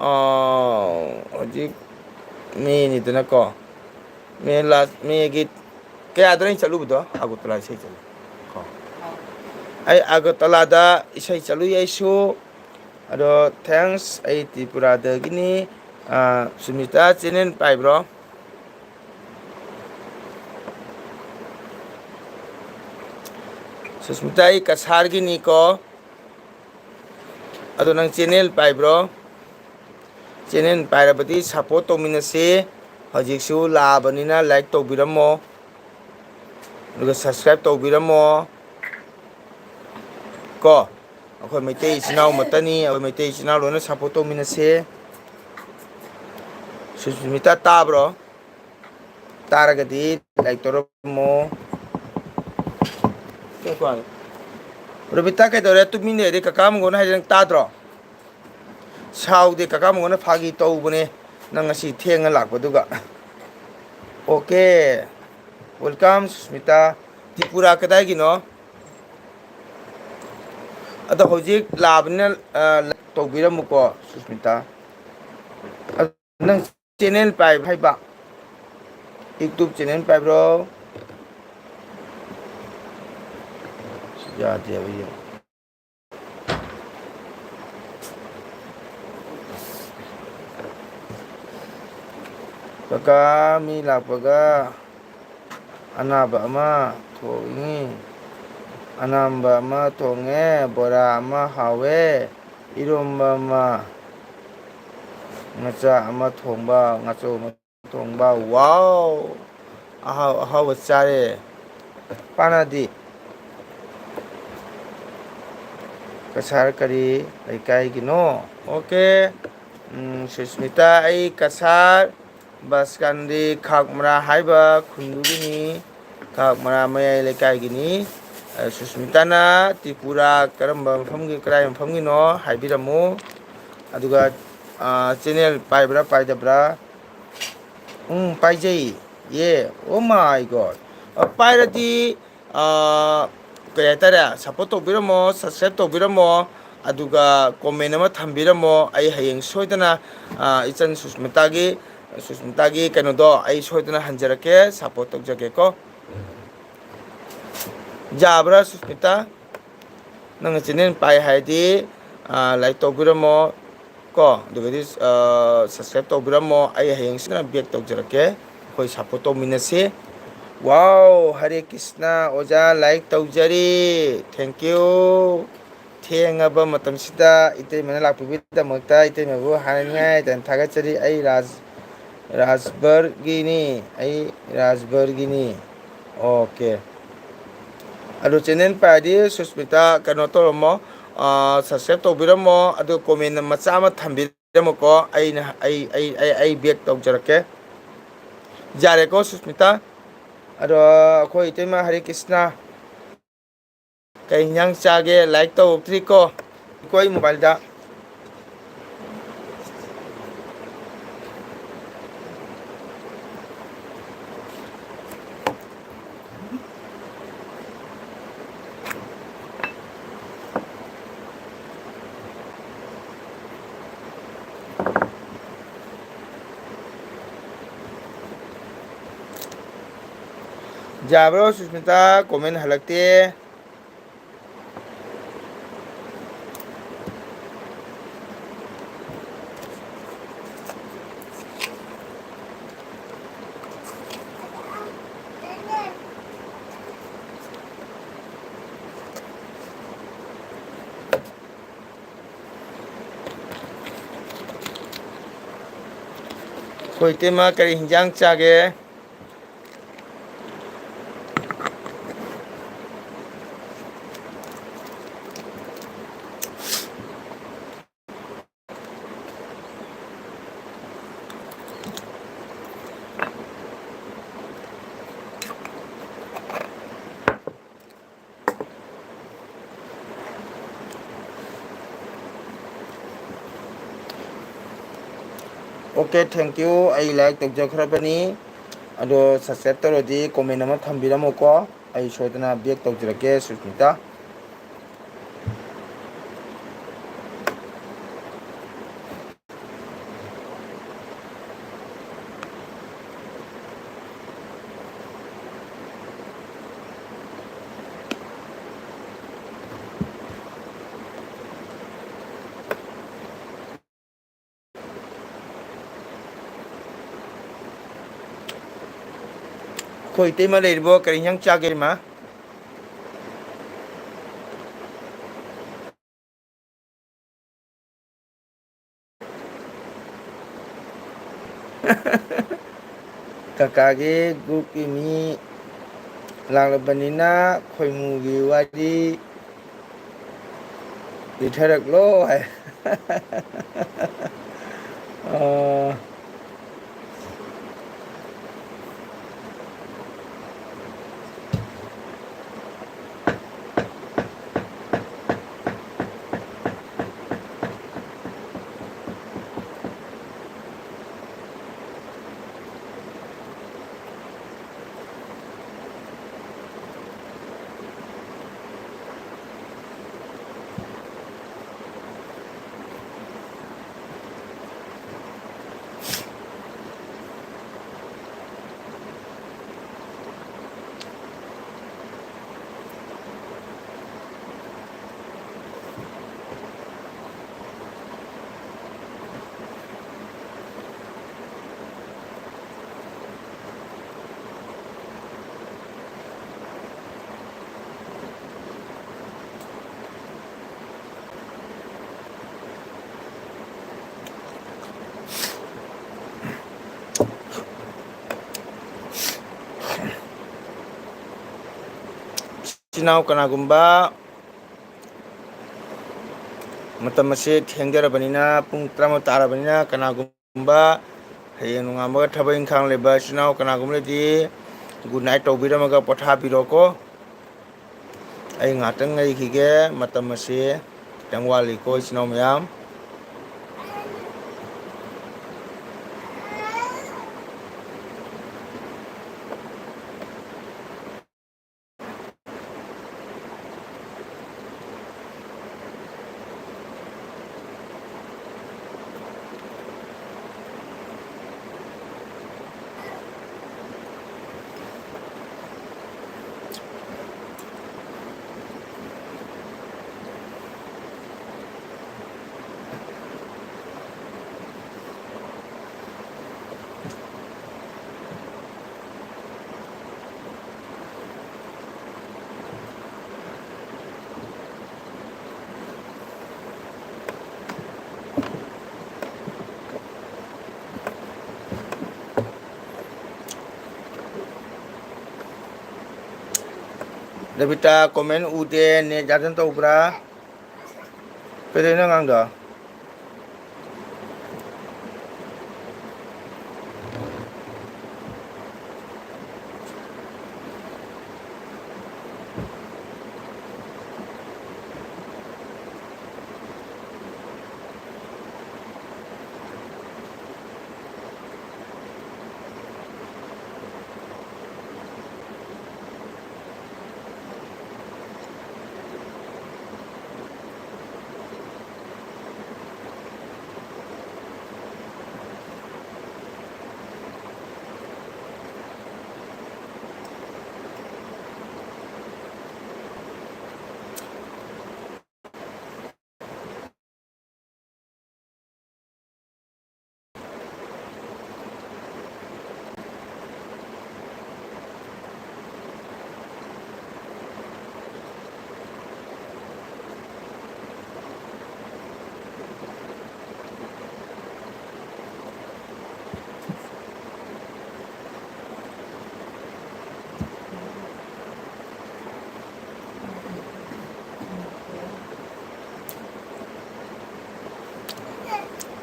ꯑꯥ, ꯍꯧꯖꯤꯛ ꯃꯦꯅꯤꯗꯅꯀꯣ, ꯃꯦ ꯂꯥꯁ, ꯃꯦꯒꯤ ꯀꯌꯥꯗꯅꯣ ꯑꯩꯅ ꯆꯠꯂꯨꯕꯗꯣ? ꯑꯒꯔꯇꯂꯥ ꯏꯁꯩ ꯆꯠꯂꯨ ꯀꯣ꯫ ꯑꯩ ꯑꯒꯔꯇꯂꯥꯗ ꯏꯁꯩ ꯆꯠꯂꯨꯏ ꯑꯩꯁꯨ꯫ ꯑꯗꯣ, thanks, ꯑꯩ ꯇ꯭ꯔꯤꯄꯨꯔꯥꯗꯒꯤꯅꯤ꯫ ꯑꯥ, ꯁꯨꯁꯃꯤꯇꯥ, channel ꯄꯥꯏꯕ꯭ꯔꯣ? ꯁꯨꯁꯃꯤꯇꯥ, ꯑꯩ ꯀꯁꯥꯔꯒꯤꯅꯤꯀꯣ꯫ ꯑꯗꯣ ꯅꯪ channel ꯄꯥꯏꯕ꯭ꯔꯣ? Channel ꯄꯥꯏꯔꯕꯗꯤ support ꯇꯧꯃꯤꯟꯅꯁꯤ꯫ ꯍꯧꯖꯤꯛꯁꯨ ꯂꯥꯛꯑꯕꯅꯤꯅ like ꯇꯧꯕꯤꯔꯝꯃꯣ, ꯑꯗꯨꯒ subscribe ꯇꯧꯕꯤꯔꯝꯃꯣ ꯀꯣ꯫ ꯑꯩꯈꯣꯏ ꯃꯩꯇꯩ ꯏꯆꯤꯟ ꯏꯅꯥꯎ ꯃꯠꯇꯅꯤ, ꯑꯩꯈꯣꯏ ꯃꯩꯇꯩ ꯏꯆꯤꯟ ꯏꯅꯥꯎ ꯂꯣꯏꯅ support ꯇꯧꯃꯤꯟꯅꯁꯦ꯫ ꯁꯨꯁꯃꯤꯇꯥ, ꯇꯥꯕ꯭ꯔꯣ? ꯇꯥꯔꯒꯗꯤ like ꯇꯧꯔꯝꯃꯣ꯫ ꯔꯣꯕꯤꯇꯥ, ꯀꯩꯗꯧꯔꯦ? ꯇꯨꯃꯤꯟ ꯂꯩꯔꯗꯤ ꯀꯀꯥ ꯃꯪꯒꯣꯟꯅ ꯍꯥꯏꯁꯦ ꯅꯪ ꯇꯥꯗ꯭ꯔꯣ? ꯁꯥꯎꯗꯦ, ꯀꯀꯥ ꯃꯪꯒꯣꯟꯅ ꯐꯥꯒꯤ ꯇꯧꯕꯅꯦ꯫ ꯅꯪ ꯉꯁꯤ ꯊꯦꯡꯅ ꯂꯥꯛꯄꯗꯨꯒ꯫ Okay, welcome, Susmita. ꯇ꯭ꯔꯤꯄꯨꯔꯥ ꯀꯗꯥꯏꯒꯤꯅꯣ? ꯑꯗꯣ ꯍꯧꯖꯤꯛ ꯂꯥꯛꯑꯕꯅꯤꯅ, ꯑ, like ꯇꯧꯕꯤꯔꯝꯃꯨꯀꯣ, ꯁꯨꯁꯃꯤꯇꯥ꯫ ꯑꯗꯣ ꯅꯪ channel ꯄꯥꯏꯕ ꯍꯥꯏꯕ? YouTube channel ꯄꯥꯏꯕ꯭ꯔꯣ? ꯌꯥꯗꯦꯕ, ꯌꯦꯡꯉꯣ꯫ ꯀꯀꯥ, ꯃꯤ ꯂꯥꯛꯄꯒ ꯑꯅꯥꯕ ꯑꯃ ꯊꯣꯡꯉꯤ꯫ ꯑꯅꯥꯝꯕ ꯑꯃ ꯊꯣꯡꯉꯦ, ꯕꯣꯔꯥ ꯑꯃ ꯍꯥꯎꯋꯦ, ꯏꯔꯣꯝꯕ ꯑꯃ, ꯉꯥꯆꯥ ꯑꯃ ꯊꯣꯡꯕ, ꯉꯥꯆꯧ ꯑꯃ ꯊꯣꯡꯕ꯫ Wow! ꯑꯍꯥꯎ ꯑꯍꯥꯎꯕ ꯆꯥꯔꯦ꯫ ꯄꯥꯅꯗꯤ? ꯀꯁꯥꯔ ꯀꯔꯤ ꯂꯩꯀꯥꯏꯒꯤꯅꯣ? Okay꯫ ꯎꯝ, ꯁꯨꯁꯃꯤꯇꯥ, ꯑꯩ ꯀꯁꯥꯔ ꯕꯁꯀꯥꯟꯗꯤ ꯈꯥꯛꯃꯔꯥ ꯍꯥꯏꯕ ꯈꯨꯟꯗꯨꯒꯤꯅꯤ꯫ ꯈꯥꯛꯃꯔꯥ ꯃꯌꯥꯏ ꯂꯩꯀꯥꯏꯒꯤꯅꯤ꯫ ꯑ, ꯁꯨꯁꯃꯤꯇꯥꯅ ꯇ꯭ꯔꯤꯄꯨꯔꯥ ꯀꯔꯝꯕ ꯃꯐꯝꯒꯤ, ꯀꯗꯥꯏ ꯃꯐꯝꯒꯤꯅꯣ ꯍꯥꯏꯕꯤꯔꯝꯃꯨ꯫ ꯑꯗꯨꯒ, ꯑ, channel ꯄꯥꯏꯕ꯭ꯔꯥ ꯄꯥꯏꯗꯕ꯭ꯔꯥ? ꯎꯝ, ꯄꯥꯏꯖꯩ꯫ ꯌꯦ, oh my God꯫ ꯑ, ꯄꯥꯏꯔꯗꯤ, ꯑꯥ, ꯀꯩ ꯍꯥꯏꯇꯥꯔꯦ, support ꯇꯧꯕꯤꯔꯝꯃꯣ, subscribe ꯇꯧꯕꯤꯔꯝꯃꯣ, ꯑꯗꯨꯒ comment ꯑꯃ ꯊꯝꯕꯤꯔꯝꯃꯣ꯫ ꯑꯩ ꯍꯌꯦꯡ ꯁꯣꯏꯗꯅ, ꯑꯥ, ꯏꯆꯟ ꯁꯨꯁꯃꯤꯇꯥꯒꯤ, ꯁꯨꯁꯃꯤꯇꯥꯒꯤ ꯀꯩꯅꯣꯗꯣ ꯑꯩ ꯁꯣꯏꯗꯅ ꯍꯟꯖꯔꯛꯀꯦ, support ꯇꯧꯖꯒꯦꯀꯣ꯫ ꯌꯥꯕ꯭ꯔꯥ ꯁꯨꯁꯃꯤꯇꯥ? ꯅꯪꯅ channel ꯄꯥꯏ ꯍꯥꯏꯔꯗꯤ, ꯑꯥ, like ꯇꯧꯕꯤꯔꯝꯃꯣ ꯀꯣ, ꯑꯗꯨꯒꯗꯤ, ꯑꯥ, subscribe ꯇꯧꯕꯤꯔꯝꯃꯣ꯫ ꯑꯩ ꯍꯌꯦꯡ ꯁꯣꯏꯗꯅ back ꯇꯧꯖꯔꯛꯀꯦ, ꯑꯩꯈꯣꯏ support ꯇꯧꯃꯤꯟꯅꯁꯤ꯫ ꯋꯥꯎ, ꯍꯔꯦ ꯀ꯭ꯔꯤꯁꯅ ꯑꯣꯖꯥ, like ꯇꯧꯖꯔꯤ, thank you꯫ ꯊꯦꯡꯉꯕ ꯃꯇꯝꯁꯤꯗ ꯏꯇꯩꯃꯅ ꯂꯥꯛꯄꯤꯕꯒꯤꯗꯃꯛꯇ ꯏꯇꯩꯃꯕꯨ ꯍꯥꯏꯅꯤꯡꯉꯥꯏ ꯂꯩꯇꯅ ꯊꯥꯒꯠꯆꯔꯤ꯫ ꯑꯩ ꯔꯥꯖ-, ꯔꯥꯖꯕꯔꯒꯤꯅꯤ, ꯑꯩ ꯔꯥꯖꯕꯔꯒꯤꯅꯤ꯫ Okay꯫ ꯑꯗꯣ channel ꯄꯥꯏꯔꯗꯤ ꯁꯨꯁꯃꯤꯇꯥ ꯀꯩꯅꯣ ꯇꯧꯔꯝꯃꯣ, ꯑꯥ, subscribe ꯇꯧꯕꯤꯔꯝꯃꯣ, ꯑꯗꯨ comment ꯃꯆꯥ ꯑꯃ ꯊꯝꯕꯤꯔꯝꯃꯣꯀꯣ꯫ ꯑꯩꯅ, ꯑꯩ, ꯑꯩ, ꯑꯩ, ꯑꯩ back ꯇꯧꯖꯔꯛꯀꯦ꯫ ꯌꯥꯔꯦꯀꯣ ꯁꯨꯁꯃꯤꯇꯥ? ꯑꯗꯣ ꯑꯩꯈꯣꯏ ꯏꯇꯩꯃ ꯍꯔꯦ ꯀ꯭ꯔꯤꯁꯅ꯫ ꯀꯩ ꯏꯟꯖꯥꯡ ꯆꯥꯒꯦ? Like ꯇꯧꯔꯛꯇ꯭ꯔꯤꯀꯣ꯫ ꯀꯣ ꯑꯩ mobileꯗ꯫ ꯌꯥꯕ꯭ꯔꯣ ꯁꯨꯁꯃꯤꯇꯥ? Comment ꯍꯜꯂꯛꯇꯦ꯫ ꯑꯩꯈꯣꯏ ꯏꯇꯩꯃ ꯀꯔꯤ ꯍꯤꯟꯖꯥꯡ ꯆꯥꯒꯦ? Okay, thank you. ꯑꯩ like ꯇꯧꯖꯈ꯭ꯔꯕꯅꯤ꯫ ꯑꯗꯣ subscribe ꯇꯧꯔꯗꯤ comment ꯑꯃ ꯊꯝꯕꯤꯔꯝꯃꯨꯀꯣ, ꯑꯩ ꯁꯣꯏꯗꯅ back ꯇꯧꯖꯔꯛꯀꯦ ꯁꯨꯁꯃꯤꯇꯥ꯫ ꯑꯩꯈꯣꯏ ꯏꯇꯩꯃ ꯂꯩꯔꯤꯕꯣ? ꯀꯔꯤ ꯏꯟꯖꯥꯡ ꯆꯥꯒꯦ, ꯏꯃꯥ? ꯀꯀꯥꯒꯤ groupꯀꯤ ꯃꯤ ꯂꯥꯛꯂꯕꯅꯤꯅ ꯈꯣꯏꯃꯨꯒꯤ ꯋꯥꯔꯤ ꯂꯤꯊꯔꯛꯂꯣ ꯍꯥꯏ꯫ ꯑꯣ꯫ ꯏꯆꯤꯟ ꯏꯅꯥꯎ ꯀꯅꯥꯒꯨꯝꯕ ꯃꯇꯝ ꯑꯁꯤ ꯊꯦꯡꯖꯔꯕꯅꯤꯅ, ꯄꯨꯡ ꯇꯔꯥꯃꯥꯊꯣꯏ ꯇꯥꯔꯕꯅꯤꯅ, ꯀꯅꯥꯒꯨꯝꯕ ꯍꯌꯦꯡ ꯅꯣꯡꯉꯥꯟꯕꯒ ꯊꯕꯛ ꯏꯪꯈꯥꯡ ꯂꯩꯕ ꯏꯆꯤꯟ ꯏꯅꯥꯎ ꯀꯅꯥꯒꯨꯝꯕ ꯂꯩꯔꯗꯤ good night ꯇꯧꯕꯤꯔꯝꯃꯒ ꯄꯣꯊꯥꯕꯤꯔꯣꯀꯣ꯫ ꯑꯩ ꯉꯥꯛꯇꯪ ꯂꯩꯈꯤꯒꯦ, ꯃꯇꯝ ꯑꯁꯤ ꯈꯤꯇꯪ ꯋꯥꯠꯂꯤꯀꯣ ꯏꯆꯤꯟ ꯏꯅꯥꯎ ꯃꯌꯥꯝ꯫ ꯔꯕꯤꯇꯥ, comment ꯎꯗꯦ, net ꯌꯥꯗꯅ ꯇꯧꯕ꯭ꯔꯥ? ꯀꯩꯗꯧꯔꯤꯅꯣ ꯑꯉꯥꯡꯗꯣ?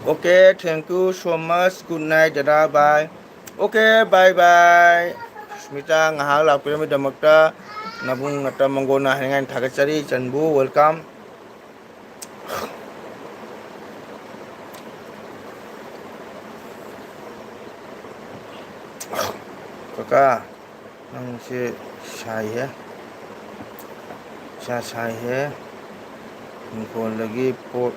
Okay, thank you so much. Good night, ꯗꯗꯥ, bye. Okay, bye bye. Susmita, ꯉꯥꯏꯍꯥꯛ ꯂꯥꯛꯄꯤꯔꯝꯕꯒꯤꯗꯃꯛꯇ ꯅꯕꯨꯡ ꯅꯇ ꯃꯪꯒꯣꯟꯅ ꯍꯥꯏꯅꯤꯡꯉꯥꯏ ꯊꯥꯒꯠꯆꯔꯤ꯫ ꯏꯆꯟꯕꯨ, welcome꯫ ꯀꯀꯥ, ꯅꯪꯁꯦ ꯁꯥꯏꯍꯦ, ꯏꯁꯥ ꯁꯥꯏꯍꯦ꯫ ꯏꯪꯈꯣꯜꯗꯒꯤ ꯄꯣꯠ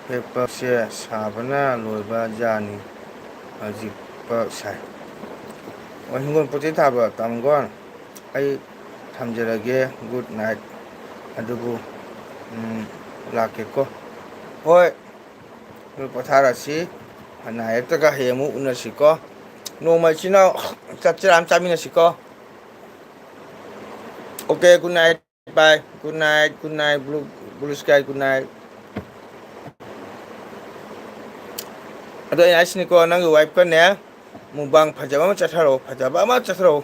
ꯍꯦꯛꯄꯁꯦ ꯁꯥꯕꯅ ꯂꯣꯏꯕ ꯖꯥꯠꯅꯤ꯫ ꯍꯧꯖꯤꯛ ꯄ ꯁꯥꯏ꯫ ꯑꯣ, ꯍꯤꯡꯒꯣꯜ ꯄꯣꯠ ꯆꯩ ꯊꯥꯕ, ꯇꯥꯃꯣꯒꯣꯟ? ꯑꯩ ꯊꯝꯖꯔꯒꯦ, good night꯫ ꯑꯗꯨꯕꯨ, ꯎꯝ, ꯂꯥꯛꯀꯦꯀꯣ꯫ ꯍꯣꯏ, ꯑꯗꯨ ꯄꯣꯊꯥꯔꯁꯤ꯫ ꯑꯅꯥ ꯑꯌꯦꯛꯇꯒ ꯍꯌꯦꯡ ꯑꯃꯨꯛ ꯎꯅꯁꯤꯀꯣ꯫ ꯅꯣꯡꯃ ꯏꯆꯤꯟ ꯏꯅꯥꯎ ꯆꯥꯛ ꯆꯔꯥ ꯑꯃ ꯆꯥꯃꯤꯟꯅꯁꯤꯀꯣ꯫ Okay, good night, bye, good night, good night, blue, blue sky, good night꯫ ꯑꯗꯣ ꯑꯩꯅ ꯍꯥꯏꯁꯤꯅꯤꯀꯣ, ꯅꯪꯒꯤ wife ꯀꯅꯦ ꯃꯨꯛꯕꯥꯡ ꯐꯖꯕ ꯑꯃ ꯆꯠꯊꯔꯛꯑꯣ, ꯐꯖꯕ ꯑꯃ ꯆꯠꯊꯔꯛꯑꯣ꯫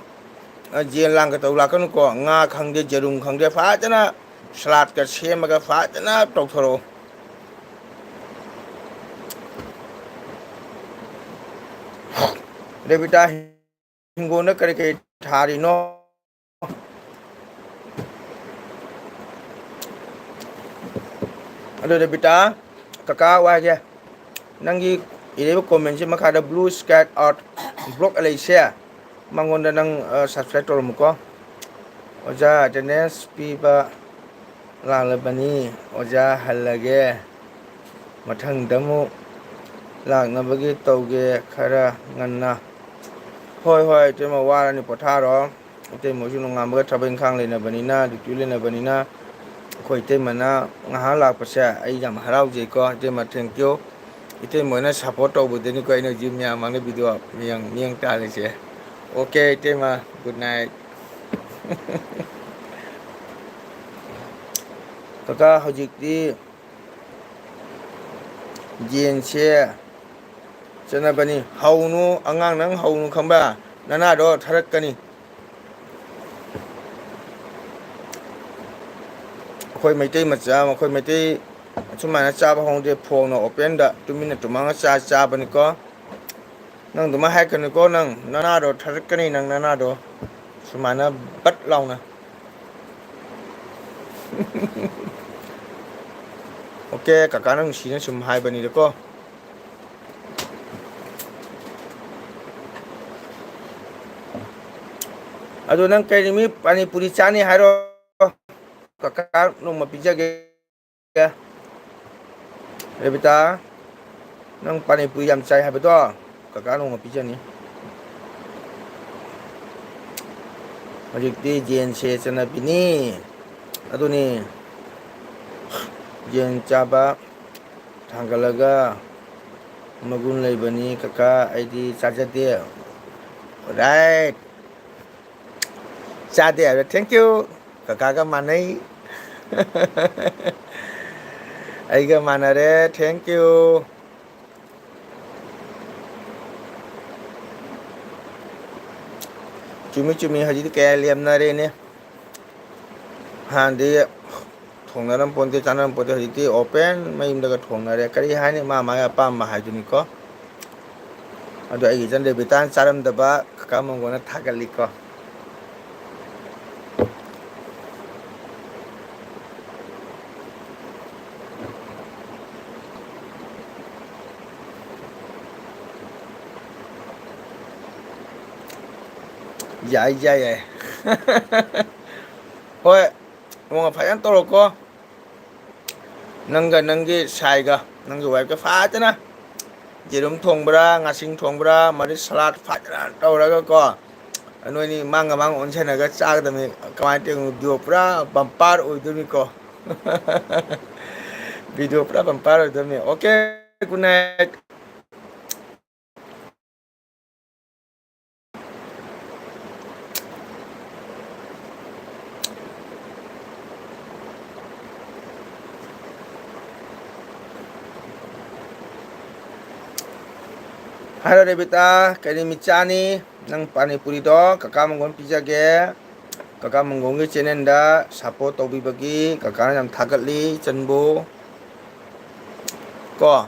ꯖꯦꯟ ꯂꯥꯡꯒ ꯇꯧ ꯂꯥꯛꯀꯅꯨꯀꯣ꯫ ꯉꯥ ꯈꯪꯗꯦ, ꯌꯦꯔꯨꯝ ꯈꯪꯗꯦ, ꯐꯖꯅ ꯁꯂꯥꯠꯀ ꯁꯦꯝꯃꯒ ꯐꯖꯅ ꯇꯧꯊꯣꯔꯛꯑꯣ꯫ ꯔꯦꯕꯤꯇꯥ, ꯍꯤꯡꯒꯣꯜꯗ ꯀꯔꯤ ꯀꯔꯤ ꯊꯥꯔꯤꯅꯣ? ꯑꯗꯨ ꯔꯦꯕꯤꯇꯥ, ꯀꯀꯥ ꯋꯥ ꯍꯥꯏꯒꯦ, ꯅꯪꯒꯤ ꯏꯔꯤꯕ comment ꯁꯤ ꯃꯈꯥꯗ Blue Sky Art Vlog ꯂꯩꯁꯦ, ꯃꯉꯣꯟꯗ ꯅꯪ, ꯑ, subscribe ꯇꯧꯔꯝꯃꯨꯀꯣ꯫ ꯑꯣꯖꯥ, attendance ꯄꯤꯕ ꯂꯥꯛꯂꯕꯅꯤ꯫ ꯑꯣꯖꯥ, ꯍꯜꯂꯒꯦ꯫ ꯃꯊꯪꯗ ꯑꯃꯨꯛ ꯂꯥꯛꯅꯕꯒꯤ ꯇꯧꯒꯦ, ꯈꯔ ꯉꯟꯅ꯫ ꯍꯣꯏ, ꯍꯣꯏ, ꯏꯇꯩꯃ, ꯋꯥꯔꯅꯤ, ꯄꯣꯊꯥꯔꯣ꯫ ꯏꯇꯩꯃ ꯍꯣꯏꯁꯨ ꯅꯣꯡꯉꯥꯟꯕꯒ ꯊꯕꯛ ꯏꯪꯈꯥꯡ ꯂꯩꯅꯕꯅꯤꯅ, duty ꯂꯩꯅꯕꯅꯤꯅ, ꯑꯩꯈꯣꯏ ꯏꯇꯩꯃꯅ ꯉꯥꯏꯍꯥꯛ ꯂꯥꯛꯄꯁꯦ ꯑꯩ ꯌꯥꯝ ꯍꯔꯥꯎꯖꯩꯀꯣ꯫ ꯏꯇꯩꯃ, thank you꯫ ꯏꯇꯩꯃ ꯍꯣꯏꯅ support ꯇꯧꯕꯗꯅꯤꯀꯣ ꯑꯩꯅ ꯍꯧꯖꯤꯛ ꯃꯌꯥꯝ ꯃꯥꯡꯗ video ꯌꯦꯡ, ꯌꯦꯡ ꯇꯥꯔꯤꯁꯦ꯫ Okay, ꯏꯇꯩꯃ, good night꯫ ꯀꯀꯥ, ꯍꯧꯖꯤꯛꯇꯤ ꯌꯦꯟꯁꯦ ꯆꯠꯅꯕꯅꯤ꯫ ꯍꯧꯅꯨ ꯑꯉꯥꯡ, ꯅꯪ ꯍꯧꯅꯨ ꯈꯪꯕ꯭ꯔꯥ? ꯅꯅꯥꯗꯣ ꯊꯔꯛꯀꯅꯤ꯫ ꯑꯩꯈꯣꯏ ꯃꯩꯇꯩ ꯃꯆꯥ ꯑꯃ, ꯑꯩꯈꯣꯏ ꯃꯩꯇꯩ ꯑꯁꯨꯃꯥꯏꯅ ꯆꯥꯕ ꯍꯧꯅꯗꯦ꯫ ꯐꯣꯡꯅ open ꯗ ꯇꯨꯃꯤꯟꯅ ꯇꯨꯃꯥꯡꯅ ꯆꯥ ꯆꯥꯕꯅꯤꯀꯣ꯫ ꯅꯪ ꯑꯗꯨꯃꯥꯏꯅ ꯍꯥꯏꯔꯛꯀꯅꯨꯀꯣ, ꯅꯪ ꯅꯅꯥꯗꯣ ꯊꯥꯔꯛꯀꯅꯤ, ꯅꯪ ꯅꯅꯥꯗꯣ ꯁꯨꯃꯥꯏꯅ ꯕꯠ ꯂꯥꯎꯅ꯫ Okay, ꯀꯀꯥꯅ ꯅꯨꯡꯁꯤꯅ ꯁꯨꯝ ꯍꯥꯏꯕꯅꯤꯗꯀꯣ꯫ ꯑꯗꯣ ꯅꯪ ꯀꯩ ꯅꯨꯃꯤꯠ ꯄꯥꯅꯤꯄꯨꯔꯤ ꯆꯥꯅꯤ ꯍꯥꯏꯔꯣ? ꯀꯀꯥ ꯅꯣꯡꯃ ꯄꯤꯖꯒꯦ꯫ ꯔꯦꯕꯤꯇꯥ, ꯅꯪ ꯄꯥꯅꯤꯄꯨꯔꯤ ꯌꯥꯝ ꯆꯥꯏ ꯍꯥꯏꯕꯗꯣ ꯀꯀꯥ ꯅꯣꯡꯃ ꯄꯤꯖꯅꯤ꯫ ꯍꯧꯖꯤꯛꯇꯤ ꯌꯦꯟꯁꯦ ꯆꯠꯅꯕꯤꯅꯤ꯫ ꯑꯗꯨꯅꯤ, ꯌꯦꯟ ꯆꯥꯕ ꯊꯥꯡꯒꯠꯂꯒ ꯃꯒꯨꯟ ꯂꯩꯕꯅꯤ ꯀꯀꯥ, ꯑꯩꯗꯤ ꯆꯥꯖꯗꯦ꯫ Right꯫ ꯆꯥꯗꯦ ꯍꯥꯏꯕ, thank you꯫ ꯀꯀꯥꯒ ꯃꯥꯟꯅꯩ꯫ ꯑꯩꯒ ꯃꯥꯟꯅꯔꯦ, thank you꯫ ꯆꯨꯝꯃꯤ, ꯆꯨꯝꯃꯤ, ꯍꯧꯖꯤꯛꯇꯤ ꯀꯌꯥ ꯂꯦꯝꯅꯔꯦꯅꯦ꯫ ꯍꯥꯟꯅꯗꯤ ꯊꯣꯡꯅꯔꯝ ꯄꯣꯟꯇꯦ, ꯆꯥꯅꯔꯝ ꯄꯣꯟꯇꯦ, ꯍꯧꯖꯤꯛꯇꯤ open ꯃꯌꯨꯝꯗꯒ ꯊꯣꯡꯅꯔꯦ꯫ ꯀꯔꯤ ꯍꯥꯏꯅꯤ, ꯃꯥ ꯃꯥꯒꯤ ꯑꯄꯥꯝꯕ ꯍꯥꯏꯗꯨꯅꯤꯀꯣ꯫ ꯑꯗꯣ ꯑꯩꯒꯤ ꯏꯆꯟ ꯔꯦꯕꯤꯇꯥꯅ ꯆꯥꯔꯝꯗꯕ ꯀꯀꯥ ꯃꯪꯒꯣꯟꯅ ꯊꯥꯒꯠꯂꯤꯀꯣ꯫ ꯌꯥꯏ, ꯌꯥꯏ, ꯌꯥꯏ꯫ ꯍꯣꯏ, ꯏꯕꯨꯡꯉꯣ, ꯐꯖꯅ ꯇꯧꯔꯣꯀꯣ꯫ ꯅꯪꯒ ꯅꯪꯒꯤ ꯁꯥꯏꯒ, ꯅꯪꯒꯤ wifeꯀ ꯐꯖꯅ ꯌꯦꯔꯨꯝ ꯊꯣꯡꯕ꯭ꯔꯥ, ꯉꯥꯁꯤꯡ ꯊꯣꯡꯕ꯭ꯔꯥ, ꯃꯗꯩ salad ꯐꯖꯅ ꯇꯧꯔꯒꯀꯣ, ꯅꯣꯏꯅꯤ ꯃꯥꯡꯒ ꯃꯥꯡ ꯑꯣꯟꯁꯤꯟꯅꯒ ꯆꯥꯒꯗꯕꯅꯤ꯫ ꯀꯃꯥꯏꯅ ꯇꯧꯔꯤꯅꯣ? Video ꯄꯨꯔꯥ bumper ꯑꯣꯏꯗꯣꯏꯅꯤꯀꯣ꯫ Video ꯄꯨꯔꯥ bumper ꯑꯣꯏꯗꯣꯏꯅꯤ꯫ Okay, good night꯫ Hello ꯔꯦꯕꯤꯇꯥ, ꯀꯔꯤ ꯃꯤꯠ ꯆꯥꯅꯤ? ꯅꯪ ꯄꯥꯅꯤꯄꯨꯔꯤꯗꯣ ꯀꯀꯥ ꯃꯪꯒꯣꯟ ꯄꯤꯖꯒꯦ꯫ ꯀꯀꯥ ꯃꯪꯒꯣꯟꯒꯤ channelꯗ support ꯇꯧꯕꯤꯕꯒꯤ ꯀꯀꯥꯅ ꯌꯥꯝ ꯊꯥꯒꯠꯂꯤ ꯏꯆꯟꯕꯨ꯫ ꯀꯣ꯫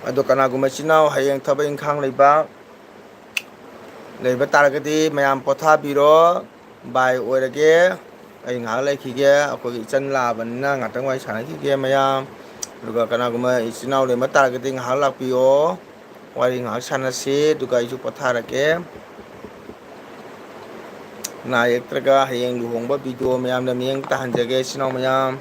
ꯑꯗꯣ ꯀꯅꯥꯒꯨꯝꯕ ꯏꯆꯤꯟ ꯏꯅꯥꯎ ꯍꯌꯦꯡ ꯊꯕꯛ ꯏꯪꯈꯥꯡ ꯂꯩꯕ, ꯂꯩꯕ ꯇꯥꯔꯒꯗꯤ ꯃꯌꯥꯝ ꯄꯣꯊꯥꯕꯤꯔꯣ꯫ Bye ꯑꯣꯏꯔꯒꯦ꯫ ꯑꯩ ꯉꯥꯏꯍꯥꯛ ꯂꯩꯈꯤꯒꯦ꯫ ꯑꯩꯈꯣꯏꯒꯤ ꯏꯆꯟ ꯂꯥꯛꯑꯕꯅꯤꯅ ꯉꯥꯛꯇꯪ ꯋꯥꯔꯤ ꯁꯥꯟꯅꯈꯤꯒꯦ ꯃꯌꯥꯝ꯫ ꯑꯗꯨꯒ ꯀꯅꯥꯒꯨꯝꯕ ꯏꯆꯤꯟ ꯏꯅꯥꯎ ꯂꯩꯔꯝꯕ ꯇꯥꯔꯒꯗꯤ ꯉꯥꯏꯍꯥꯛ ꯂꯥꯛꯄꯤꯌꯣ꯫ ꯋꯥꯔꯤ ꯉꯥꯏꯍꯥꯛ ꯁꯥꯟꯅꯁꯤ꯫ ꯑꯗꯨꯒ ꯑꯩꯁꯨ ꯄꯣꯊꯥꯔꯒꯦ꯫ ꯅꯥ ꯌꯦꯛꯇ꯭ꯔꯒ ꯍꯌꯦꯡ ꯂꯨꯍꯣꯡꯕ video ꯃꯌꯥꯝꯅ ꯃꯤꯠꯌꯦꯡ ꯇꯥꯍꯟꯖꯒꯦ ꯏꯆꯤꯟ ꯏꯅꯥꯎ ꯃꯌꯥꯝ꯫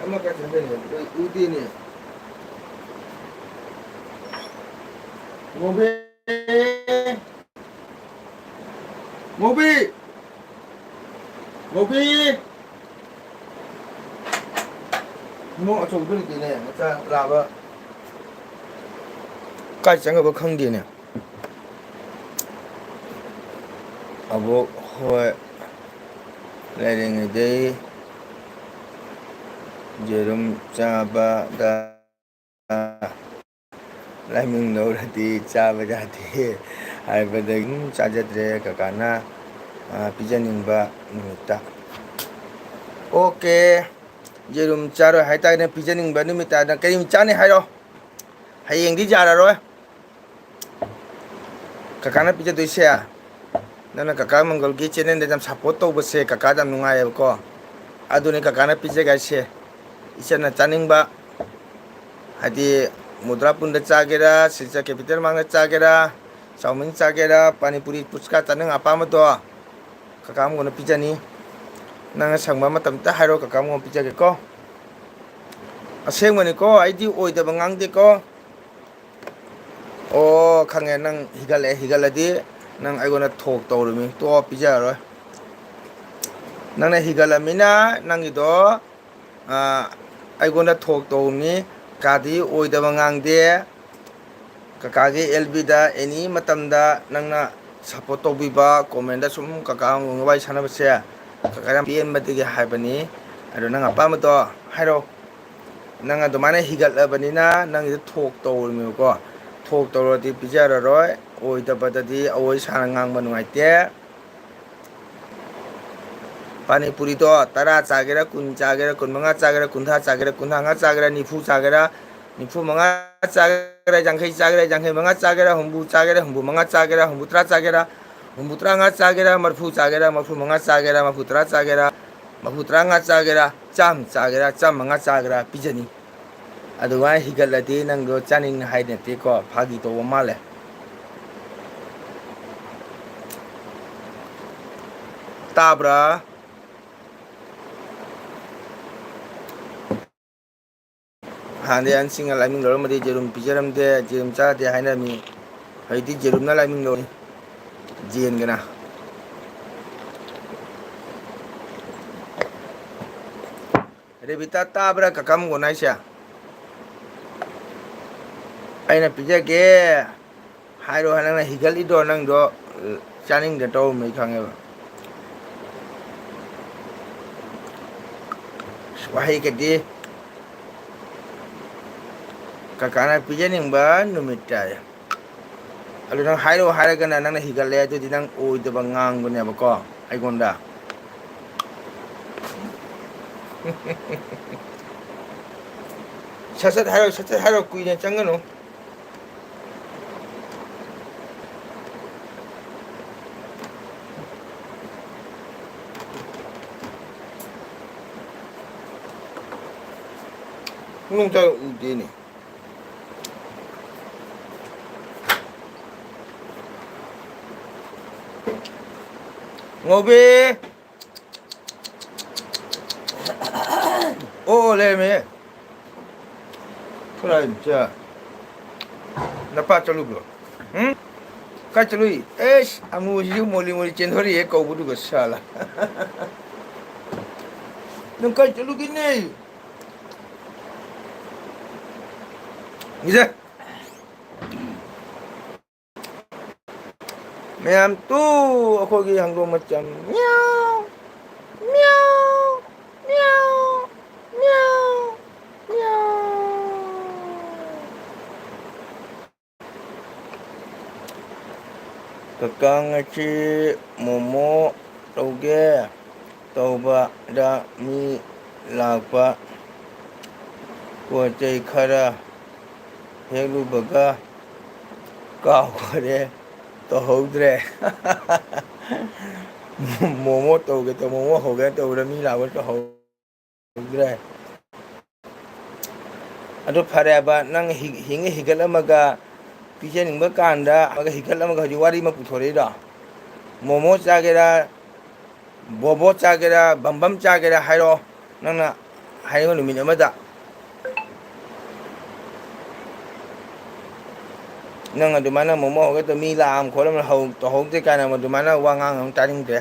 ꯑꯃꯈꯛ ꯆꯪꯁꯤꯜꯂꯦ, ꯎꯗꯦꯅꯦ꯫ ꯉꯧꯕꯤ! ꯉꯧꯕꯤ! ꯉꯧꯕꯤ! ꯏꯃꯧ ꯑꯆꯧꯕꯗꯨ ꯂꯩꯇꯦꯅꯦ, ꯃꯆꯥ ꯂꯥꯛꯑꯕ꯫ ꯀꯥꯏ ꯆꯪꯉꯕ ꯈꯪꯗꯦꯅꯦ꯫ ꯑꯕꯣꯛ ꯍꯣꯏ ꯂꯩꯔꯤꯉꯩꯗꯩ ꯌꯦꯔꯨꯝ ꯆꯥꯕꯗ ꯂꯥꯏꯃꯤꯡ ꯂꯧꯔꯗꯤ ꯆꯥꯕ ꯌꯥꯗꯦ ꯍꯥꯏꯕꯗꯒꯤ ꯑꯗꯨꯝ ꯆꯥꯖꯗ꯭ꯔꯦ꯫ ꯀꯀꯥꯅ, ꯑ, ꯄꯤꯖꯅꯤꯡꯕ ꯅꯨꯃꯤꯠꯇ꯫ ꯑꯣꯀꯦ, ꯌꯦꯔꯨꯝ ꯆꯥꯔꯣꯏ ꯍꯥꯏꯇꯥꯔꯒꯅ ꯄꯤꯖꯅꯤꯡꯕ ꯅꯨꯃꯤꯠꯇ ꯅꯪ ꯀꯔꯤ ꯅꯨꯃꯤꯠ ꯆꯥꯅꯤ ꯍꯥꯏꯔꯣ? ꯍꯌꯦꯡꯗꯤ ꯌꯥꯔꯔꯣꯏ꯫ ꯀꯀꯥꯅ ꯄꯤꯖꯗꯣꯏꯁꯦ, ꯅꯪꯅ ꯀꯀꯥ ꯃꯪꯒꯜꯒꯤ ꯆꯦꯅꯦꯜꯗ ꯌꯥꯝ ꯁꯞꯄꯣꯔꯠ ꯇꯧꯕꯁꯦ ꯀꯀꯥꯗ ꯌꯥꯝ ꯅꯨꯡꯉꯥꯏꯌꯦꯕꯀꯣ꯫ ꯑꯗꯨꯅꯤ ꯀꯀꯥꯅ ꯄꯤꯖꯒꯦ ꯍꯥꯏꯁꯦ꯫ ꯏꯆꯟꯅ ꯆꯥꯅꯤꯡꯕ, ꯍꯥꯏꯗꯤ ꯃꯨꯗ꯭ꯔꯥ ꯄꯨꯟꯗ ꯆꯥꯒꯦꯔꯥ, ꯁꯤꯜꯆꯔ ꯀꯦꯄꯤꯇꯦꯜ ꯃꯥꯡꯗ ꯆꯥꯒꯦꯔꯥ, ꯆꯥꯎꯃꯤꯟ ꯆꯥꯒꯦꯔꯥ, ꯄꯥꯅꯤꯄꯨꯔꯤ, ꯄꯨꯆꯀꯥ ꯆꯥꯅꯤꯡ ꯑꯄꯥꯝꯕꯗꯣ ꯀꯀꯥ ꯑꯃꯒꯣꯟꯅ ꯄꯤꯖꯅꯤ꯫ ꯅꯪꯅ ꯁꯪꯕ ꯃꯇꯝꯗ ꯍꯥꯏꯔꯣ, ꯀꯀꯥ ꯑꯃꯒꯣꯟ ꯄꯤꯖꯒꯦꯀꯣ꯫ ꯑꯁꯦꯡꯕꯅꯤꯀꯣ, ꯑꯩꯗꯤ ꯑꯣꯏꯗꯕ ꯉꯥꯡꯗꯦꯀꯣ꯫ ꯑꯣ, ꯈꯪꯉꯦ, ꯅꯪ ꯍꯤꯒꯠꯂꯛꯑꯦ꯫ ꯍꯤꯒꯠꯂꯗꯤ ꯅꯪ ꯑꯩꯉꯣꯟꯗ ꯊꯣꯛ ꯇꯧꯔꯨꯃꯤ꯫ ꯇꯣꯛꯑꯣ, ꯄꯤꯖꯔꯔꯣꯏ꯫ ꯅꯪꯅ ꯍꯤꯒꯠꯂꯃꯤꯅ ꯅꯪꯒꯤꯗꯣ, ꯑ, ꯑꯩꯉꯣꯟꯗ ꯊꯣꯛ ꯇꯧꯔꯨꯃꯤ꯫ ꯀꯥꯗꯤ ꯑꯣꯏꯗꯕ ꯉꯥꯡꯗꯦ꯫ ꯀꯀꯥꯒꯤ ꯑꯦꯜ ꯕꯤꯗ ꯑꯦꯅꯤ ꯃꯇꯝꯗ ꯅꯪꯅ ꯁꯞꯄꯣꯔꯠ ꯇꯧꯕꯤꯕ, ꯀꯣꯃꯦꯟꯗ ꯁꯨꯝ ꯀꯀꯥ ꯑꯃꯒ ꯋꯥꯔꯤ ꯁꯥꯟꯅꯕꯁꯦ ꯀꯀꯥ ꯌꯥꯝ ꯄꯦꯟꯕꯗꯒꯤ ꯍꯥꯏꯕꯅꯤ꯫ ꯑꯗꯣ ꯅꯪ ꯑꯄꯥꯝꯕꯗꯣ ꯍꯥꯏꯔꯣ꯫ ꯅꯪ ꯑꯗꯨꯃꯥꯏꯅ ꯍꯤꯒꯠꯂꯕꯅꯤꯅ ꯅꯪꯒꯤꯗ ꯊꯣꯛ ꯇꯧꯔꯃꯦꯕꯀꯣ꯫ ꯊꯣꯛ ꯇꯧꯔꯗꯤ ꯄꯤꯖꯔꯔꯣꯏ꯫ ꯑꯣꯏꯗꯕꯗꯗꯤ ꯑꯋꯣꯏ ꯁꯥꯅ ꯉꯥꯡꯕ ꯅꯨꯡꯉꯥꯏꯇꯦ꯫ ꯄꯥꯅꯤꯄꯨꯔꯤꯗꯣ ꯇꯔꯥ ꯆꯥꯒꯦꯔꯥ, ꯀꯨꯟ ꯆꯥꯒꯦꯔꯥ, ꯀꯨꯟꯃꯉꯥ ꯆꯥꯒꯦꯔꯥ, ꯀꯨꯟꯊ꯭ꯔꯥ ꯆꯥꯒꯦꯔꯥ, ꯀꯨꯟꯊ꯭ꯔꯥ ꯃꯉꯥ ꯆꯥꯒꯦꯔꯥ, ꯅꯤꯐꯨ ꯆꯥꯒꯦꯔꯥ, ꯅꯤꯐꯨ ꯃꯉꯥ ꯆꯥꯒꯦꯔꯥ, ꯌꯥꯡꯈꯩ ꯆꯥꯒꯦꯔꯥ, ꯌꯥꯡꯈꯩ ꯃꯉꯥ ꯆꯥꯒꯦꯔꯥ, ꯍꯨꯝꯐꯨ ꯆꯥꯒꯦꯔꯥ, ꯍꯨꯝꯐꯨ ꯃꯉꯥ ꯆꯥꯒꯦꯔꯥ, ꯍꯨꯝꯐꯨ ꯇꯔꯥ ꯆꯥꯒꯦꯔꯥ, ꯍꯨꯝꯐꯨ ꯇꯔꯥ ꯃꯉꯥ ꯆꯥꯒꯦꯔꯥ, ꯃꯔꯤꯐꯨ ꯆꯥꯒꯦꯔꯥ, ꯃꯔꯤꯐꯨ ꯃꯉꯥ ꯆꯥꯒꯦꯔꯥ, ꯃꯔꯤꯐꯨ ꯇꯔꯥ ꯆꯥꯒꯦꯔꯥ, ꯃꯔꯤꯐꯨ ꯇꯔꯥ ꯃꯉꯥ ꯆꯥꯒꯦꯔꯥ, ꯆꯥꯝꯃ ꯆꯥꯒꯦꯔꯥ, ꯆꯥꯝꯃ ꯃꯉꯥ ꯆꯥꯒꯦꯔꯥ ꯄꯤꯖꯅꯤ꯫ ꯑꯗꯨꯃꯥꯏꯅ ꯍꯤꯒꯠꯂꯗꯤ ꯅꯪꯗꯣ ꯆꯥꯅꯤꯡꯅ ꯍꯥꯏ ꯅꯠꯇꯦꯀꯣ, ꯐꯥꯒꯤ ꯇꯧꯕ ꯃꯥꯜꯂꯦ꯫ ꯇꯥꯕ꯭ꯔꯥ? ꯍꯥꯟꯅꯗꯤ ꯑꯍꯟꯁꯤꯡꯅ ꯂꯥꯏꯃꯤꯡ ꯂꯧꯔꯝꯕꯗꯤ ꯌꯦꯔꯨꯝ ꯄꯤꯖꯔꯝꯗꯦ, ꯌꯦꯔꯨꯝ ꯆꯥꯗꯦ ꯍꯥꯏꯅꯔꯝꯃꯤ꯫ ꯍꯧꯖꯤꯛꯇꯤ ꯖꯦꯔꯨꯝꯅ ꯂꯥꯏꯃꯤꯡ ꯂꯧꯔꯤ꯫ ꯖꯦꯟꯒꯅ꯫ ꯔꯦꯕꯤꯇꯥ, ꯇꯥꯕ꯭ꯔꯥ ꯀꯀꯥ ꯃꯪꯒꯣꯟ ꯍꯥꯏꯁꯦ? ꯑꯩꯅ ꯄꯤꯖꯒꯦ ꯍꯥꯏꯔꯣ, ꯅꯪꯅ ꯍꯤꯒꯠꯂꯤꯗꯣ, ꯅꯪꯗꯣ ꯆꯥꯅꯤꯡꯗ ꯇꯧꯔꯝꯃꯦ ꯈꯪꯉꯦꯕ꯫ ꯋꯥꯍꯩꯒꯗꯤ ꯀꯀꯥꯅ ꯄꯤꯖꯅꯤꯡꯕ ꯅꯨꯃꯤꯠꯇ꯫ ꯑꯗꯨ ꯅꯪ ꯍꯥꯏꯔꯛꯑꯣ ꯍꯥꯏꯔꯒꯅ ꯅꯪꯅ ꯍꯤꯒꯠꯂꯦ, ꯑꯗꯨꯗꯤ ꯅꯪ ꯑꯣꯏꯗꯕ ꯉꯥꯡꯕꯅꯦꯕꯀꯣ ꯑꯩꯉꯣꯟꯗ꯫ ꯁꯠ ꯁꯠ ꯍꯥꯏꯔꯣ, ꯁꯠ ꯁꯠ ꯍꯥꯏꯔꯣ, ꯀꯨꯏꯅ ꯆꯪꯒꯅꯨ꯫ ꯅꯣꯡ ꯆꯥ ꯎꯗꯦꯅꯦ꯫ ꯉꯧꯕꯤ! ꯑꯣ, ꯑꯣ, ꯂꯩꯔꯝꯃꯦ꯫ ꯀꯗꯥꯏ ꯆ-, ꯅꯄꯥ ꯆꯠꯂꯨꯕ꯭ꯔꯣ? ꯎꯝ? ꯀꯥꯏ ꯆꯠꯂꯨꯏ? ꯑꯦꯁ, ꯑꯃꯨꯕꯁꯤꯁꯨ ꯃꯣꯂꯤ ꯃꯣꯂꯤ ꯆꯦꯟꯊꯣꯔꯛꯑꯦ ꯀꯧꯕꯗꯨꯒ ꯁꯥꯂꯥ꯫ ꯅꯪ ꯀꯥꯏ ꯆꯠꯂꯨꯒꯦꯅꯦ? ꯏꯖꯦ꯫ ꯃꯌꯥꯝ ꯇꯨ, ꯑꯩꯈꯣꯏꯒꯤ ꯍꯪꯗꯣꯡ ꯃꯆꯥ꯫ ꯃꯤꯌꯥꯎ, ꯃꯤꯌꯥꯎ, ꯃꯤꯌꯥꯎ, ꯃꯤꯌꯥꯎ, ꯃꯤꯌꯥꯎ꯫ ꯀꯀꯥ, ꯉꯁꯤ ꯃꯣꯃꯣ ꯇꯧꯒꯦ ꯇꯧꯕꯗ ꯃꯤ ꯂꯥꯛꯄ, ꯄꯣꯠ ꯆꯩ ꯈꯔ ꯍꯦꯛꯂꯨꯕꯒ ꯀꯥꯎꯈꯔꯦ, ꯇꯧꯍꯧꯗ꯭ꯔꯦ꯫ ꯃꯣꯃꯣ ꯇꯧꯒꯦ ꯇꯧ-, ꯃꯣꯃꯣ ꯍꯧꯒꯦ ꯇꯧꯕꯗ ꯃꯤ ꯂꯥꯛꯄ ꯇꯧꯍꯧꯗ꯭ꯔꯦ꯫ ꯑꯗꯨ ꯐꯔꯦꯕ, ꯅꯪ ꯍꯤ-, ꯍꯤꯡꯉ ꯍꯤꯒꯠꯂꯝꯃꯒ ꯄꯤꯖꯅꯤꯡꯕ ꯀꯥꯟꯗ ꯑꯃꯒ ꯍꯤꯒꯠꯂꯝꯃꯒ ꯍꯧꯖꯤꯛ ꯋꯥꯔꯤ ꯑꯃ ꯄꯨꯊꯣꯔꯛꯏꯗꯣ꯫ ꯃꯣꯃꯣ ꯆꯥꯒꯦꯔꯥ, ꯕꯣꯕꯣ ꯆꯥꯒꯦꯔꯥ, ꯕꯝꯕꯝ ꯆꯥꯒꯦꯔꯥ ꯍꯥꯏꯔꯛꯑꯣ꯫ ꯅꯪꯅ ꯍꯥꯏꯔꯤꯕ ꯅꯨꯃꯤꯠ ꯑꯃꯗ꯫ ꯅꯪ ꯑꯗꯨꯃꯥꯏꯅ ꯃꯣꯃꯣ ꯍꯧꯒꯦ ꯇꯧ, ꯃꯤ ꯂꯥꯛꯑꯝ ꯈꯣꯠꯂꯝꯅ ꯍꯧ-, ꯇꯧꯍꯧꯗꯦ ꯀꯥꯏꯅ ꯑꯗꯨꯃꯥꯏꯅ ꯋꯥ ꯉꯥꯡ ꯑꯃꯨꯛ ꯇꯥꯅꯤꯡꯗ꯭ꯔꯦ꯫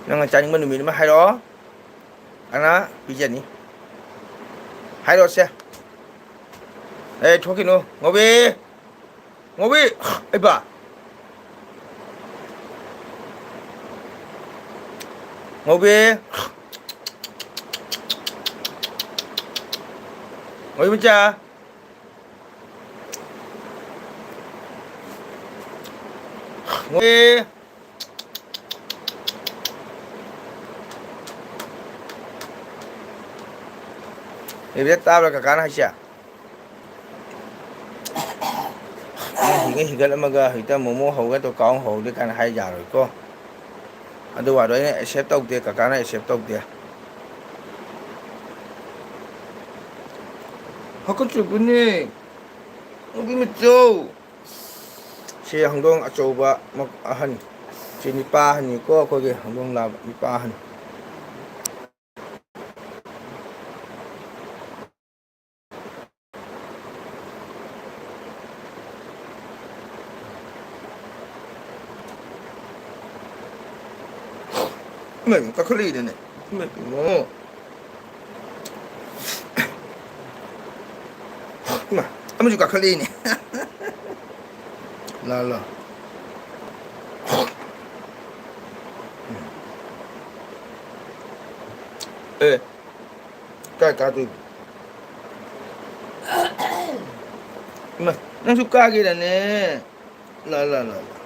ꯅꯪꯅ ꯆꯥꯅꯤꯡꯕ ꯅꯨꯃꯤꯠ ꯑꯃ ꯍꯥꯏꯔꯛꯑꯣ꯫ ꯑꯅ ꯄꯤꯖꯅꯤ꯫ ꯍꯥꯏꯔꯛꯑꯣꯁꯦ꯫ ꯑꯦ, ꯊꯣꯛꯈꯤꯅꯨ꯫ ꯉꯧꯕꯤ! ꯉꯧꯕꯤ! ꯑꯩꯕ! ꯉꯧꯕꯤ! ꯉꯧꯕꯤ ꯃꯆꯥ! ꯉꯧꯕꯤ! ꯕꯦꯕꯦ, ꯇꯥꯕ꯭ꯔꯥ ꯀꯀꯥꯅ ꯍꯥꯏꯁꯦ? ꯅꯪ ꯍꯤꯒꯠ ꯍꯤꯒꯠꯂꯝꯃꯒ ꯍꯧꯖꯤꯛꯇ ꯃꯣꯃꯣ ꯍꯧꯒꯦ ꯇꯧ, ꯀꯥꯎ ꯍꯧꯗꯦ ꯀꯥꯏꯅ ꯍꯥꯏ ꯌꯥꯔꯣꯏꯀꯣ꯫ ꯑꯗꯨ ꯋꯥꯗꯣ ꯑꯩꯅ accept ꯇꯧꯗꯦ, ꯀꯀꯥꯅ accept ꯇꯧꯗꯦ꯫ ꯍꯥꯀꯠꯆꯕꯅꯦ꯫ ꯅꯨꯄꯤ ꯃꯆꯧ꯫ ꯁꯤ ꯍꯧꯗꯣꯡ ꯑꯆꯧꯕ ꯃ-, ꯑꯍꯟ꯫ ꯁꯤ ꯅꯤꯄꯥ ꯑꯍꯟꯅꯤꯀꯣ, ꯑꯩꯈꯣꯏꯒꯤ ꯍꯧꯗꯣꯡ ꯂꯥꯕ ꯅꯤꯄꯥ ꯑꯍꯟ꯫ ꯏꯃꯥꯏ, ꯀꯥꯈꯠꯂꯛꯏꯅꯦ꯫ ꯏꯃꯥꯏ, ꯏꯃꯣ꯫ ꯏꯃꯥ, ꯑꯃꯁꯨ ꯀꯥꯈꯠꯂꯛꯏꯅꯦ꯫ ꯂꯥ, ꯂꯥ꯫ ꯑꯦ, ꯀꯥꯏ ꯀꯥꯗꯣꯏꯕ? ꯏꯃꯥ, ꯅꯪꯁꯨ ꯀꯥꯒꯦꯔꯅꯦ? ꯂꯥ, ꯂꯥ, ꯂꯥ, ꯂꯥ꯫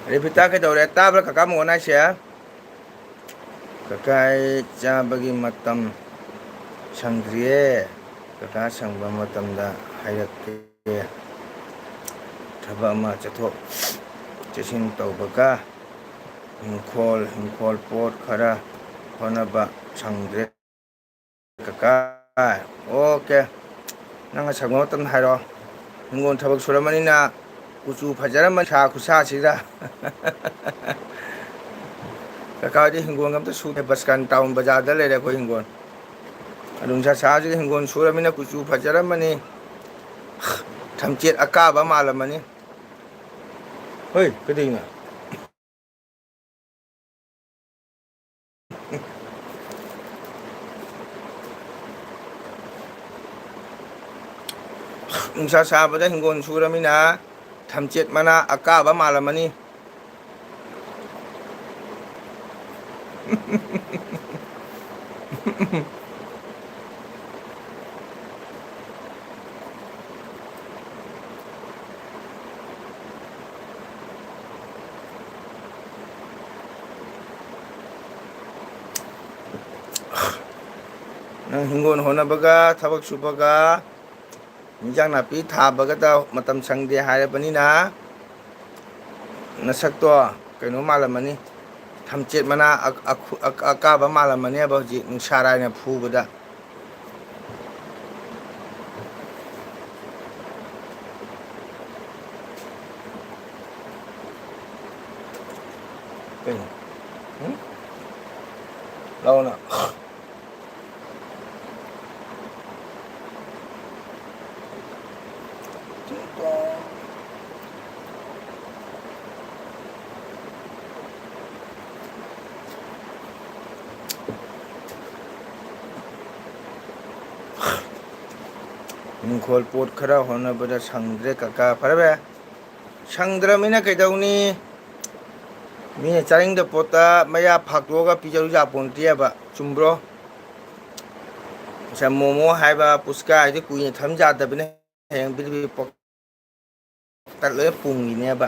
ꯔꯦꯕꯤꯇꯥ ꯀꯩꯗꯧꯔꯦ? ꯇꯥꯕ꯭ꯔꯥ ꯀꯀꯥ ꯃꯉꯣꯟ ꯍꯥꯏꯁꯦ? ꯀꯀꯥ, ꯑꯩ ꯆꯥꯕꯒꯤ ꯃꯇꯝ ꯁꯪꯗ꯭ꯔꯤꯌꯦ꯫ ꯀꯀꯥ ꯁꯪꯕ ꯃꯇꯝꯗ ꯍꯥꯏꯔꯛꯀꯦ꯫ ꯊꯕꯛ ꯑꯃ ꯆꯠꯊꯣꯛ ꯆꯠꯁꯤꯟ ꯇꯧꯕꯒ ꯏꯪꯈꯣꯜ, ꯏꯪꯈꯣꯜ ꯄꯣꯠ ꯈꯔ ꯍꯣꯠꯅꯕ ꯁꯪꯗ꯭ꯔꯦ꯫ ꯀꯀꯥ, ꯑꯣꯀꯦ꯫ ꯅꯪꯅ ꯁꯪꯕ ꯃꯇꯝꯗ ꯍꯥꯏꯔꯛꯑꯣ꯫ ꯍꯤꯡꯒꯣꯜ ꯊꯕꯛ ꯁꯨꯔꯝꯕꯅꯤꯅ ꯀꯨꯆꯨ ꯐꯖꯔꯝꯃꯅꯤ ꯁꯥ ꯈꯨꯠꯁꯥꯁꯤꯗ꯫ ꯀꯀꯥ ꯍꯣꯏꯗꯤ ꯍꯤꯡꯒꯣꯜ ꯑꯝꯇ ꯁꯨꯗꯦ, ꯕꯁꯀꯥꯟ ꯇꯥꯎꯟ ꯕꯖꯥꯔꯗ ꯂꯩꯔꯦ ꯑꯩꯈꯣꯏ ꯍꯤꯡꯒꯣꯜ꯫ ꯑꯗꯨ ꯅꯨꯡꯁꯥ ꯁꯥꯁꯤꯗ ꯍꯤꯡꯒꯣꯜ ꯁꯨꯔꯃꯤꯅ ꯀꯨꯆꯨ ꯐꯖꯔꯝꯃꯅꯤ꯫ ꯊꯝꯆꯦꯠ ꯑꯀꯥꯕ ꯃꯥꯜꯂꯝꯃꯅꯤ꯫ ꯍꯣꯏ, ꯀꯩꯗꯧꯅꯣ? ꯅꯨꯡꯁꯥ ꯁꯥꯕꯗ ꯍꯤꯡꯒꯣꯜ ꯁꯨꯔꯃꯤꯅ ꯊꯝꯆꯦꯠ ꯃꯅꯥ ꯑꯀꯥꯕ ꯃꯥꯜꯂꯝꯃꯅꯤ꯫ ꯅꯪ ꯍꯤꯡꯒꯣꯜ ꯍꯣꯠꯅꯕꯒ ꯊꯕꯛ ꯁꯨꯕꯒ ꯏꯟꯖꯥꯡ ꯅꯥꯄꯤ ꯊꯥꯕꯒꯗ ꯃꯇꯝ ꯁꯪꯗꯦ ꯍꯥꯏꯔꯕꯅꯤꯅ, ꯅꯁꯛꯇꯣ ꯀꯩꯅꯣ ꯃꯥꯜꯂꯝꯃꯅꯤ, ꯊꯝꯆꯦꯠ ꯃꯅꯥ ꯑ-, ꯑꯈꯨ-, ꯑ-, ꯑꯀꯥꯕ ꯃꯥꯜꯂꯝꯃꯅꯦꯕ ꯍꯧꯖꯤꯛ ꯅꯨꯡꯁꯥ ꯔꯥꯏꯅ ꯐꯨꯕꯗ꯫ ꯀꯩꯅꯣ? ꯎꯝ? ꯂꯥꯎꯅ꯫ ꯏꯪꯈꯣꯜ ꯄꯣꯠ ꯈꯔ ꯍꯣꯠꯅꯕꯗ ꯁꯪꯗ꯭ꯔꯦ ꯀꯀꯥ꯫ ꯐꯔꯦ ꯐꯔꯦ, ꯁꯪꯗ꯭ꯔꯃꯤꯅ ꯀꯩꯗꯧꯅꯤ? ꯃꯤꯅ ꯆꯥꯅꯤꯡꯗꯕ ꯄꯣꯠꯇ ꯃꯌꯥ ꯐꯥꯛꯇꯣꯛꯑꯒ ꯄꯤꯖꯔꯨ ꯌꯥꯄꯣꯟꯇꯦꯕ, ꯆꯨꯝꯕ꯭ꯔꯣ? ꯉꯁꯥꯏ ꯃꯣꯃꯣ ꯍꯥꯏꯕ, ꯄꯨꯁꯀꯥ ꯍꯥꯏꯗꯤ ꯀꯨꯏꯅ ꯊꯝ ꯌꯥꯗꯕꯅꯦ, ꯍꯌꯦꯡ ꯕꯤꯔꯤ ꯕꯤꯔꯤ ꯄꯣꯛ-, ꯇꯠ ꯂꯣꯏ ꯄꯨꯝꯈꯤꯅꯦꯕ꯫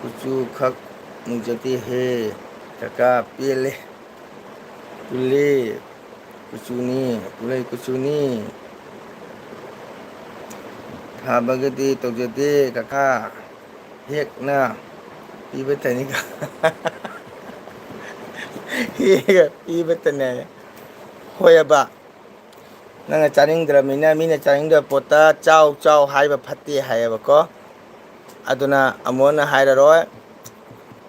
ꯀꯨꯆꯨ ꯈꯛ ꯃꯨꯖꯗꯦ ꯍꯦ꯫ ꯀꯀꯥ ꯄꯦꯜꯂꯦ꯫ ꯄꯨꯜꯂꯦ ꯀꯨꯆꯨꯅꯤ, ꯄꯨꯜꯂꯩ ꯀꯨꯆꯨꯅꯤ꯫ ꯊꯥꯕꯒꯗꯤ ꯇꯧꯖꯗꯦ ꯀꯀꯥ꯫ ꯍꯦꯛꯅ ꯄꯤꯕꯇꯅꯤ꯫ ꯍꯦꯛꯒ ꯄꯤꯕꯇꯅꯦ꯫ ꯍꯣꯏꯑꯕ꯫ ꯅꯪꯅ ꯆꯥꯅꯤꯡꯗ꯭ꯔꯕꯅꯤꯅ ꯃꯤꯅ ꯆꯥꯅꯤꯡꯗꯕ ꯄꯣꯠꯇ ꯆꯥꯎ ꯆꯥꯎ ꯍꯥꯏꯕ ꯐꯠꯇꯦ ꯍꯥꯏꯌꯦꯕꯀꯣ꯫ ꯑꯗꯨꯅ ꯑꯃꯨꯛ ꯍꯟꯅ ꯍꯥꯏꯔꯔꯣꯏ꯫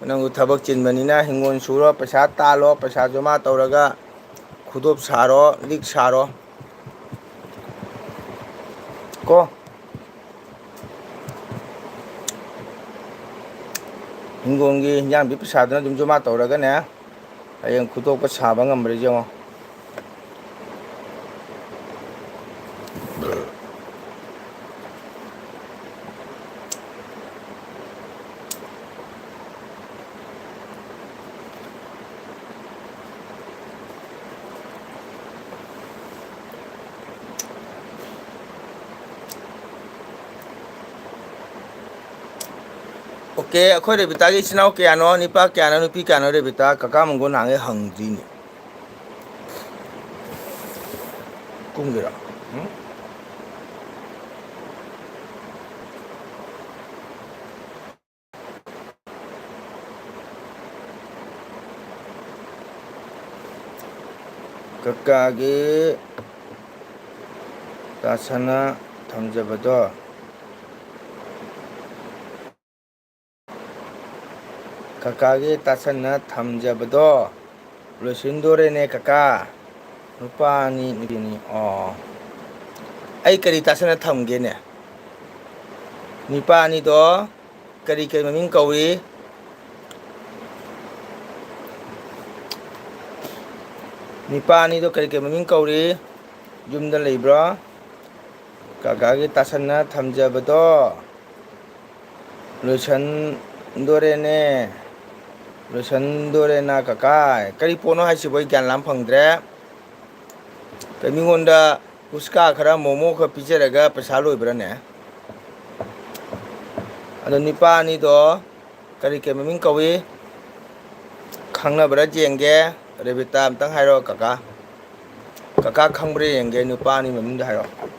ꯅꯪꯁꯨ ꯊꯕꯛ ꯆꯤꯟꯕꯅꯤꯅ ꯍꯤꯡꯒꯣꯜ ꯁꯨꯔꯣ, ꯄꯩꯁꯥ ꯇꯥꯜꯂꯣ, ꯄꯩꯁꯥ ꯖꯃꯥ ꯇꯧꯔꯒ ꯈꯨꯗꯣꯞ ꯁꯥꯔꯣ, ꯂꯤꯛ ꯁꯥꯔꯣ꯫ ꯀꯣ꯫ ꯍꯤꯡꯒꯣꯜꯒꯤ ꯍꯤꯟꯖꯥꯡꯗꯨꯒꯤ ꯄꯩꯁꯥꯗꯨꯅ ꯑꯗꯨꯝ ꯖꯃꯥ ꯇꯧꯔꯒꯅꯦ, ꯍꯌꯦꯡ ꯈꯨꯗꯣꯞꯀ ꯁꯥꯕ ꯉꯝꯕ꯭ꯔꯥ ꯌꯦꯡꯉꯣ꯫ ꯑꯣꯀꯦ, ꯑꯩꯈꯣꯏ ꯔꯦꯕꯤꯇꯥꯒꯤ ꯏꯆꯤꯟ ꯏꯅꯥꯎ ꯀꯌꯥꯅꯣ, ꯅꯨꯄꯥ ꯀꯌꯥꯅꯣ, ꯅꯨꯄꯤ ꯀꯌꯥꯅꯣ? ꯔꯦꯕꯤꯇꯥ, ꯀꯀꯥ ꯃꯪꯒꯣꯜ ꯅꯍꯥꯟꯒꯩ ꯍꯪꯗ꯭ꯔꯤꯅꯦ꯫ ꯀꯨꯝꯒꯤꯔꯣ? ꯎꯝ? ꯀꯀꯥꯒꯤ ꯇꯥꯁꯅ ꯊꯝꯖꯕꯗꯣ, ꯀꯀꯥꯒꯤ ꯇꯥꯁꯟꯅ ꯊꯝꯖꯕꯗꯣ ꯂꯣꯏꯁꯤꯟꯗꯣꯔꯦꯅꯦ ꯀꯀꯥ꯫ ꯅꯨꯄꯥ ꯑꯅꯤ ꯅꯨꯄꯤ ꯑꯅꯤ꯫ ꯑꯣ꯫ ꯑꯩ ꯀꯔꯤ ꯇꯥꯁꯟꯅ ꯊꯝꯒꯦꯅꯦ? ꯅꯨꯄꯥ ꯑꯅꯤꯗꯣ ꯀꯔꯤ ꯀꯔꯤ ꯃꯃꯤꯡ ꯀꯧꯏ? ꯅꯨꯄꯥ ꯑꯅꯤꯗꯣ ꯀꯔꯤ ꯀꯔꯤ ꯃꯃꯤꯡ ꯀꯧꯔꯤ? ꯌꯨꯝꯗ ꯂꯩꯕ꯭ꯔꯣ? ꯀꯀꯥꯒꯤ ꯇꯥꯁꯟꯅ ꯊꯝꯖꯕꯗꯣ ꯂꯣꯏꯁꯟꯗꯣꯔꯦꯅꯦ꯫ ꯂꯣꯏꯁꯟꯗꯣꯔꯦꯅ ꯀꯀꯥ꯫ ꯀꯔꯤ ꯄꯣꯠꯅꯣ ꯍꯥꯏꯁꯤꯕꯣ? ꯑꯩ ꯒ꯭ꯌꯥꯟ ꯂꯥꯝ ꯐꯪꯗ꯭ꯔꯦ꯫ ꯀꯩ ꯃꯤꯉꯣꯟꯗ ꯍꯨꯁꯀꯥ ꯈꯔ, ꯃꯣꯃꯣ ꯈꯔ ꯄꯤꯖꯔꯒ ꯄꯩꯁꯥ ꯂꯣꯏꯕ꯭ꯔꯥꯅꯦ? ꯑꯗꯣ ꯅꯨꯄꯥ ꯑꯅꯤꯗꯣ ꯀꯔꯤ ꯀꯔꯤ ꯃꯃꯤꯡ ꯀꯧꯏ? ꯈꯪꯅꯕ꯭ꯔꯥ ꯌꯦꯡꯒꯦ꯫ ꯔꯦꯕꯤꯇꯥ, ꯑꯝꯇꯪ ꯍꯥꯏꯔꯛꯑꯣ ꯀꯀꯥ꯫ ꯀꯀꯥ ꯈꯪꯕ꯭ꯔꯥ ꯌꯦꯡꯒꯦ, ꯅꯨꯄꯥ ꯑꯅꯤ ꯃꯃꯤꯡꯗꯣ ꯍꯥꯏꯔꯛꯑꯣ꯫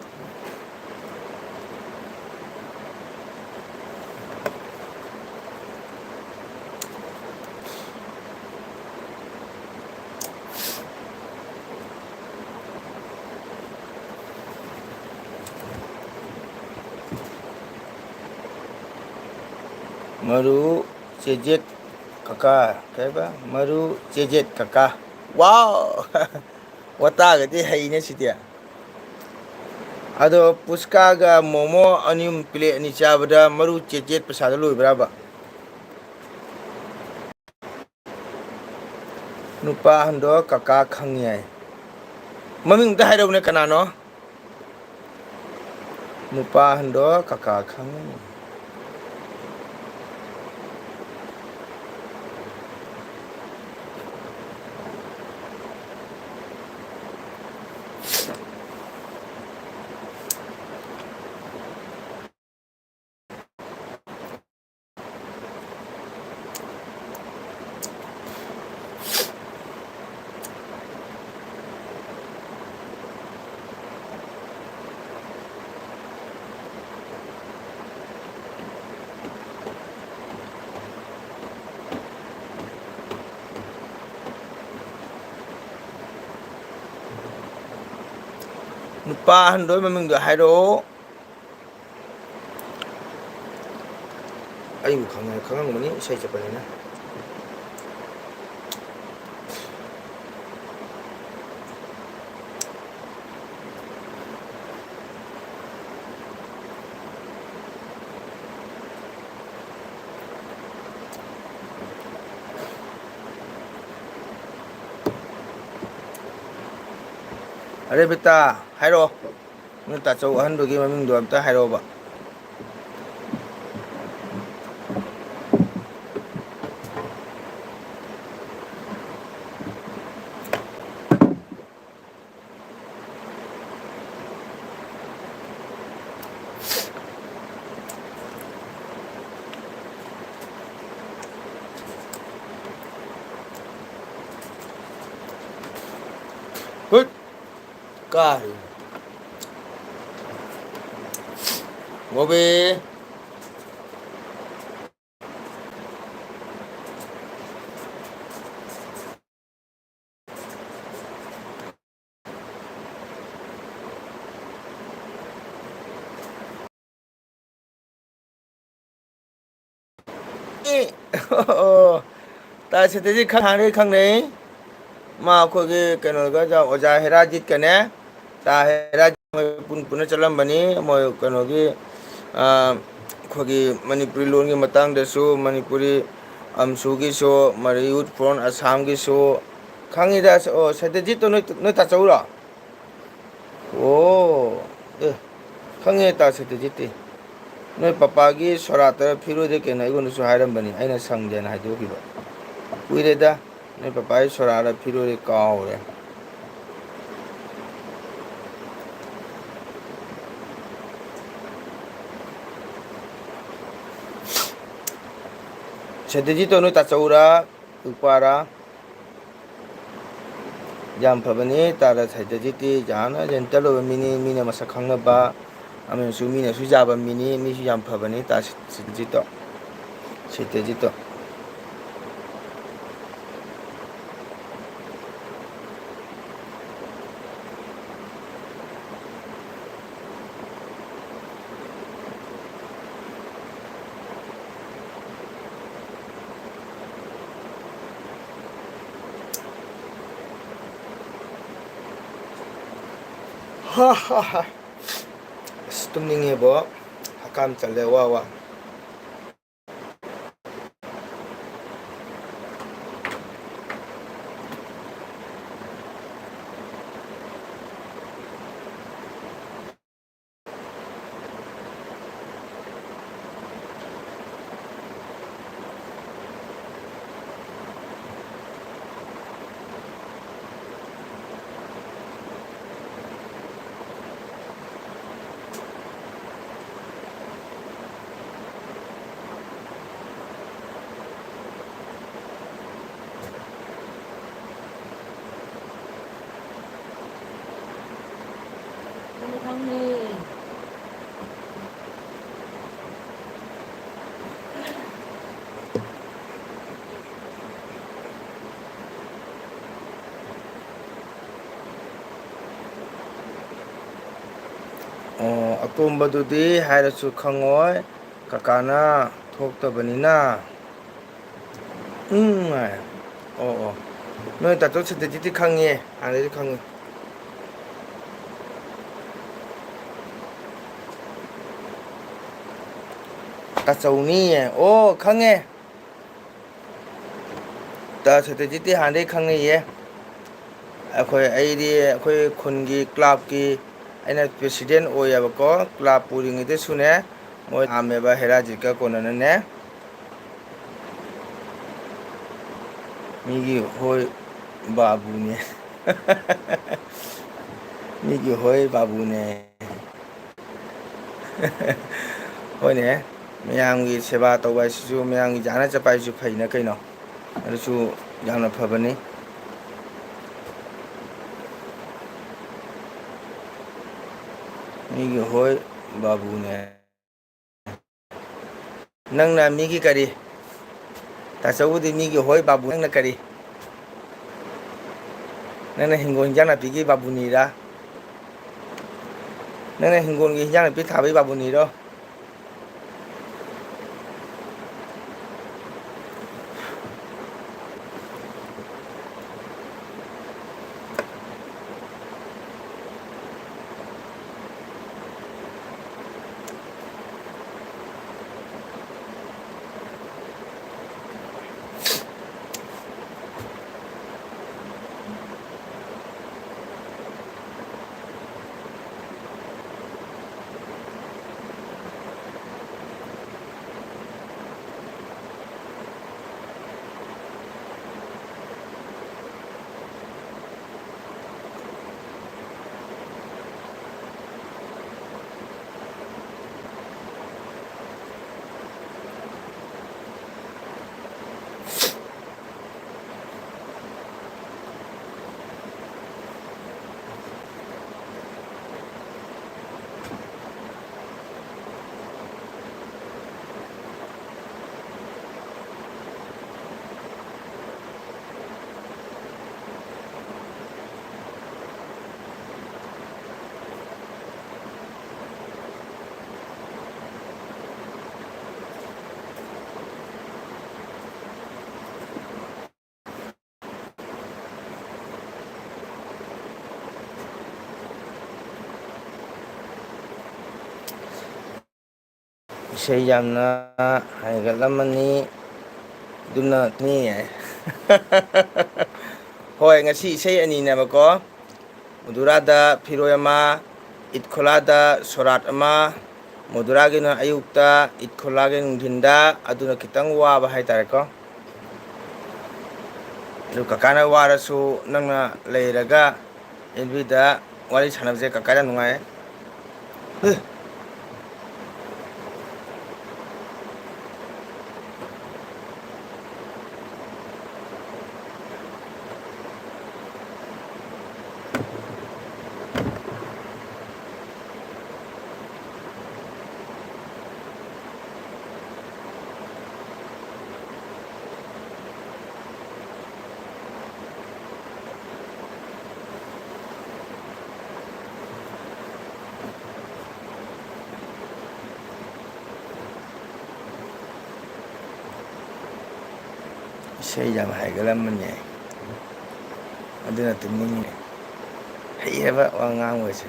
ꯃꯔꯨ ꯆꯦꯖꯦꯠ ꯀꯀꯥ꯫ ꯀꯩꯕ? ꯃꯔꯨ ꯆꯦꯖꯦꯠ ꯀꯀꯥ꯫ ꯋꯥꯎ! ꯋꯥꯇꯥꯒꯗꯤ ꯍꯩꯅꯦ ꯁꯤꯗꯤ꯫ ꯑꯗꯣ ꯄꯨꯁꯀꯥꯒ ꯃꯣꯃꯣ ꯑꯅꯤ ꯑꯍꯨꯝ ꯄ꯭ꯂꯦꯠ ꯑꯅꯤ ꯆꯥꯕꯗ ꯃꯔꯨ ꯆꯦꯠ ꯆꯦꯠ ꯄꯩꯁꯥꯗꯣ ꯂꯣꯏꯕ꯭ꯔꯕ? ꯅꯨꯄꯥ ꯑꯍꯟꯗꯣ ꯀꯀꯥ ꯈꯪꯉꯤ ꯍꯥꯏ꯫ ꯃꯃꯤꯡ ꯑꯝꯇ ꯍꯥꯏꯔꯛꯎꯅꯦ, ꯀꯅꯥꯅꯣ? ꯅꯨꯄꯥ ꯑꯍꯟꯗꯣ ꯀꯀꯥ ꯈꯪꯉꯤ꯫ ꯅꯨꯄꯥ ꯑꯍꯟꯗꯣ ꯃꯃꯤꯡꯗꯣ ꯍꯥꯏꯔꯛꯑꯣ꯫ ꯑꯩꯕꯨ ꯈꯪꯉꯦ, ꯈꯪꯉꯝꯒꯅꯤ, ꯏꯁꯩ ꯆꯠꯄꯅꯤꯅ꯫ ꯑꯔꯦꯕꯤꯇꯥ, ꯍꯥꯏꯔꯛꯑꯣ꯫ ꯅꯣꯏ ꯇꯥꯆꯧ ꯑꯍꯟꯗꯨꯒꯤ ꯃꯃꯤꯡꯗꯣ ꯑꯝꯇ ꯍꯥꯏꯔꯛꯑꯣꯕ꯫ ꯀꯥꯔꯤ? ꯉꯧꯕꯤ꯫ ꯑꯦ, ꯑꯣ, ꯇꯥ ꯁꯇ꯭ꯌꯖꯤꯠ ꯈꯪ-, ꯍꯥꯟꯅꯗꯒꯤ ꯈꯪꯅꯩ꯫ ꯃꯥ ꯑꯩꯈꯣꯏꯒꯤ ꯀꯩꯅꯣꯒ, ꯑꯣꯖꯥ ꯍꯦꯔꯥꯖꯤꯠꯀꯅꯦ, ꯇꯥ ꯍꯦꯔꯥꯖꯤꯠ ꯃꯣꯏ ꯄꯨꯟ ꯄꯨꯟꯅ ꯆꯠꯂꯝꯕꯅꯤ꯫ ꯃꯣꯏ ꯀꯩꯅꯣꯒꯤ, ꯑ, ꯑꯩꯈꯣꯏꯒꯤ ꯃꯅꯤꯄꯨꯔꯤ ꯂꯣꯟꯒꯤ ꯃꯇꯥꯡꯗꯁꯨ, ꯃꯅꯤꯄꯨꯔꯤ ꯑꯝꯁꯨꯒꯤꯁꯨ, ꯃꯔꯤꯌꯨꯠ ꯐ꯭ꯔꯣꯟ ꯑꯁꯥꯝꯒꯤꯁꯨ꯫ ꯈꯪꯉꯤꯗ꯫ ꯑꯣ, ꯁꯇ꯭ꯌꯖꯤꯠꯇꯣ ꯅꯣꯏ, ꯅꯣꯏ ꯇꯥꯆꯧꯔꯣ? ꯑꯣ, ꯑꯦ, ꯈꯪꯉꯦ ꯇꯥ ꯁꯇ꯭ꯌꯖꯤꯠꯇꯤ꯫ ꯅꯣꯏ ꯄꯄꯥꯒꯤ ꯁꯣꯔꯥꯠꯇ ꯐꯤꯔꯣꯏꯗ ꯀꯩꯅꯣ ꯑꯩꯉꯣꯟꯗꯁꯨ ꯍꯥꯏꯔꯝꯕꯅꯤ, ꯑꯩꯅ ꯁꯪꯗꯦꯅ ꯍꯥꯏꯗꯣꯛꯈꯤꯕ꯫ ꯀꯨꯏꯔꯦꯗ, ꯅꯣꯏ ꯄꯄꯥꯒꯤ ꯁꯣꯔꯥꯠꯂ ꯐꯤꯔꯣꯏꯗ ꯀꯥꯎꯔꯦ꯫ ꯁꯇ꯭ꯌꯖꯤꯠꯇꯣ ꯅꯣꯏ ꯇꯥꯆꯧꯔꯥ, ꯅꯨꯄꯥꯔꯥ? ꯌꯥꯝ ꯐꯕꯅꯤ ꯇꯥꯗ ꯁꯇ꯭ꯌꯖꯤꯠꯇꯤ, ꯌꯥꯝꯅ gentle ꯑꯣꯏꯕ ꯃꯤꯅꯤ, ꯃꯤꯅ ꯃꯁꯛ ꯈꯪꯅꯕ, ꯑꯃꯁꯨ ꯃꯤꯅꯁꯨ ꯌꯥꯕ ꯃꯤꯅꯤ, ꯃꯤꯁꯨ ꯌꯥꯝ ꯐꯕꯅꯤ ꯇꯥ ꯁꯇ꯭ꯌꯖꯤꯠꯇꯣ, ꯁꯇ꯭ꯌꯖꯤꯠꯇꯣ꯫ ꯍꯥ, ꯍꯥ, ꯍꯥ꯫ ꯑꯁ, ꯇꯨꯝꯅꯤꯡꯉꯦꯕꯣ꯫ ꯍꯀꯥꯝ ꯆꯜꯂꯦ, ꯋꯥ, ꯋꯥ꯫ ꯑꯣ, ꯑꯀꯣꯝꯕꯗꯨꯗꯤ ꯍꯥꯏꯔꯁꯨ ꯈꯪꯉꯣꯏ, ꯀꯀꯥꯅ ꯊꯣꯛꯇꯕꯅꯤꯅ꯫ ꯎꯝ, ꯍꯥꯏ꯫ ꯑꯣ, ꯑꯣ꯫ ꯅꯣꯏ ꯇꯥꯆꯧ ꯁꯇꯤꯖꯤꯠꯇꯤ ꯈꯪꯉꯦ, ꯍꯥꯟꯅꯗꯩꯁꯨ ꯈꯪꯉꯤ꯫ ꯇꯥꯆꯧꯅꯤꯌꯦ꯫ ꯑꯣ, ꯈꯪꯉꯦ꯫ ꯇꯥ ꯁꯇꯤꯖꯤꯠꯇꯤ ꯍꯥꯟꯅꯗꯩ ꯈꯪꯅꯩꯌꯦ꯫ ꯑꯩꯈꯣꯏ, ꯑꯩꯗꯤ ꯑꯩꯈꯣꯏ ꯈꯨꯟꯒꯤ ꯀ꯭ꯂꯕꯀꯤ ꯑꯩꯅ ꯄ꯭ꯔꯦꯁꯤꯗꯦꯟ ꯑꯣꯏꯌꯦꯕꯀꯣ꯫ ꯀ꯭ꯂꯕ ꯄꯨꯔꯤꯉꯩꯗꯁꯨꯅꯦ, ꯃꯣꯏ ꯂꯥꯛꯑꯝꯃꯦꯕ ꯍꯦꯔꯥꯖꯤꯠꯀ ꯀꯣꯟꯅꯅꯅꯦ꯫ ꯃꯤꯒꯤ ꯍꯣꯏ ꯕꯥꯕꯨꯅꯦ꯫ ꯃꯤꯒꯤ ꯍꯣꯏ ꯕꯥꯕꯨꯅꯦ꯫ ꯍꯣꯏꯅꯦ, ꯃꯌꯥꯝꯒꯤ ꯁꯦꯕꯥ ꯇꯧꯕ ꯍꯥꯏꯁꯤꯁꯨ, ꯃꯌꯥꯝꯒꯤ ꯌꯥꯅ ꯆꯠꯄ ꯍꯥꯏꯁꯤꯁꯨ ꯐꯩꯅ ꯀꯩꯅꯣ? ꯑꯗꯨꯁꯨ ꯌꯥꯝꯅ ꯐꯕꯅꯤ꯫ ꯃꯤꯒꯤ ꯍꯣꯏ ꯕꯥꯕꯨꯅꯦ꯫ ꯅꯪꯅ ꯃꯤꯒꯤ ꯀꯔꯤ? ꯇꯥꯆꯧꯕꯨꯗꯤ ꯃꯤꯒꯤ ꯍꯣꯏ ꯕꯥꯕꯨ, ꯅꯪꯅ ꯀꯔꯤ? ꯅꯪꯅ ꯍꯤꯡꯒꯣꯜ ꯍꯤꯟꯖꯥꯡ ꯅꯥꯄꯤꯒꯤ ꯕꯥꯕꯨꯅꯤꯔꯥ? ꯅꯪꯅ ꯍꯤꯡꯒꯣꯜꯒꯤ ꯍꯤꯟꯖꯥꯡ ꯅꯥꯄꯤ ꯊꯥꯕꯒꯤ ꯕꯥꯕꯨꯅꯤꯔꯣ? ꯏꯁꯩ ꯌꯥꯝꯅ ꯍꯩꯒꯠꯂꯝꯃꯅꯤ꯫ ꯑꯗꯨꯅ ꯅꯤ꯫ ꯍꯣꯏ, ꯉꯁꯤ ꯏꯁꯩ ꯑꯅꯤꯅꯦꯕꯀꯣ꯫ ꯃꯗꯨꯔꯥꯗ ꯐꯤꯔꯣꯏ ꯑꯃ, ꯏꯠꯈꯣꯂꯥꯗ ꯁꯣꯔꯥꯠ ꯑꯃ꯫ ꯃꯗꯨꯔꯥꯒꯤꯅ ꯑꯌꯨꯛꯇ, ꯏꯠꯈꯣꯂꯥꯒꯤ ꯅꯨꯡꯊꯤꯟꯗ꯫ ꯑꯗꯨꯅ ꯈꯤꯇꯪ ꯋꯥꯕ ꯍꯥꯏꯇꯥꯔꯦꯀꯣ꯫ ꯑꯗꯨ ꯀꯀꯥꯅ ꯋꯥꯔꯁꯨ ꯅꯪꯅ ꯂꯩꯔꯒ ꯑꯦꯜꯕꯤꯗ ꯋꯥꯔꯤ ꯁꯥꯟꯅꯕꯁꯦ ꯀꯀꯥ ꯌꯥꯝ ꯅꯨꯡꯉꯥꯏ꯫ ꯏꯁꯩ ꯌꯥꯝ ꯍꯩꯒꯠꯂꯝꯕꯅꯦ, ꯑꯗꯨꯅ ꯇꯨꯝꯅꯤꯡꯉꯦ꯫ ꯍꯩꯌꯦꯕ ꯋꯥ ꯉꯥꯡꯕꯁꯦ꯫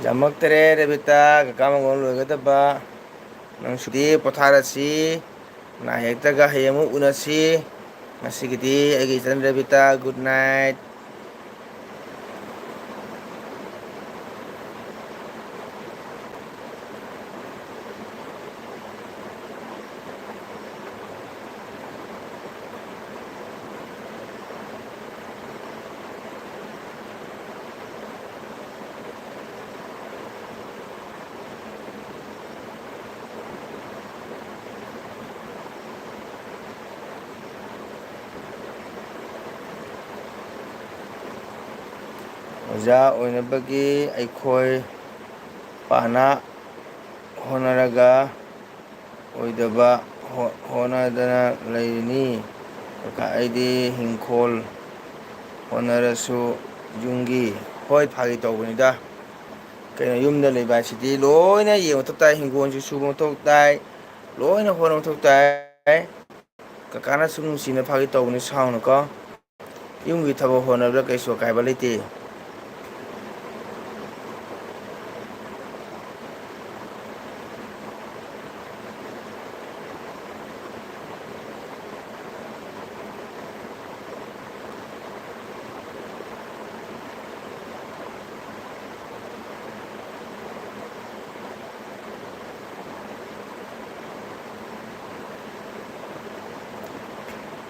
ꯌꯥꯝꯃꯛꯇꯔꯦ ꯔꯦꯕꯤꯇꯥ, ꯀꯀꯥ ꯃꯪꯒꯣꯜ ꯂꯣꯏꯒꯗꯕ꯫ ꯅꯪꯁꯨꯗꯤ ꯄꯣꯊꯥꯔꯁꯤ, ꯅꯥ ꯌꯦꯛꯇꯒ ꯍꯌꯦꯡ ꯑꯃꯨꯛ ꯎꯅꯁꯤ꯫ ꯉꯁꯤꯒꯤꯗꯤ ꯑꯩꯒꯤ ꯏꯆꯟ ꯔꯦꯕꯤꯇꯥ, good night꯫ ꯑꯣꯖꯥ ꯑꯣꯏꯅꯕꯒꯤ ꯑꯩꯈꯣꯏ ꯄꯥꯅ ꯍꯣꯠꯅꯔꯒ ꯑꯣꯏꯗꯕ ꯍꯣ-, ꯍꯣꯠꯅꯗꯅ ꯂꯩꯔꯤꯅꯤ꯫ ꯑꯩꯗꯤ ꯍꯤꯡꯈꯣꯜ ꯍꯣꯠꯅꯔꯁꯨ ꯌꯨꯝꯒꯤ, ꯍꯣꯏ, ꯐꯥꯒꯤ ꯇꯧꯕꯅꯤꯗ꯫ ꯀꯩꯅꯣ, ꯌꯨꯝꯗ ꯂꯩꯕ ꯍꯥꯏꯁꯤꯗꯤ ꯂꯣꯏꯅ ꯌꯦꯡꯕ ꯃꯊꯧ ꯇꯥꯏ, ꯍꯤꯡꯒꯣꯜꯁꯨ ꯁꯨꯕ ꯃꯊꯧ ꯇꯥꯏ, ꯂꯣꯏꯅ ꯍꯣꯠꯅꯕ ꯃꯊꯧ ꯇꯥꯏ꯫ ꯀꯀꯥꯅ ꯁꯨꯝ ꯅꯨꯡꯁꯤꯅ ꯐꯥꯒꯤ ꯇꯧꯕꯅꯤ, ꯁꯥꯎꯅꯨꯀꯣ꯫ ꯌꯨꯝꯒꯤ ꯊꯕꯛ ꯍꯣꯠꯅꯕꯗ ꯀꯩꯁꯨ ꯑꯀꯥꯏꯕ ꯂꯩꯇꯦ꯫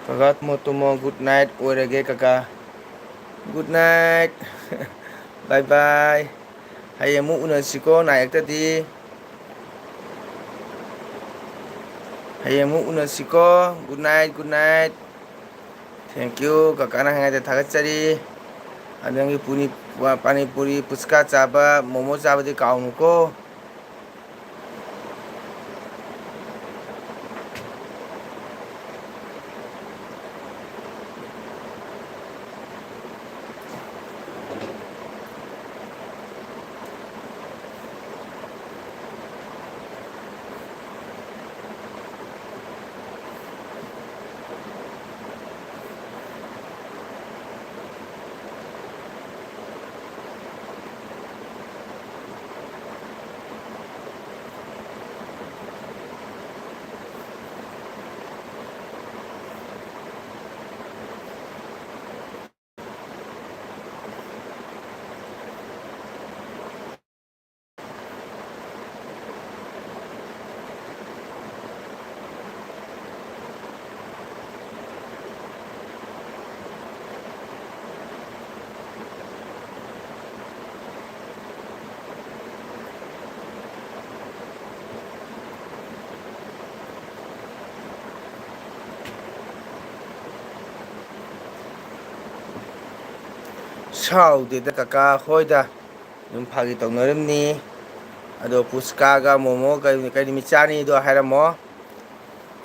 ꯀꯀꯥ, ꯇꯨꯝꯃꯣ, ꯇꯨꯝꯃꯣ꯫ Good night ꯑꯣꯏꯔꯒꯦ, ꯀꯀꯥ꯫ Good night꯫ Bye bye꯫ ꯍꯌꯦꯡ ꯑꯃꯨꯛ ꯎꯅꯁꯤꯀꯣ, ꯅꯥꯏꯔꯛꯇꯗꯤ꯫ ꯍꯌꯦꯡ ꯑꯃꯨꯛ ꯎꯅꯁꯤꯀꯣ꯫ Good night, good night꯫ Thank you, ꯀꯀꯥꯅ ꯍꯥꯏꯉꯥꯏꯗ ꯊꯥꯒꯠꯆꯔꯤ꯫ ꯑꯗꯨ ꯅꯪꯒꯤ ꯄꯨꯅꯤ-, ꯄꯥꯅꯤꯄꯨꯔꯤ, ꯄꯨꯆꯀꯥ ꯆꯥꯕ, ꯃꯣꯃꯣ ꯆꯥꯕꯗꯤ ꯀꯥꯎꯅꯨꯀꯣ꯫ ꯁꯥꯎꯗꯦꯗ ꯀꯀꯥ ꯍꯣꯏꯗ꯫ ꯑꯗꯨꯝ ꯐꯥꯒꯤ ꯇꯧꯅꯔꯤꯕꯅꯤ꯫ ꯑꯗꯣ ꯄꯨꯁꯀꯥꯒ ꯃꯣꯃꯣ ꯀꯔꯤ, ꯀꯔꯤ ꯅꯨꯃꯤꯠ ꯆꯥꯅꯤꯗꯣ ꯍꯥꯏꯔꯝꯃꯣ꯫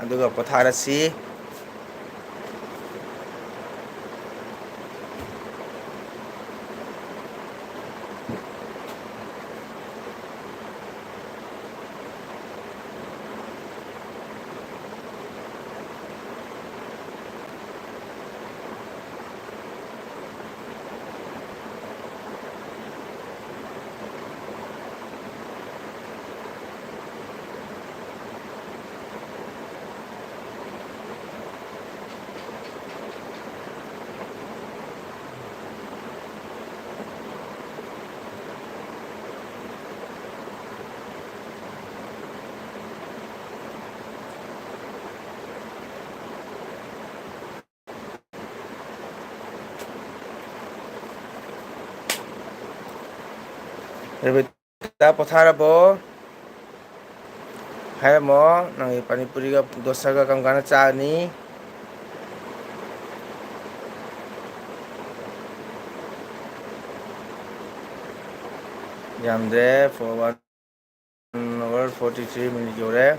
ꯑꯗꯨꯒ ꯄꯣꯊꯥꯔꯁꯤ꯫ ꯔꯦꯕꯤꯇꯥ, ꯄꯣꯊꯥꯔꯕꯣ? ꯍꯥꯏꯔꯝꯃꯣ, ꯅꯪꯒꯤ ꯄꯥꯅꯤꯄꯨꯔꯤꯒ ꯗꯣꯁꯥꯒ ꯀꯔꯝ ꯀꯥꯟꯗ ꯆꯥꯒꯅꯤ? ꯌꯥꯝꯗ꯭ꯔꯦ, for one hour forty three minute ꯌꯧꯔꯦ꯫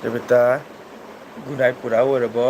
ꯔꯦꯕꯤꯇꯥ, good night ꯄꯨꯔꯥ ꯑꯣꯏꯔꯕꯣ?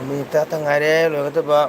ꯃꯤꯅꯤꯠ ꯇꯔꯥꯇꯪ ꯉꯥꯏꯔꯦ ꯂꯣꯏꯒꯗꯕ꯫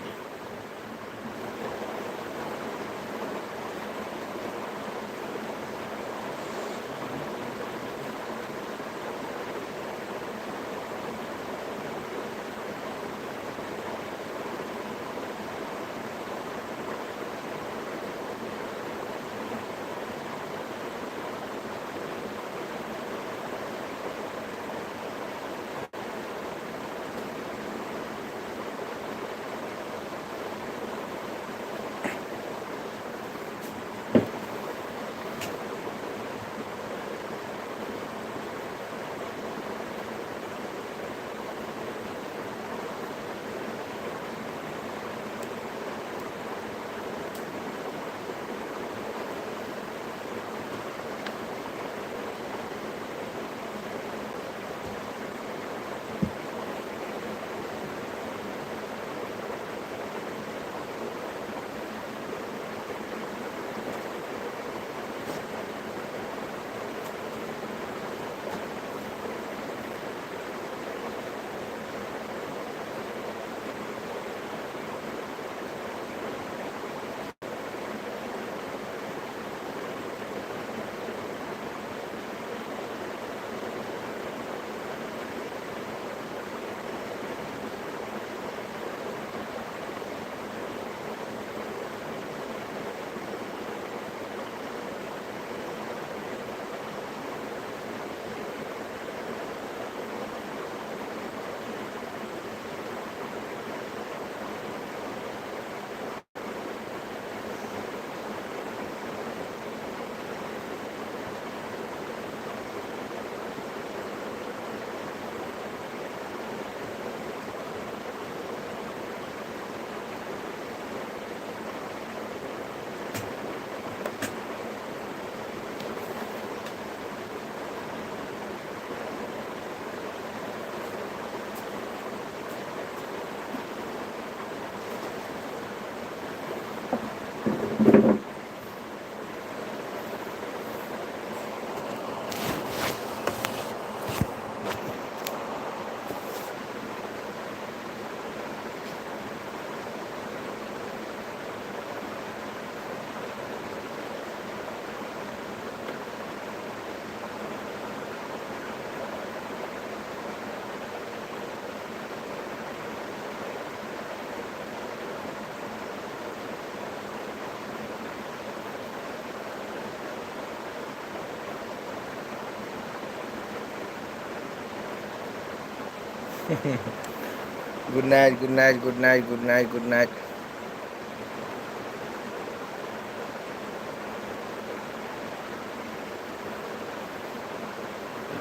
Good night, good night, good night, good night, good night.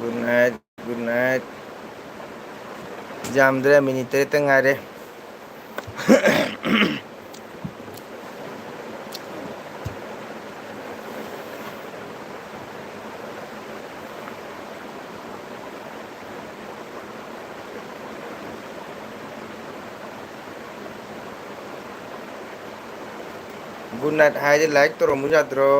Good night, good night. ꯌꯥꯝꯗ꯭ꯔꯦ, ꯃꯤꯅꯤꯠ ꯇꯔꯦꯠꯇ ꯉꯥꯏꯔꯦ꯫ Good night ꯍꯥꯏꯗꯤ like ꯇꯧꯔꯝꯃꯨ ꯌꯥꯗ꯭ꯔꯣ?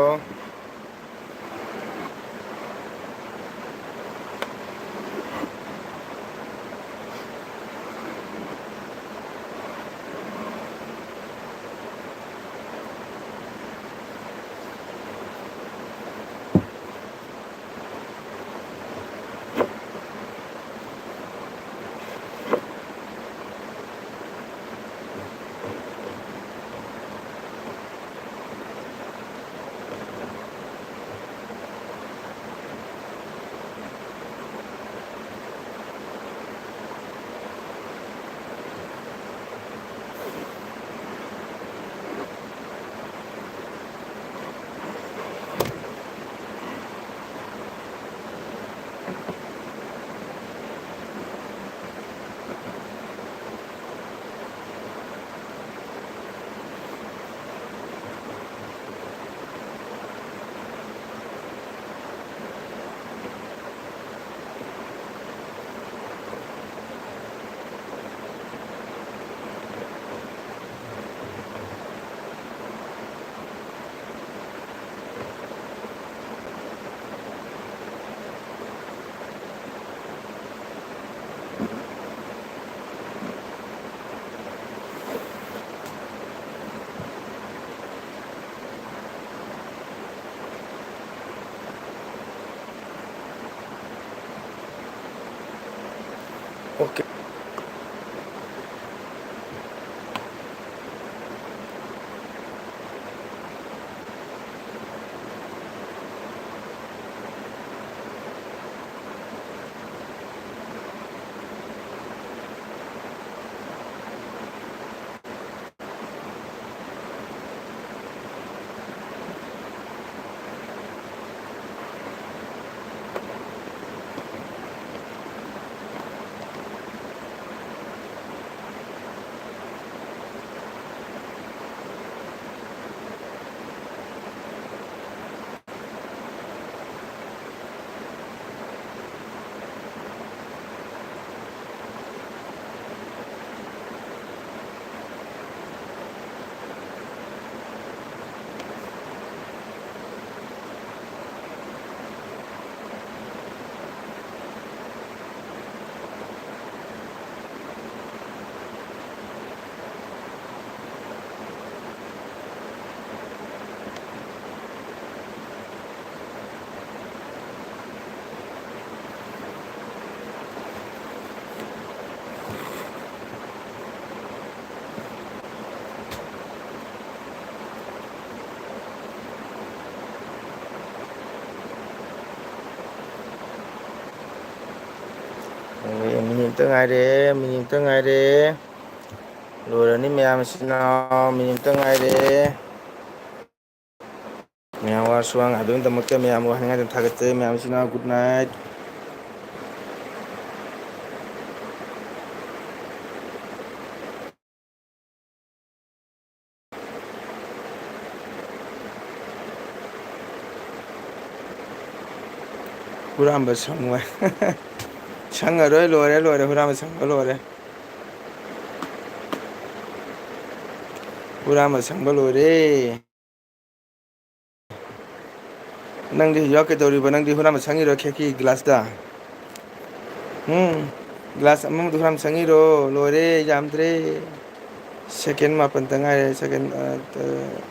ꯑꯃꯇ ꯉꯥꯏꯔꯦ, ꯃꯤꯅꯤꯠ ꯑꯃꯇ ꯉꯥꯏꯔꯦ꯫ ꯂꯣꯏꯔꯅꯤ ꯃꯌꯥꯝ ꯏꯆꯤꯟ ꯏꯅꯥꯎ, ꯃꯤꯅꯤꯠ ꯑꯃꯇ ꯉꯥꯏꯔꯦ꯫ ꯃꯌꯥꯝ ꯋꯥꯔꯁꯨ ꯋꯥ ꯉꯥꯏꯕꯒꯤꯗꯃꯛꯇ ꯃꯌꯥꯝ ꯋꯥꯍꯟꯅꯤꯡꯉꯥꯏ ꯑꯗꯨꯝ ꯊꯥꯒꯠꯆꯔꯤ ꯃꯌꯥꯝ ꯏꯆꯤꯟ ꯏꯅꯥꯎ꯫ Good night꯫ ꯍꯨꯔꯥꯟꯕ ꯁꯪꯉꯣꯏ꯫ ꯁꯪꯉꯔꯣꯏ, ꯂꯣꯏꯔꯦ, ꯂꯣꯏꯔꯦ, ꯍꯨꯔꯥꯟꯕ ꯁꯪꯕ ꯂꯣꯏꯔꯦ꯫ ꯍꯨꯔꯥꯟꯕ ꯁꯪꯕ ꯂꯣꯏꯔꯦ꯫ ꯅꯪꯗꯤ ꯍꯧꯖꯤꯛ ꯀꯩꯗꯧꯔꯤꯕ? ꯅꯪꯗꯤ ꯍꯨꯔꯥꯟꯕ ꯁꯪꯉꯤꯔꯣ ꯈꯦꯛꯀꯤ ꯒ꯭ꯂꯥꯁꯇ? ꯎꯝ, ꯒ꯭ꯂꯥꯁ ꯑꯃꯃꯨꯛꯇ ꯍꯨꯔꯥꯟꯕ ꯁꯪꯉꯤꯔꯣ? ꯂꯣꯏꯔꯦ, ꯌꯥꯝꯗ꯭ꯔꯦ꯫ ꯁꯦꯀꯦꯟ ꯃꯥꯄꯟꯇ ꯉꯥꯏꯔꯦ, ꯁꯦꯀꯦꯟ, ꯑ, ꯇ-,